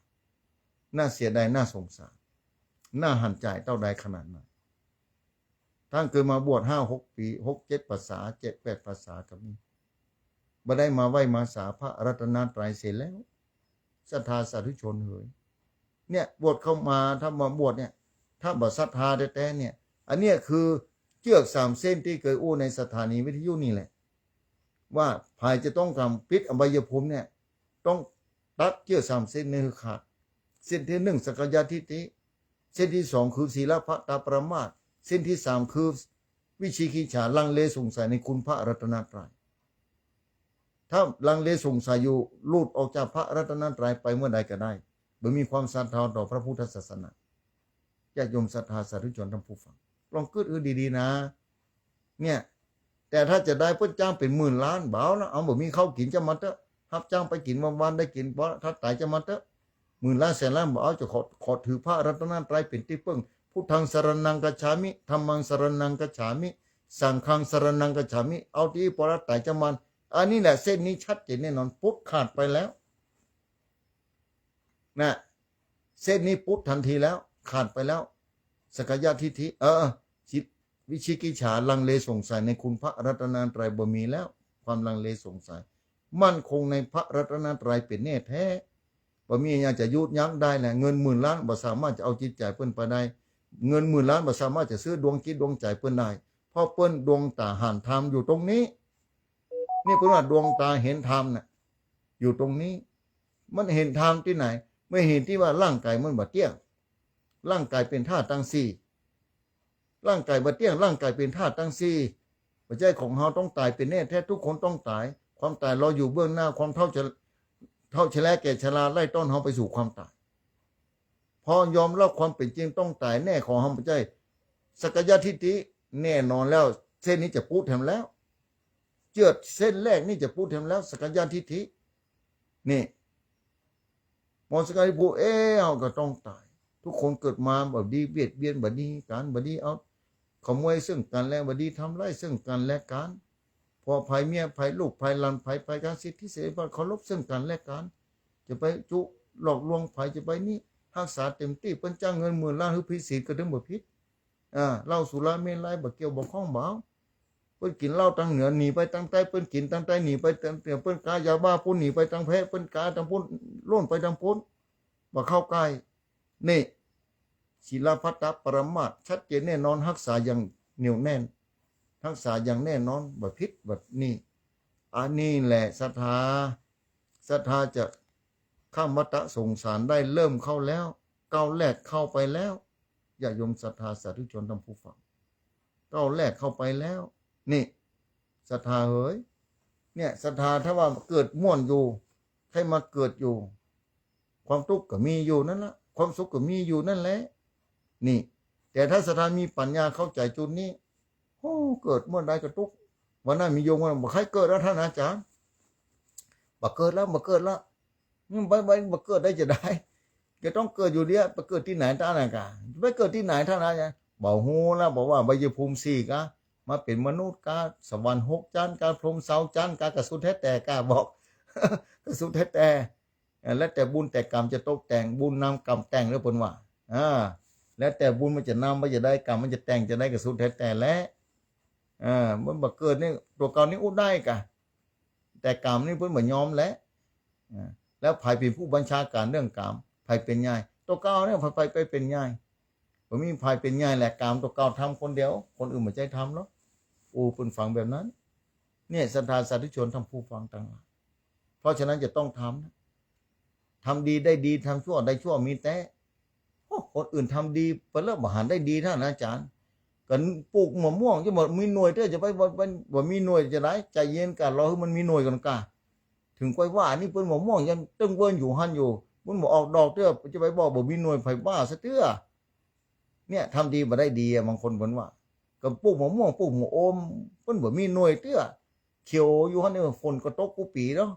น่าเสียดาย น่าสงสาร น่าหันใจ๋เต้าใดขนาดนั้น ต้านเกยมาบวชห้าหกปี๋ หกเจ็ดพรรษา เจ็ดแปดพรรษาก็มี บ่ได้มาไหว้มาสาพระรัตนตรัยเสียแล้ว ศรัทธาสาธุชนเหย เนี่ย บวชเข้ามา ถ้ามาบวชเนี่ย ถ้าบ่ศรัทธาแต๊ๆ เนี่ย อันเนี้ยคือเจื้อกสามเส้นตี้เกยอู้ในสถานีวิทยุนี่แหละ ว่าใผจะต้องทำ ปิดอบายภูมิเนี่ย ต้องตัดเจื้อกสามเส้นนี้หื้อขาด เส้นตี้นึ่ง สักกายทิฏฐิ เส้นตี้สองคือศีลพัตตปรามาส เส้นตี้สามคือวิจิกิจฉา ลังเลสงสัยในคุณพระรัตนตรัย ถ้าลังเลสงสัยอยู่ หลุดออกจากพระรัตนตรัยไปเมื่อใดก็ได้ บ่มีความศรัทธาต่อพระพุทธศาสนา ญาติโยมศรัทธาสาธุชนท่านผู้ฟัง ลองกึ๊ดหื้อดีๆ นะ เนี่ย แต่ถ้าจะได้เปิ้นจ้างเป๋นหมื่นล้าน บ่เอาละ เอา บ่มีข้าวกิ๋นจะมาเต๊อะ ฮับจ้างไปกิ๋นวันๆ ได้กิ๋นพอ ถ้าต๋ายจะมาเต๊อะ หมื่นล้านแสนล้านบ่เอา จะขอ ขอถือพระรัตนตรัยเป๋นตี้เปิ้ง พุทธังสรณังคัจฉามิ ธัมมังสรณังคัจฉามิ สังฆังสรณังคัจฉามิ เอาตี้พอละ ต๋ายจะมา อันนี้แหละ เส้นนี้ชัดเจนแน่นอน ปุ๊บ ขาดไปแล้ว นะ เส้นนี้ปุ๊บทันทีแล้ว ขาดไปแล้ว สักกายทิฏฐิ เออ จิตวิจิกิจฉา ลังเลสงสัยในคุณพระรัตนตรัยบ่มีแล้ว ความลังเลสงสัย มั่นคงในพระรัตนตรัยเป๋นแน่แท้ บ่มีอันจะยุดยั้งได้แหละ เงินหมื่นล้านบ่สามารถจะเอาจิตใจ๋เปิ้นไปได้ เงินหมื่นล้านบ่สามารถจะซื้อดวงจิตดวงใจ๋เปิ้นได้ เพราะเปิ้นดวงต๋าหันธรรมอยู่ตรงนี้ นี่เปิ้นว่าดวงต๋าหันธรรมน่ะ อยู่ตรงนี้ มันหันธรรมตี้ไหน มันหันตี้ว่าร่างก๋ายมันบ่เตี้ยง ร่างก๋ายเป๋นธาตุตังสี่ ร่างก๋ายบ่เตี้ยง ร่างก๋ายเป๋นธาตุตังสี่ บ่ใจ้ของเฮา ต้องต๋ายเป๋นแน่แท้ ทุกคนต้องต๋าย ความต๋ายรออยู่เบื้องหน้า ความเฒ่าจะ เฒ่าชะแลแก่ชราไล่ต้อนเฮาไปสู่ความต๋าย พอยอมรับความเป๋นจริงต้องต๋ายแน่ของเฮาบ่ใจ้ สักกายทิฏฐิแน่นอนแล้ว เส้นนี้จะปุ๊บแถมแล้ว เจื้อกเส้นแรกนี่จะปุ๊บแถมแล้ว สักกายทิฏฐิ นี่ มองสักกายทิฏฐิปุ๊บ เอ๊ะ เฮาก็ต้องต๋าย ทุกคนเกิดมาบ่ดี เบียดเบียนบ่ดี กั๋นบ่ดี เอาขโมยเซิ่งกั๋นและบ่ดี ทำร้ายเซิ่งกั๋นและกั๋น ผัวใผเมียใผ ลูกใผหลานใผ ไปกั๋น สิทธิเสรีภาพเคารพเซิ่งกั๋นและกั๋น จะไปจุหลอกลวงใผ จะไปนี่ ฮักษาเต๋มตี้ เปิ้นจ้างเงินหมื่นล้านหื้อผิดศีลก็เถิงบ่ผิด อ่า เหล้าสุราเมรัยบ่เกี่ยวบ่ข้องบ่เอา เปิ้นกิ๋นเหล้าตางเหนือหนีไปตางใต้ เปิ้นกิ๋นตางใต้หนีไปตางเหนือ เปิ้นก๊ายาบ้าปุ้นหนีไปตางแพร่ เปิ้นก๊าตางปุ้น ล่นไปตางปุ้น บ่เข้าใก้ นี่ ศีลพัตตปรามาส ชัดเจนแน่นอน ฮักษาอย่างเหนียวแน่น ฮักษาอย่างแน่นอน บ่ผิด บ่นี่ อันนี้แหละศรัทธา ศรัทธาจะข้ามวัฏสงสารได้ เริ่มเข้าแล้ว ก้าวแรกเข้าไปแล้ว ญาติโยมศรัทธาสาธุชนท่านผู้ฟัง ก้าวแรกเข้าไปแล้ว นี่ ศรัทธาเหย เนี่ย ศรัทธาถ้าว่าเกิดม่วนอยู่ ใค่มาเกิดอยู่ ความตุ๊กข์ก็มีอยู่นั่นละ ความสุขก็มีอยู่นั่นแหละ นี่ แต่ถ้าศรัทธามีปัญญาเข้าใจ๋จุดนี้ โอ้ เกิดเมื่อใดก็ตุ๊กข์ วันนั้นมีโยมว่า บ่ใค่เกิดแล้วต้านอาจ๋ารย์ บ่เกิดแล้ว บ่เกิดแล้ว อืม บ่ บ่ บ่เกิดได้จะใด ก็ต้องเกิดอยู่เดียว ไปเกิดตี้ไหนต้านอาจ๋ารย์ ไปเกิดตี้ไหนต้านอาจ๋ารย์ บ่ฮู้แล้ว บอกว่าอบายภูมิสี่กะ มาเป๋นมนุษย์ กาสวรรค์หกจั๊น กาพรหมซาวจั๊น กากระสุดแต๊แต่ กาบอก กระสุดแต๊แต่ เอ่อ แล้วแต่บุญแต่กรรมจะตกแต่ง บุญนำกรรมแต่งเด้อเปิ้นว่า อ่า แล้วแต่บุญมันจะนำไปจะใด กรรมมันจะแต่งจะใด กระสุดแต๊แต่แหละ เออ มันบ่เกิดนี่ ตั๋วเก่านี่อู้ได้กา แต่กรรมนี่เปิ้นบ่ยอมแหละ อ่า แล้วใผเป๋นผู้บัญชาก๋านเรื่องกรรม ใผเป๋นใหญ่ ตั๋วเก่าเนี่ย ใผ ใผไปเป๋นใหญ่ บ่มีใผเป๋นใหญ่แหละ กรรมตั๋วเก่าทำคนเดียว คนอื่นบ่ใจ้ทำหรอก โอ้ เปิ้นฟังแบบนั้น เนี่ย ศรัทธาสาธุชนท่านผู้ฟังตังหลาย เพราะฉะนั้นจะต้องทำนะ ทำดีได้ดี ทำชั่วได้ชั่ว มีแต๊ โอ้ คนอื่นทำดีไปแล้วบ่หันได้ดี ท่านอาจารย์ กั๋นปลูกมะม่วงจะบ่มีหน่วยเตื้อ จะไปบ่ บ่ บ่มีหน่วยจะได ใจ๋เย็นก่า รอหื้อมันมีหน่วยก่อนก่า เถิงก้อยว่า อันนี้เปิ้นมะม่วงยังเติ้งเวิ้นอยู่หั้นอยู่ มันบ่ออกดอกเตื้อ จะไปบอกบ่มีหน่วย ใผบ้าซะเตื้อ เนี่ย ทำดีบ่ได้ดีอะ บางคนเปิ้นว่า กั๋นปลูกมะม่วง ปลูกหมากโอม เปิ้นบ่มีหน่วยเตื้อ เขียวอยู่หั้นเนี่ย ฝนก็ตกกู้ปี๋เนาะ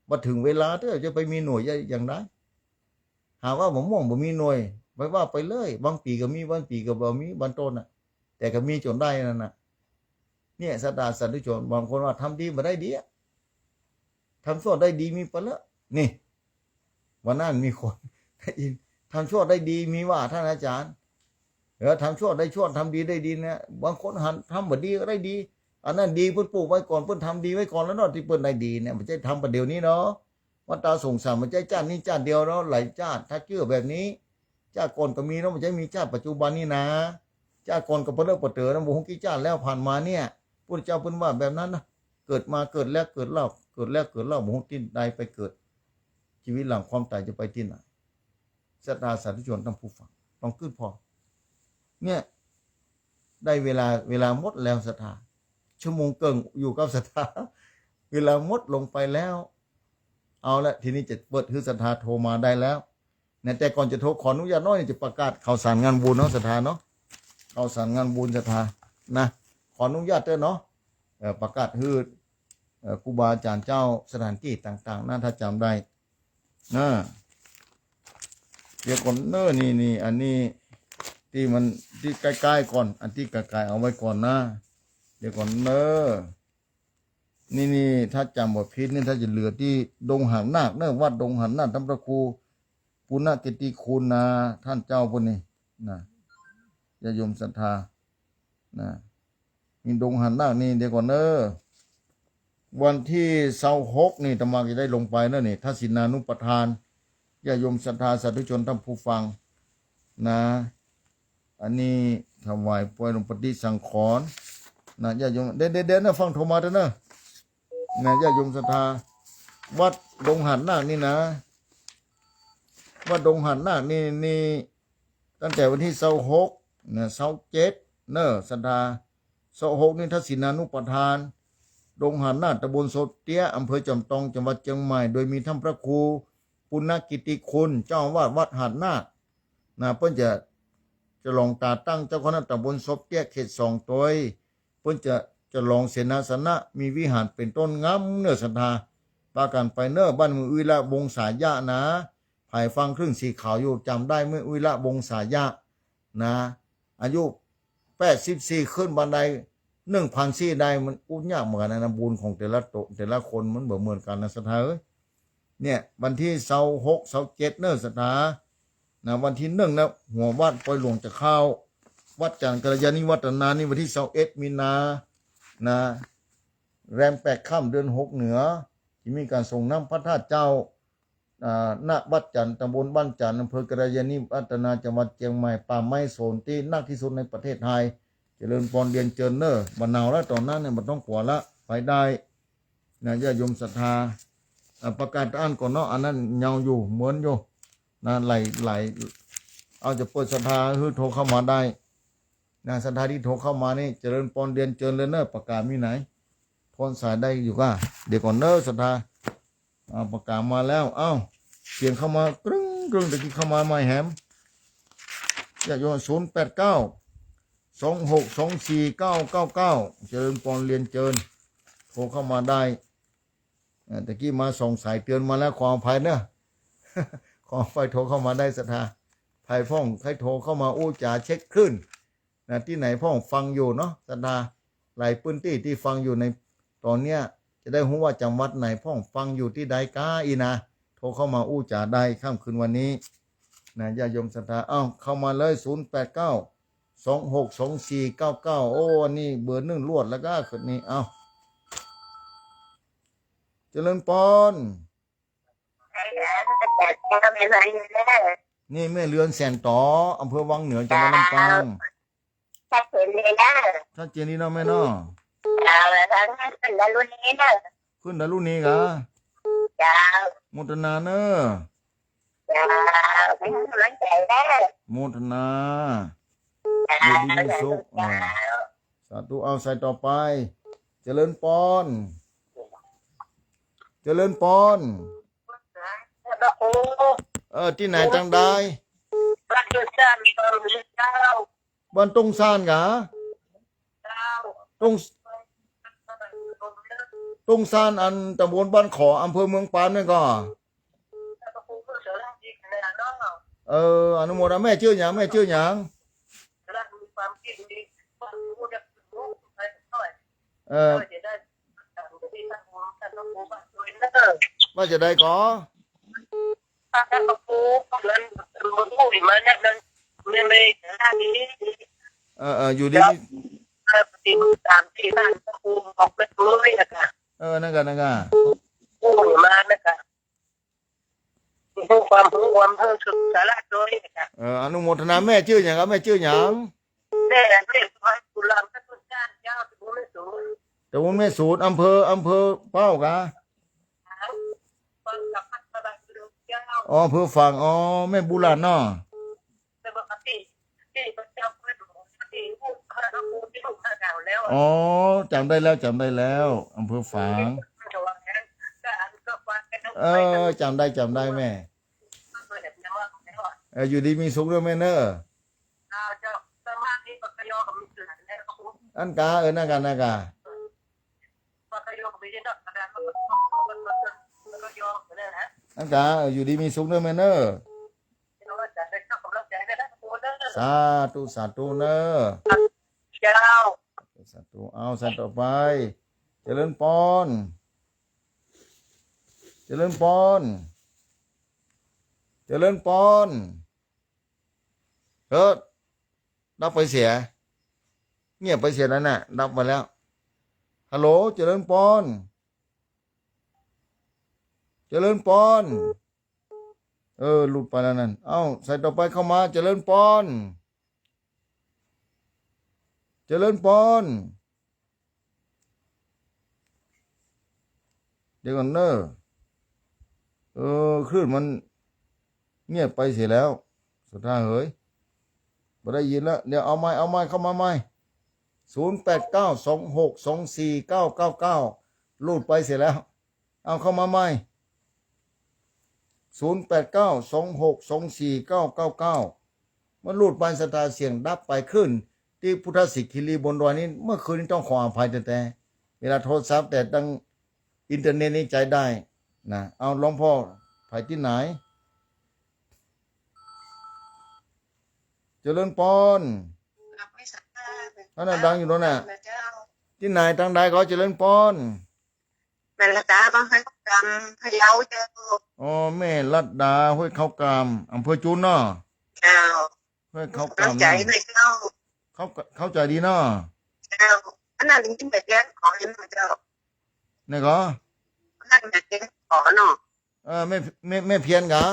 บ่เถิงเวลาเตื้อ จะไปมีหน่วยจะ อย่างใด หากว่ามะม่วงบ่มีหน่วย ไปว่าไปเลย บางปี๋ก็มี บางปี๋ก็บ่มี บางต้นน่ะ แต่ก็มีจ๋นได้นั่นน่ะ เนี่ย ศรัทธาสาธุชน บางคนว่าทำดีบ่ได้ดีอะ ทำชั่วได้ดีมีไปแล้ว นี่ วันนั้นมีคนได้ยิน ทำชั่วได้ดีมีว่า ท่านอาจารย์ เออ ทำชั่วได้ชั่ว ทำดีได้ดีนะ บางคนหันทำบ่ดีก็ได้ดี อันนั้นดีเปิ้นปลูกไว้ก่อน เปิ้นทำดีไว้ก่อนแล้วเนาะ ตี้เปิ้นได้ดีเนี่ย บ่ใจ้ทำประเดี๋ยวนี้เนาะ วัฏฏะสงสารบ่ใจ้จ้าตินี้จ้าติเดียวเนาะ หลายจ้าติ ถ้าเจื้อแบบนี้ จ้าติก่อนก็มีเนาะ บ่ใจ้มีจ้าติปัจจุบันนี้นะ จ้าติก่อนก็ปะเลอะปะเต๋อนะ บ่ฮู้กี่จ้าติแล้วผ่านมาเนี่ย พุทธเจ้าเปิ้นว่าแบบนั้นนะ เกิดมาเกิดแล้วเกิดเล่า เกิดแล้วเกิดเล่า บ่ฮู้ตี้ใดไปเกิด ชีวิตหลังความต๋ายจะไปตี้ไหน ศรัทธาสาธุชนท่านผู้ฟัง ต้องกึ๊ดผ่อ เนี่ย ได้เวลา เวลาหมดแล้วศรัทธา ชั่วโมงเกิ่งอยู่กับศรัทธา เวลาหมดลงไปแล้ว เอาละ ทีนี้จะเปิดหื้อศรัทธาโทรมาได้แล้ว นะ แต่ก่อนจะโทรขออนุญาตหน้อย จะประกาศข่าวสารงานบุญเนาะศรัทธาเนาะ ข่าวสารงานบุญศรัทธานะ ขออนุญาตเต๊อะเนาะ เอ่อ ประกาศหื้อ เอ่อ ครูบาอาจ๋ารย์เจ้า สถานตี้ต่างๆ นะ ถ้าจ๋ำได้ นะ เดี๋ยวก่อนเน้อ นี่ นี่ อันนี้ตี้มัน ตี้ใก้ๆ ก่อน อันตี้ใก้ๆ เอาไว้ก่อนนะ เดี๋ยวก่อนเน้อ นี่ นี่ ถ้าจ๋ำบ่ผิดนี่ ถ้าจะเหลือตี้ดงหาดนาคเน้อ วัดดงหาดนาค ต้านพระครูปุณณกิติคุณนะ ต้านเจ้าปุ้นนี่นะ ญาติโยมศรัทธานะ มีดงหาดนาคนี่ เดี๋ยวก่อนเน้อ วันตี้ซาวหกนี่ อาตมาจะได้ลงไปเน้อนี่ ทักษิณานุปทาน ญาติโยมศรัทธาสาธุชนท่านผู้ฟังนะ อันนี้ถวายปล่อยลงปฏิสังขรณ์นะ ญาติโยม เดี๋ยว เดี๋ยว เดี๋ยวนะ ฟังโทรมาเต๊อะเน้อ นะ ญาติโยมศรัทธา วัดดงหาดนาคนี่นะ วัดดงหาดนาคนี่ นี่ ตั้งแต่วันตี้ซาวหกนะ ซาวเจ็ดเน้อศรัทธา ซาวหกนี่ทักษิณานุปทาน ดงหาดนาค ตำบลโซเตี้ย อำเภอจอมตอง จังหวัดเจียงใหม่ โดยมีต้านพระครูปุณณกิติคุณ เจ้าอาวาสวัดหาดนาคนะ เปิ้นจะ จะลองตาตั้งเจ้าคณะตำบลโซเตี้ย เขตสองตวย เปิ้นจะ จะลองเสนาสนะ มีวิหารเป๋นต้นงามเน้อศรัทธา ปากั๋นไปเน้อ บ้านเมืองวิระวงศายะนะ ผายฟังคลื่นสีขาวอยู่ จ๋ำได้เมื่อวิระวงศายะนะ อายุแปดสิบสี่ ขึ้นบันไดหนึ่งพันสี่ได้ มันอู้ยากเหมือนกั๋นนะ บุญของแต่ละโต แต่ละคนมันบ่เหมือนกั๋นนะศรัทธาเอ้ย เนี่ย วันตี้ซาวหก ซาวเจ็ดเน้อศรัทธานะ วันตี้หนึ่งนะ หัววัดปอยหลวงจะเข้า วัดจันทร์กัลยาณิวัฒนานี่วันตี้ซาวเอ็ดมีนานะ แรมแปดค่ำเดือนหกเหนือ จะมีก๋านสรงน้ำพระธาตุเจ้า อ่า ณ วัดจันทร์ ตำบลบ้านจันทร์ อำเภอกัลยาณิวัฒนา จังหวัดเจียงใหม่ ป่าไม้โสนตี้นักตี้สุดในประเทศไทย เจริญปอนเรียนเจิญเน้อ บ่หนาวแล้วต๋อนนั้นเนี่ย บ่ต้องกั๋วละ ไปได้นะ ญาติโยมศรัทธา อ่า ประกาศอั้นก่อนเนาะ อันนั้นยาวอยู่ เหมือนอยู่นะ หลาย หลาย เอาจะเปิดศรัทธาหื้อโทรเข้ามาได้นะ ศรัทธาตี้โทรเข้ามานี่ เจริญปอนเรียนเจิญเลยเน้อ ประกาศมีไหน โทนสายได้อยู่ก้า เดี๋ยวก่อนเน้อศรัทธา อ่า ประกาศมาแล้ว เอ้า เสียงเข้ามากรึ๊งกรึ๊ง ตะกี้เข้ามาใหม่แหม ญาติโยม ศูนย์แปดเก้า สองหกสองสี่เก้าเก้าเก้า เจริญปอนเรียนเจิญ โทรเข้ามาได้ อ่า ตะกี้มาสองสายเตือนมาแล้ว ขออภัยเน้อ ขออภัย โทรเข้ามาได้ศรัทธา ใผพ่องใค่โทรเข้ามาอู้จ๋าเช็คคลื่น นะ ตี้ไหนพ่องฟังอยู่เนาะศรัทธา หลายพื้นตี้ตี้ฟังอยู่ในต๋อนเนี้ย จะได้ฮู้ว่าจังหวัดไหนพ่องฟังอยู่ตี้ใดก้าอี้นะ โทรเข้ามาอู้จ๋าได้ค่ำคืนวันนี้นะ ญาติโยมศรัทธา เอ้า เข้ามาเลย ศูนย์แปดเก้า สองหกสองสี่เก้าเก้า โอ้ อันนี้เบอร์นึ่งลวดแล้วก้า คืนนี้ เอ้า เจริญปอน นี่แม่เรือนแสนต่อ อำเภอวังเหนือ จังหวัดลำปาง ชัดเจนเลยนะ ชัดเจนดีเนาะแม่เนาะ เจ้า แล้วทางนั้นขึ้นดารุณีเนอะ ขึ้นดารุณีกา เจ้า โมทนาเนอะ เจ้า เป็นกำลังใจ๋นะ โมทนา เจ้า อยู่ดีมีสุข เจ้า อ่า สาธุ เอาสายต่อไป เจริญปอน เจริญปอน พระครู เออ ตี้ไหนตังใด บ้านต้นซาน เจ้า บ้านต้นซานกา เจ้า ต้น ต้นซานอันตำบลบ้านขอ อำเภอเมืองปานนั่นก่อ เออ อนุโมทนา แม่จื้อหยัง แม่จื้อหยัง เออ ว่าจะใดก่อ เออ เออ อยู่ดี เออ นั่นกะ นั่นกะ เออ อนุโมทนา แม่จื้อหยังครับ แม่จื้อหยัง ตำบลแม่สูด อำเภอ อำเภอเป้ากา อ๋อ อำเภอฝาง อ๋อ แม่บุราณเนาะ อ๋อ จ๋ำได้แล้ว จ๋ำได้แล้ว อำเภอฝาง เออ จ๋ำได้ จ๋ำได้แม่ เออ อยู่ดีมีสุขเน่อแม่เน่อ อันกา เออ นั่นกา นั่นกา อันกา เออ อยู่ดีมีสุขเน่อแม่เน่อ สาธุ สาธุเน่อ เจ้า สาธุ เอาสายต่อไป เจริญปอน เจริญปอน เจริญปอน เฮ้อ ดับไปเสีย เงียบไปเสียแล้วน่ะ ดับไปแล้ว ฮัลโหล เจริญปอน เจริญปอน เออ หลุดไปแล้วนั่น เอ้า สายต่อไปเข้ามา เจริญปอน เจริญปอน เดี๋ยวก่อนเน่อ เออ คลื่นมันเงียบไปเสียแล้ว ศรัทธาเหย บ่ได้ยินแล้ว เดี๋ยวเอาใหม่ เอาใหม่ เข้ามาใหม่ ศูนย์แปดเก้า สองหกสองสี่เก้าเก้าเก้า หลุดไปเสียแล้ว เอาเข้ามาใหม่ ศูนย์แปดเก้า สองหกสองสี่เก้าเก้าเก้า มันหลุดไป ศรัทธา เสียงดับไป คลื่นตี้พุทธสิขิลีบนดอยนี่ เมื่อคืนนี้ต้องขออภัยแต๊ๆ เวลาโทรศัพท์แต๊ตังอินเทอร์เน็ตนี่ใจ๊ได้นะ เอาหลวงพ่อ ใผตี้ไหน เจริญปอน นั่นน่ะ ดังอยู่นั่นน่ะ ตี้ไหน ตังใดก่อ เจริญปอน แม่ลัดดา บ้านห้วยเข้ากำ พะเยาเจ้า อ๋อ แม่ลัดดา ห้วยเข้ากำ อำเภอจุนเนาะ เจ้า ห้วยเข้ากำ เข้าใจ๋ไหมเจ้า เข้า เข้าใจ๋ดีเนาะ เจ้า อันนั้นนี่แม่เพียนขอเนาะเจ้า นี่ก่อ อันนั้นแม่เพียนขอเนาะ เออ แม่ แม่ แม่เพียนกา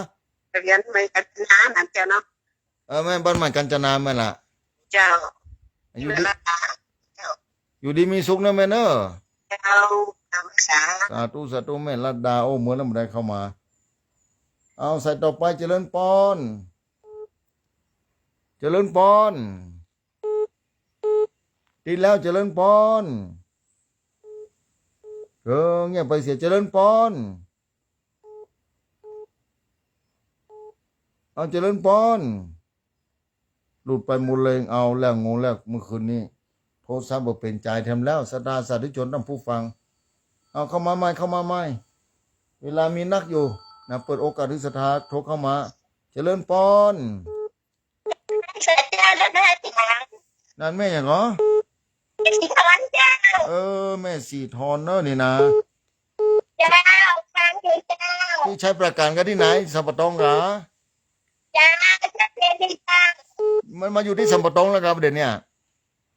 แม่เพียน แม่กัญจนานั่นเจ้าเนาะ เออ แม่บ้านใหม่กัญจนาแม่ละ เจ้า อยู่ดี แม่ลัดดา เจ้า อยู่ดีมีสุขเน่อแม่เน่อ เจ้า สาธุ สาธุ แม่ลัดดา โอ้ เมินแล้วบ่ได้เข้ามา เอาสายต่อไป เจริญปอน เจริญปอน ติดแล้ว เจริญปอน เออ เงียบไปเสีย เจริญปอน เอา เจริญปอน หลุดไปหมดเลย เอาแล้ว งงแล้ว เมื่อคืนนี้ โทรศัพท์บ่เป๋นจ๋ายแถมแล้ว ศรัทธาสาธุชนท่านผู้ฟัง เอาเข้ามาใหม่ เข้ามาใหม่ เวลามีนักอยู่นะ เปิดโอกาสหื้อศรัทธาโทรเข้ามา เจริญปอน นั่นแม่หยังก่อ แม่ศรีทอนเจ้า เออ แม่ศรีทอนเนอะนี่นะ เจ้า ฟังอยู่เจ้า ตี้ชัยปราการกาตี้ไหน สัมปะตองกา เจ้า ชัดเจนดีเจ้า มันมาอยู่ตี้สัมปะตองแล้วกา เดี๋ยวเนี้ย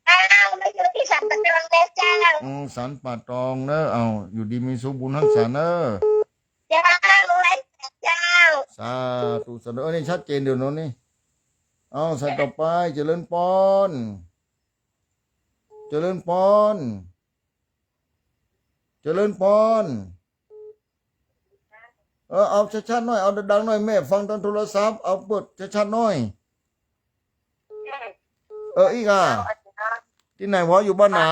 เจ้า มาอยู่ตี้สัมปะตองแล้วเจ้า อืม สัมปะตองเนอะ เอา อยู่ดีมีสุขบุญฮักษาเนอะ เจ้า ไว้เจ้า สาธุ สาธุ เออ นี่ชัดเจนเดี๋ยวโน้นนี่ เอา สายต่อไป เจริญปอน เจริญปอน เจริญปอน เออ เอาชัดๆหน้อย เอาดังๆหน้อย แม่ฟังตางโทรศัพท์ เอาเปิดชัดๆหน้อย เออ อี้ก่า ตี้ไหนวะ อยู่บ้านไหน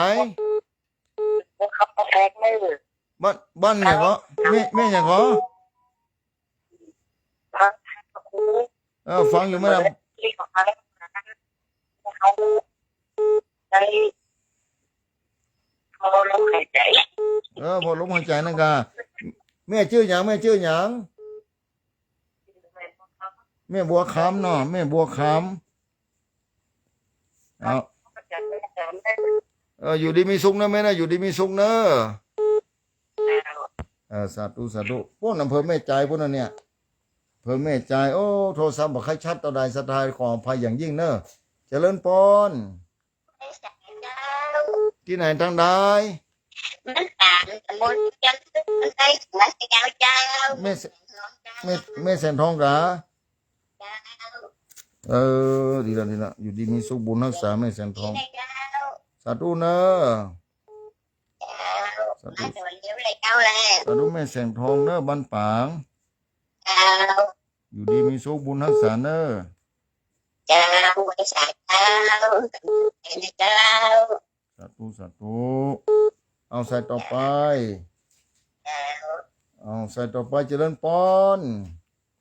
บ้าน บ้านหยังก่อ แม่ แม่หยังก่อ เออ ฟังอยู่ไหมล่ะ เออ ผ่อลมหายใจ๋นั่นก่า แม่จื้อหยัง แม่จื้อหยัง แม่บัวคำเนาะ แม่บัวคำ เอา เออ อยู่ดีมีสุขเนอะแม่นะ อยู่ดีมีสุขเนอะ เออ สาธุ สาธุ ปู๊นอำเภอแม่สายปู๊นนะเนี่ย อำเภอแม่สาย โอ้ โทรศัพท์บ่ค่อยชัดเต้าใด ศรัทธาขออภัยอย่างยิ่งเนอะ เจริญปอน ตี้ไหนตางใด บ้านปาง ตำบลจันทร์ อำเภอแม่สายเจ้า แม่แส- แม่ แม่แสงทองกา เจ้า เออ ดีละ ดีละ อยู่ดีมีสุขบุญฮักษาแม่แสงทอง เจ้า สาธุเนอะ เจ้า สาธุ มาต๋อนเดียวเลยเจ้าแล สาธุแม่แสงทองเนอะ บ้านปาง เจ้า อยู่ดีมีสุขบุญฮักษาเนอะ เจ้า สาธุเจ้า เจ้า สาธุ สาธุ เอาสายต่อไป เจ้า เอาสายต่อไป เจริญปอน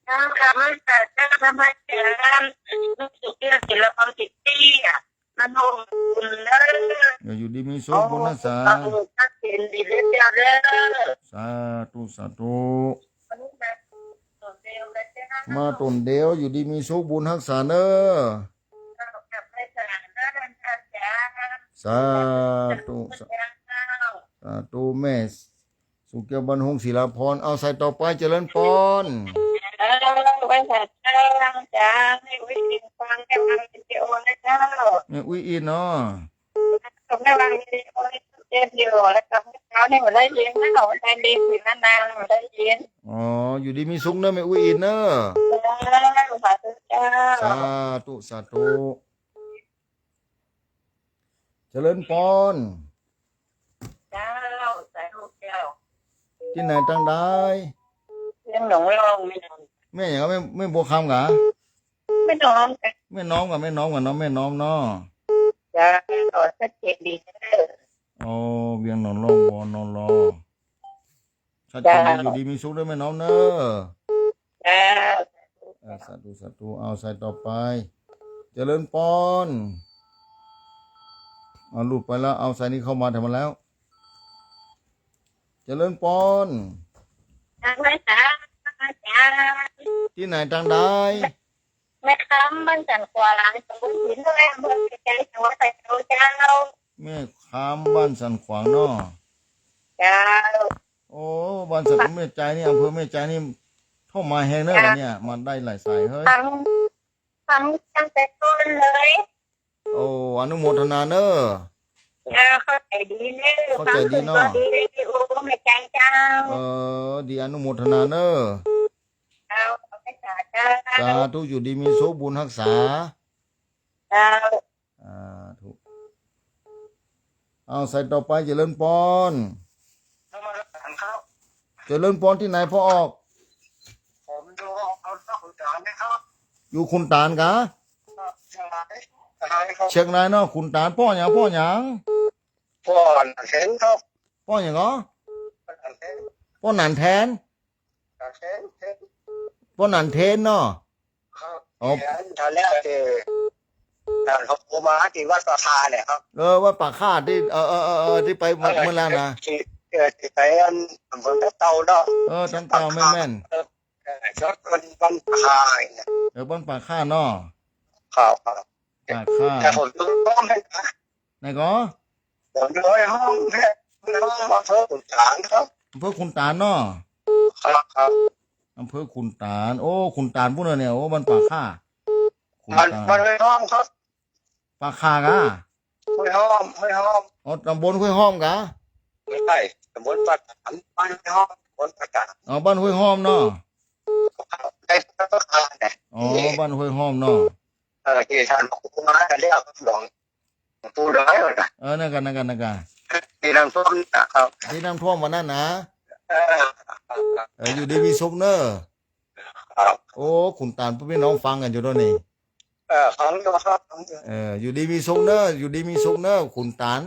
เจ้า ค่ะ มาจากเจ้าธรรมเจริญ ลูกศิษย์เตี้ยศิลปะสิทธิ์เตี้ย มาลงทุนเด้อ เออ อยู่ดีมีสุขบุญฮักษา โอ้ ขอบคุณพระเจ้าเด้อ สาธุ สาธุ มาต๋อนเดียว อยู่ดีมีสุขบุญฮักษาเนอะ สาธุ สาธุ แม่ สุขแก้ว บ้านฮง ศิลาพร เอาสายต่อไป เจริญปอน เออ ไหว้สาเจ้า เจ้า แม่อุ๊ยอินฟัง แม่วางวิดีโอนะเจ้า แม่อุ๊ยอินเนาะ แม่วางวิดีโอให้เจ้าอยู่ แล้วก็เช้านี่บ่ได้ยินนะ บ่ได้ยิน เสียงนานๆ บ่ได้ยิน อ๋อ อยู่ดีมีสุขเนอะ แม่อุ๊ยอินเนอะ เออ สาธุเจ้า สาธุ สาธุ เจริญปอน เจ้า สาธุเจ้า ตี้ไหนตางใด เวียงหนองล่อง แม่หยัง แม่ แม่บัวคำกา แม่น้อม แม่น้อมกา แม่น้อมกาเนาะ แม่น้อมเนาะ เจ้า ชัดเจนดีเด้อ อ๋อ เวียงหนองล่อง วอ นอ ลอ ชัดเจนดี เจ้า อยู่ดีมีสุขเด้อแม่น้อมเนอะ เจ้า เออ สาธุ สาธุ เอาสายต่อไป เจริญปอน เอาหลุดไปแล้ว เอาสายนี้เข้ามาแถวมาแล้ว เจริญปอน ทางไหว้สา เจ้า ตี้ไหนตางใด แม่คำ บ้านสันขวาง ตำบลหินห้วย อำเภอแม่สาย จังหวัดพะเยาเจ้า แม่คำ บ้านสันขวางเนาะ เจ้า โอ้ บ้านสัน แม่สายนี่ อำเภอแม่สายนี่ โทรมาแฮงเนอะ เจ้า เนี่ย มาได้หลายสายเฮ้ย ฟัง ฟังตั้งแต่ต้นเลย โอ้ อนุโมทนาเนอะ เจ้า เข้าใจ๋ดีเนอะ เข้าใจ๋ดีเนาะ ฟังถึงก็ดีเลย โอ้ แม่สายเจ้า เออ ดี อนุโมทนาเนอะ เจ้า ขอบคุณเจ้า สาธุ อยู่ดีมีสุขบุญฮักษา เจ้า สาธุ เอาสายต่อไป เจริญปอน นมัสการครับ เจริญปอนตี้ไหนพ่อออก ผมอยู่ เอา เอาขุนตานนะครับ อยู่ขุนตานกา เชียงราย เชียงรายครับ เชียงรายเนาะ ขุนตาน ป้อหยัง ป้อหยัง ป้อหนานแทนครับ ป้อหยังก่อ ป้อหนานแทน ป้อหนานแทน หนานแทน ป้อหนานแทนเนาะ ครับ อ๋อ แทน แถวเนี้ย เออ นั่นครับ ผมมาที่วัดป่าคาเนี่ยครับ เออ วัดป่าคาตี้ เออ เออ เออ เออ ตี้ไปเมื่อ เออ เมื่อแล้วนะ ที่ เออ ตี้ไปอัน อำเภอตะเตาเนาะ เออ ตะเตา ป่าคา แม่นๆ เออ เออ ชอบคนบ้านป่าคาเนี่ย เออ บ้านป่าคาเนาะ ครับ ครับ ป่าคา แต่ผมอยู่บ้านนะ ไหนก่อ ผมอยู่ห้วยหอมครับ ห้วยหอม อำเภอขุนตานครับ อำเภอขุนตานเนาะ ครับ ครับ อำเภอขุนตาน โอ้ ขุนตานปู๊นเหรอเนี่ย โอ้ บ้านป่าข้า ขุนตาน บ้านห้วยหอมครับ ป่าข้ากา ห้วยหอม ห้วยหอม อ๋อ ตำบลห้วยหอมกา ไม่ใช่ ตำบลป่าตาน บ้านห้วยหอม ตำบลป่าตาน อ๋อ บ้านห้วยหอมเนาะ ครับ ใกล้ป่าตานเนี่ย อ๋อ บ้านห้วยหอมเนาะ เออ ตี้ต้านหลวงปู่มาเรียกหลวงปู่ดอยนะ เออ นั่นกา นั่นกา นั่นกา ตี้น้ำท่วมนะครับ ตี้น้ำท่วมวันนั้นนะ เออ เออ อยู่ดีมีสุขเนอะ ครับ โอ้ ขุนตาน พี่น้องฟังกั๋นอยู่ตรงนี้ เออ ฟังอยู่ครับ ฟังอยู่ เออ อยู่ดีมีสุขเนอะ อยู่ดีมีสุขเนอะ ขุนตาน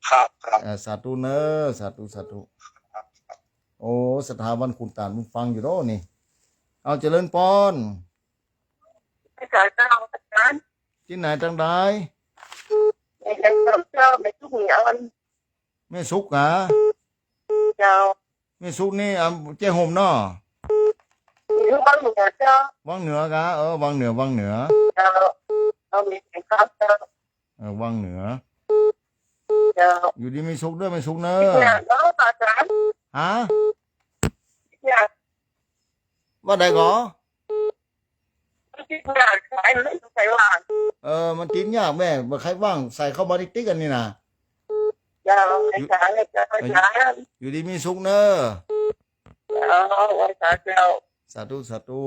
ครับ ครับ เออ สาธุเนอะ สาธุ สาธุ ครับ ครับ โอ้ ศรัทธาบ้านขุนตานฟังอยู่ตรงนี้ เอา เจริญปอน อาจารย์ ตี้ไหนตังใด แม่เจ้า แม่สุขเหนียว แม่สุขกา เจ้า แม่สุขนี่ อ่า เจ๊ห่มเนาะ อยู่วังเหนือเจ้า วังเหนือกา เออ วังเหนือ วังเหนือ เจ้า เอามีเสียงครับเจ้า เออ วังเหนือ เจ้า อยู่ดีมีสุขเด้อ แม่สุขเนอะ เนี่ย แล้วอาจารย์ ฮะ เนี่ย ว่าใดก่อ มันติดยาก สายมันไม่ใช่ว่าง เออ มันติดยากแม่ บ่ใค่ว่าง สายเข้ามาติ๊กๆ กั๋นนี่นะ เจ้า อยู่ สาย เจ้า เออ สาย อยู่ดีมีสุขเนอะ เจ้า สาธุ สาธุ สาธุ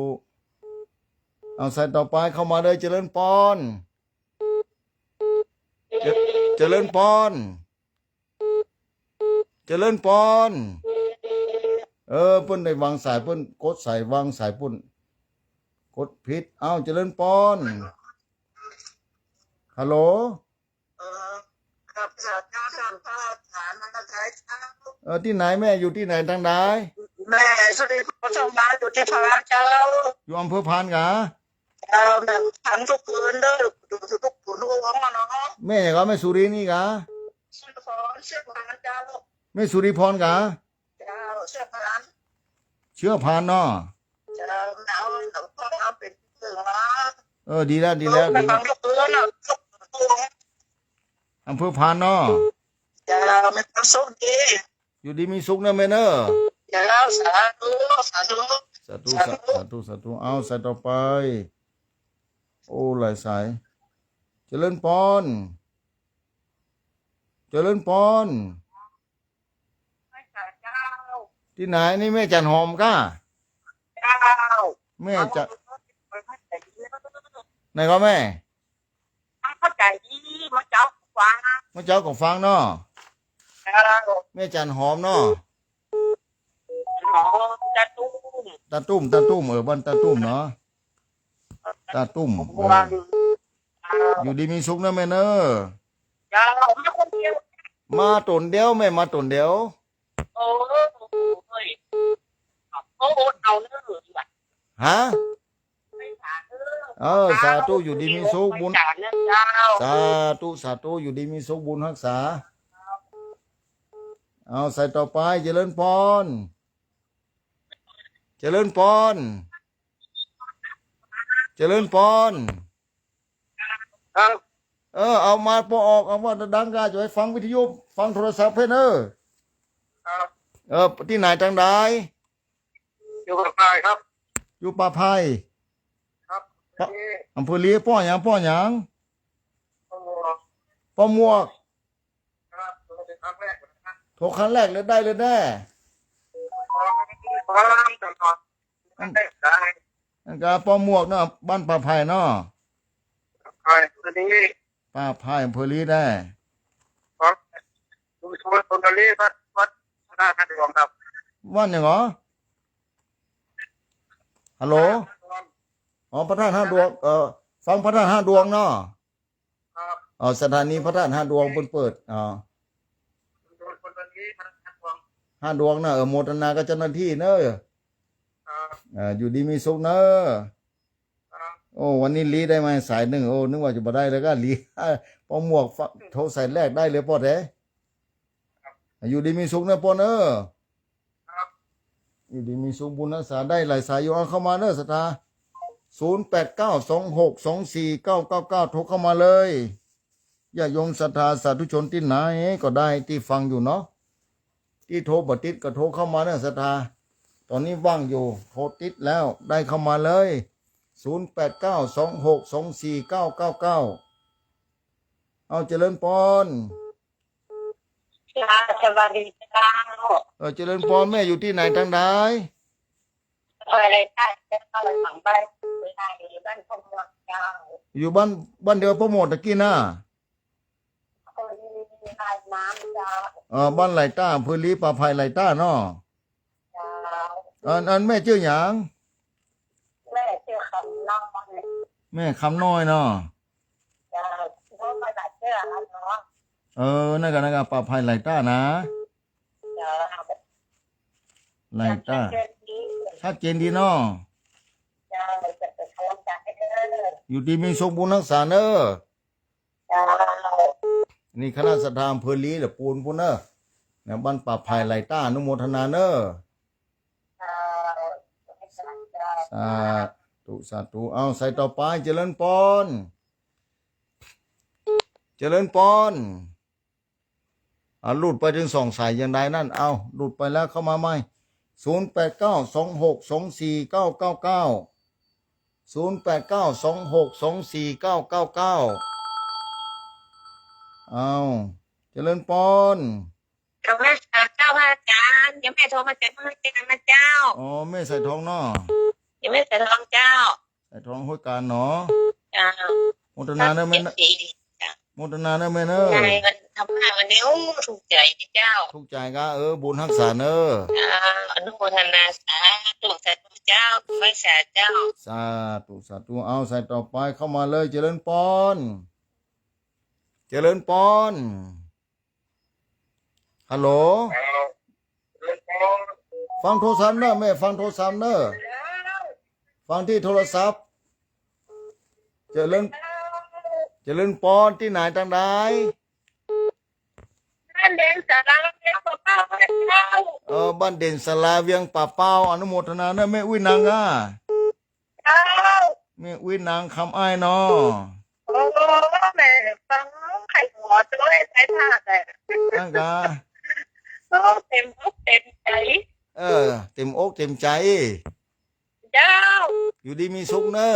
เอา สายต่อไปเข้ามาเลย เจริญปอน เจ- เจริญปอน เจริญปอน เออ เปิ้นได้วางสาย เปิ้นกดสายวางสายปุ้น กดผิด เอ้า เจริญปอน ฮัลโหล เออ ครับ เจ้า เจ้า เจ้า เจ้า เออ ตี้ไหนแม่ อยู่ตี้ไหนตังใด แม่สุริพร สมบัติ อยู่ตี้พานเจ้า อยู่อำเภอพานกา เจ้า แม่ฟังกู้คืนเด้อ ดูกู้คืนกู้วังอะเนาะ แม่หยังกา แม่สุรินี่กา สุริพร เสื้อพานเจ้า แม่สุริพรกา เจ้า เสื้อพาน เสื้อพานเนาะ เจ้า เอา เอา เอาเป๋นเสื้อพาน เออ ดีแล้ว ดีแล้ว เออ ดีแล้ว แม่ฟังกู้คืนเนาะ กู้คืนกู้วัง อำเภอพานเนาะ เจ้า แม่ฟังสุขดี อยู่ดีมีสุขเนอะแม่เนอะ เจ้า สาธุ สาธุ สาธุ สาธุ สาธุ สาธุ เอา สายต่อไป โอ้ หลายสาย เจริญปอน เจริญปอน เจ้า ตี้ไหน นี่แม่จันหอมกา เจ้า แม่จัน ไหนก่อแม่ เข้าใจ๋ดี มาเจ้าก็ฟัง มาเจ้าก็ฟังเนาะ เจ้า แม่จันหอมเนาะ หอม ตาตุ้ม ตาตุ้ม ตาตุ้ม เออ บ้านตาตุ้มเนาะ ตาตุ้ม เออ อยู่ดีมีสุขเนอะแม่เนอะ เจ้า มาคนเดียว มาต๋นเดียว แม่มาต๋นเดียว โอ้ย โอ้ เอาเนอะ ฮะ เออ สาธุ อยู่ดีมีสุข บุญ สาธุ สาธุ อยู่ดีมีสุข บุญฮักษา เอา สายต่อไป เจริญปอน เจริญปอน เจริญปอน ครับ เออ เอามาปอออก เอามาดังๆ กา จะไปฟังวิทยุ ฟังโทรศัพท์เพ่นเออ ครับ เออ ตี้ไหนตังใด อยู่ป่าไผ่ครับ อยู่ป่าไผ่ ครับ ป่า อำเภอลี ป้อหยัง ป้อหยัง ป้อหมวก ป้อหมวก ครับ โทรครั้งแรกนะครับ โทรครั้งแรกเลยได้เลยแน่ ครับ นั่นกาป้อหมวกเนาะ บ้านป่าไผ่เนาะ ป่าไผ่ อำเภอลี ป่าไผ่ อำเภอลีได้ ครับ ชุมชนผลผลิตวัด วัดพระธาตุห้าดวงครับ วัดหยังเหรอ ฮัลโหล อ๋อ พระธาตุห้าดวง เอ่อ ฟังพระธาตุห้าดวงเนาะ ครับ อ๋อ สถานีพระธาตุห้าดวงเปิ้นเปิด อ๋อ ชุมชนผลผลิตวัดพระธาตุห้าดวง ห้าดวงนะ เออ โมทนากับเจ้าหน้าที่เนอะ ครับ เออ อยู่ดีมีสุขเนอะ ครับ โอ้ วันนี้ลีได้มาสายนึ่ง โอ้ นึกว่าจะบ่ได้แล้วกา ลี ป้อหมวก โทรสายแรกได้เลยป้อแต๊ ครับ อยู่ดีมีสุขเนอะป้อเนอะ ครับ อยู่ดีมีสุข บุญฮักษา ได้หลายสายอยู่ เอาเข้ามาเนอะศรัทธา ศูนย์แปดเก้า สองหกสองสี่เก้าเก้าเก้า โทรเข้ามาเลย ญาติโยมศรัทธาสาธุชนตี้ไหนก็ได้ตี้ฟังอยู่เนาะ ตี้โทรบ่ติดก็โทรเข้ามาเนาะศรัทธา ต๋อนนี้ว่างอยู่ โทรติดแล้ว ได้เข้ามาเลย ศูนย์แปดเก้า สองหกสองสี่เก้าเก้าเก้า เอา เจริญปอน เจ้า สวัสดีเจ้า เออ เจริญปอน แม่อยู่ตี้ไหนตางใด อำเภอไร่ต้าเจ้า หลังบ้าน อยู่บ้านพ่อหมดเจ้า อยู่บ้าน บ้านเดียวพ่อหมดตะกี้น่ะ คนไร่น้ำเจ้า เออ บ้านไร่ต้า อำเภอลี้ ป่าไผ่ไร่ต้าเนาะ เจ้า อัน อันแม่จื้อหยัง แม่จื้อคำน้อย แม่คำน้อยเนาะ เจ้า เพราะว่าหลายเจ้าแล้วเนาะ เออ นั่นก็ นั่นก็ ป่าไผ่ไร่ต้านะ เจ้า ไร่ต้า ชัดเจนดี ชัดเจนดีเนาะ เจ้า จะเป็นกำลังใจให้เด้อ อยู่ดีมีสุข บุญฮักษาเนาะ เจ้า นี่คณะศรัทธาอำเภอลี้แหละปูนปูนเนอะ นะ บ้านป่าไผ่ไร่ต้า อนุโมทนาเนอะ เจ้า สาธุ สาธุ เอา สายต่อไป เจริญปอน เจริญปอน อ่ะ หลุดไปเถิงสองสายยังได้นั่น เอา หลุดไปแล้ว เข้ามาใหม่ ศูนย์แปดเก้า สองหกสองสี่เก้าเก้าเก้า ศูนย์แปดเก้า สองหกสองสี่เก้าเก้าเก้า เอา เจริญปอน กราบนมัสการเจ้าพระอาจารย์ โยมแม่โทรมาจากเมืองจันทน์นะเจ้า อ๋อ แม่สายทองเนาะ โยมแม่สายทองเจ้า สายทองห้วยการเนาะ เจ้า โมทนาเนอะแม่เนอะ เจ้า โมทนาเนอะแม่เนอะ ไงวันธรรมะวันนี้ โอ้ ถูกใจ๋เจ้า ถูกใจ๋กา เออ บุญฮักษาเนอะ เจ้า อนุโมทนา สาธุ สาธุเจ้า ไหว้สาเจ้า สาธุ สาธุ เอา สายต่อไป เข้ามาเลย เจริญปอน เจริญปอน ฮัลโหล ฟังโทรศัพท์เนอะแม่ ฟังโทรศัพท์เนอะ ฟังตี้โทรศัพท์ เจริญ เจริญปอน ตี้ไหนตางใด บ้านเด่นสาราเวียงป่าเป้าเจ้า เออ บ้านเด่นสาราเวียงป่าเป้า อนุโมทนาเนอะแม่อุ๊ยนางอ่ะ เจ้า แม่อุ๊ยนางคำอ้ายเนาะ โอ้ แม่ฟังใค่หัวโจ้ยใต้ผ้าแหละ นั่นกา โอ้ เต็มอกเต็มใจ๋ เออ เต็มอกเต็มใจ๋ เจ้า อยู่ดีมีสุขเนอะ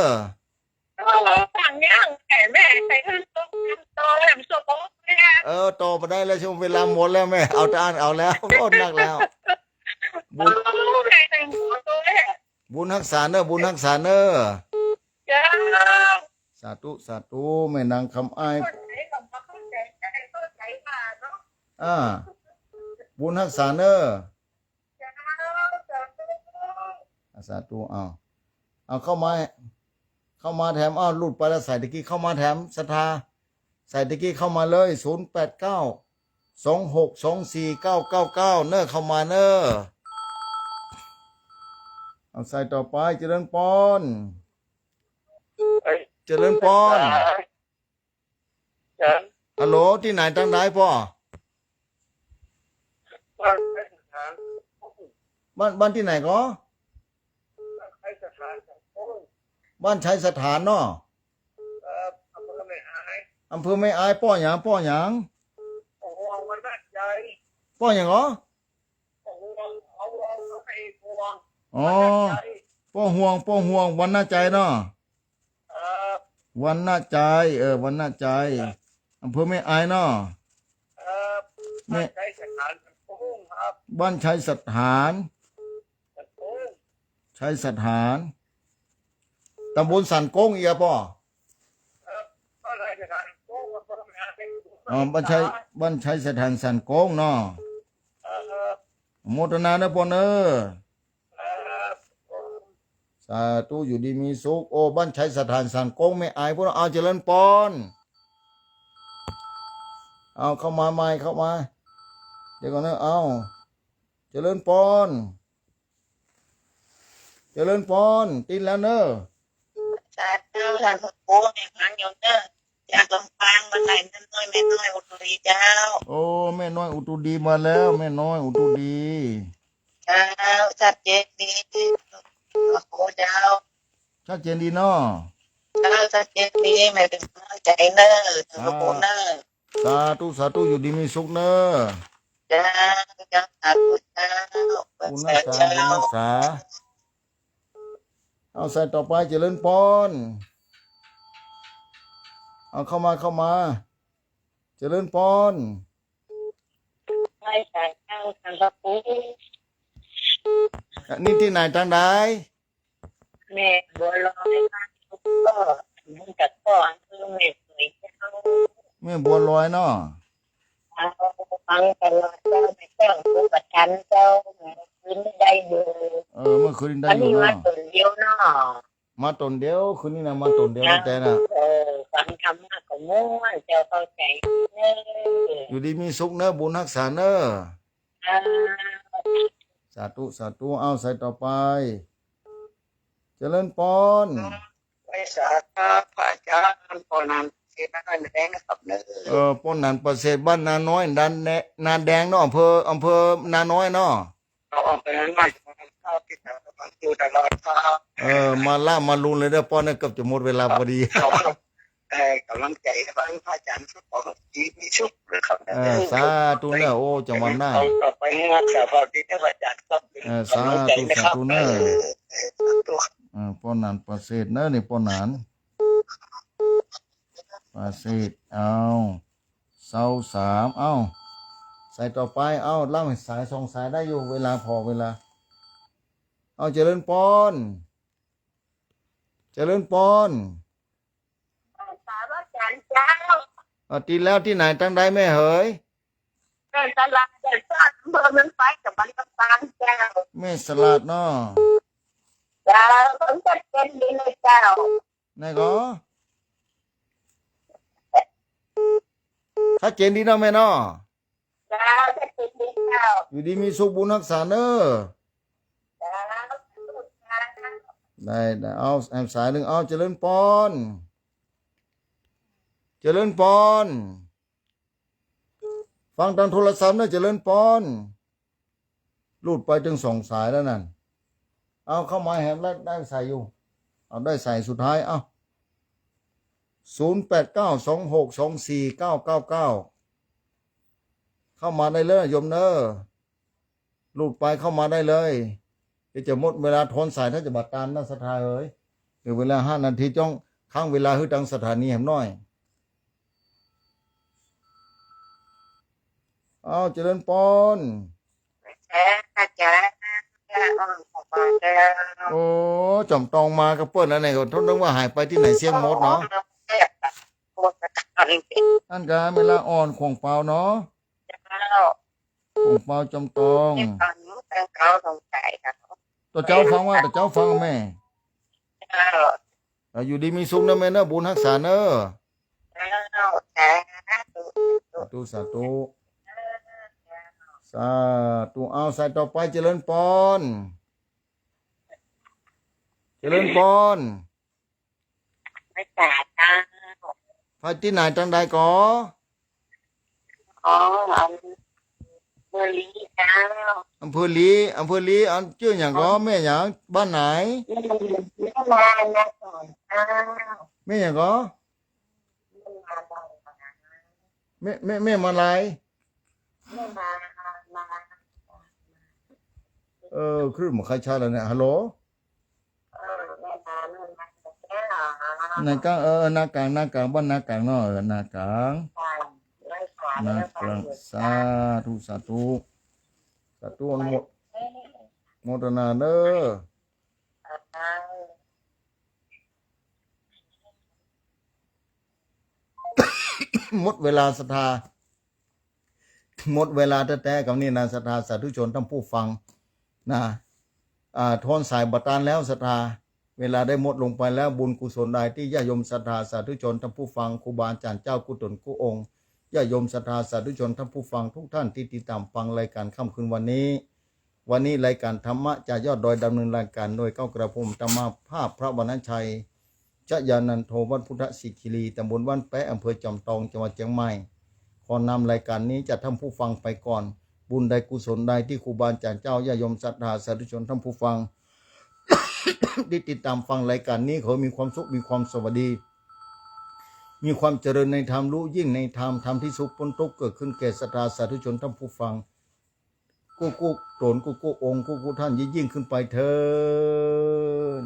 โอ้ ฟังยัง แต่แม่ใค่หื้อตกต๋อแหลมสุขเนี่ย เออ ต่อบ่ได้แล้ว ช่วงเวลาหมดแล้วแม่ เอาแต่อั้นเอาแล้ว โอ้ นักแล้ว บุญ โอ้ แม่ใค่หัวโจ้ย บุญฮักษาเนอะ บุญฮักษาเนอะ เจ้า สาธุ สาธุ แม่นางคำอ้าย อ่า บุญฮักษาเนอะ เจ้า สาธุ อ่า สาธุ เอา เอาเข้ามา เข้ามาแถม อ้าว หลุดไปแล้ว สายตะกี้เข้ามาแถม ศรัทธา สายตะกี้เข้ามาเลย ศูนย์แปดเก้า สองหกสองสี่เก้าเก้าเก้า เนอะ เข้ามาเนอะ เอา สายต่อไป เจริญปอน เอ้ย เจริญปอน ฮัลโหล ตี้ไหนตางใดป้อ บ้าน บ้านตี้ไหนก่อ บ้านชัยสถานเนาะ อำเภอแม่อาย ป้อหยัง ป้อหยัง ป้อหยังก่อ อ๋อ ป้อห่วง ป้อห่วง วรรณชัยเนาะ วรรณชัย เออ วรรณชัย อำเภอแม่อายเนาะ แม่ บ้านชัยสถาน ชัยสถาน ตำบลสันโก้งเอียป้อ อ๋อ บ้านชัย บ้านชัยสถานสันโก้งเนาะ โมทนาเนอะป้อเนอะ สาธุ อยู่ดีมีสุข โอ้ บ้านชัยสถานสันโก้งแม่อาย พวกเรา เอา เจริญปอน เอา เข้ามาใหม่ เข้ามา เดี๋ยวก่อนเนอะ เอา เจริญปอน เจริญปอน ติดแล้วเนอะ สาธุ สาธุ โอ้ แม่ฟังอยู่เนอะ จากลำปางมาไหลนั่นน้อย แม่น้อยอุตุดีเจ้า โอ้ แม่น้อยอุตุดีมาแล้ว แม่น้อยอุตุดี เจ้า ชัดเจนดี โอ้ เจ้า ชัดเจนดีเนาะ เจ้า ถ้าเจ๊ดีแม่เป็นกำลังใจ๋เน่อ สาธุ เน่อ สาธุ สาธุ อยู่ดีมีสุขเน่อ เจ้า เจ้า สาธุ เจ้า บุญฮักษา บุญฮักษา เอาสายต่อไป เจริญปอน เอาเข้ามา เข้ามา เจริญปอน ไหว้สาเจ้า ท่านพระครู อันนี้ตี้ไหนตางใด แม่บัวลอย ก็เหมือนกับพ่อ คือแม่สวยเจ้า แม่บัวลอยเนาะ เอาฟังตลอดเจ้า แม่เจ้า ผู้ประทันเจ้า คืนนี้ได้อยู่ เออ เมื่อคืนนี้ได้อยู่เนาะ อันนี้มาต๋นเดียวเนาะ มาต๋นเดียว คืนนี้นะ มาต๋นเดียว เจ้า แต๊ๆ นะ เออ ฟังธรรมะก็ม่วน เจ้าเข้าใจ๋เน่อ อยู่ดีมีสุขเน่อ บุญฮักษาเน่อ เจ้า สาธุ สาธุ เอาสายต่อไป เจริญปอน ไหว้สาครับพระอาจารย์ ปอนหนาน เขตนาแดงนะครับเน่อ เออ ปอนหนานประเสริฐ บ้านนาน้อย นาแดง นาแดงเนาะ อำเภอ อำเภอนาน้อยเนาะ เอาออกไปนั้นหน่อยครับ ติดตามฟังอยู่ตลอดครับ เออ มาละมาลุนเลยเด้อ ปอนเนี่ย เกือบจะหมดเวลาพอดี ขอบคุณ เอ่อ กำลังใจ๋ให้พระอาจารย์ทุกคนดีมีสุขนะครับ เออ สาธุเน่อ โอ้ จังหวัดน่าน เอาต่อไปให้รักษาความดีให้พระอาจารย์ครับ เออ สาธุ กำลังใจ๋นะครับ สาธุเน่อ เออ เออ สาธุ เออ ปอนหนานประเสริฐเน่อ นี่ปอนหนานประเสริฐ เอา เศร้าสาม เอา สายต่อไป เอา เล่าให้สายสองสายได้อยู่ เวลาผ่อเวลา เอา เจริญปอน เจริญปอน สาธุอาจารย์เจ้า เอา ตี้แล้วตี้ไหนตางใดแม่เหย แม่สลาดเจ้า อำเภอเมืองปาย จังหวัดลำปางเจ้า แม่สลาดเนาะ เจ้า ผมจะเป็นดีเลยเจ้า ไหนก่อ ชัดเจนดีเนาะแม่เนาะ เจ้า ชัดเจนดีเจ้า อยู่ดีมีสุข บุญฮักษาเน่อ เจ้า ได้ ได้ เอา แอมสายนึ่ง เอา เจริญปอน เจริญปอน ฟังตางโทรศัพท์เน่อ เจริญปอน หลุดไปตึงสองสายแล้วนั่น เอาเข้ามาแหมแล้ว ได้สายอยู่ เอา ได้สายสุดท้าย เอา ศูนย์แปดเก้า สองหกสองสี่เก้าเก้าเก้า เข้ามาได้เลยโยมเน่อ หลุดไปเข้ามาได้เลย เดี๋ยวจะหมดเวลาถอนสาย ถ้าจะบ่ตานนะศรัทธาเอ๋ย เหลือเวลาห้านาที จ้องค้างเวลาหื้อตางสถานีแหมหน่อย เอา เจริญปอน เจ้า อาจารย์ เจ้า โอ้ จอมตองมากับเปิ้นแล้วเนี่ย ก็นึกว่าหายไปตี้ไหนเสี้ยงมดเนาะ อันกาเวลาอ่อนขวางเปล่าเนาะ เจ้า ขวางเปล่าจอมตอง เจ้า ต๋อนเจ๊าฟังว่า ต๋อนเจ๊าฟังแม่ เจ้า เอา อยู่ดีมีสุขเน่อแม่เน่อ บุญฮักษาเน่อ เจ้า สาธุ สาธุ สาธุ สาธุ เอา สายต่อไป เจริญปอน เจริญปอน ไหว้สาเจ้า ไปตี้ไหนตางใดก่อ อ๋อ อำเภอลีเจ้า อำเภอลี อำเภอลี อันจื้อหยังก่อ แม่หยัง บ้านไหน แม่มา แม่มานาสอนเจ้า แม่หยังก่อ แม่มานา แม่ แม่ แม่มาลัย แม่มา มา เออ คลื่นบ่ค่อยชัดแล้วเนี่ย ฮัลโหล เออ แม่มา แม่มาเจ้า นากลาง เออ นากลาง นากลาง บ้านนากลางเนาะ เออ นากลาง นากลาง สาธุ สาธุ สาธุ อนุโม โมทนาเน่อ หมดเวลาศรัทธา หมดเวลาแต๊ๆ กับนี่นะ ศรัทธาสาธุชนท่านผู้ฟังนะ อ่า ถอนสายบ่ตานแล้วศรัทธา เวลาได้หมดลงไปแล้ว บุญกุศลใดที่ญาติโยมศรัทธาสาธุชนท่านผู้ฟัง ครูบาอาจารย์เจ้ากู้ต๋นกู้องค์ ญาติโยมศรัทธาสาธุชนท่านผู้ฟังทุกท่านที่ติดตามฟังรายการค่ำคืนวันนี้ วันนี้รายการธรรมะจากยอดดอยดำเนินรายการโดยเก้ากระผมอาตมาภาพพระวรรณชัย ชยานันโท วัดพุทธสิขิลี ตำบลบ้านแป๊ะ อำเภอจอมตอง จังหวัดเชียงใหม่ ขอนำรายการนี้จากท่านผู้ฟังไปก่อน บุญใดกุศลใดที่ครูบาอาจารย์เจ้าญาติโยมศรัทธาสาธุชนท่านผู้ฟัง ที่ติดตามฟังรายการนี้ ขอให้มีความสุข มีความสวัสดี มีความเจริญในธรรม รู้ยิ่งในธรรม ธรรมที่สุขพ้นทุกข์เกิดขึ้นแก่ศรัทธาสาธุชนท่านผู้ฟัง กู้กู้ต๋น กู้กู้องค์ กู้กู้ท่านยิ่งๆ ขึ้นไปเทอญ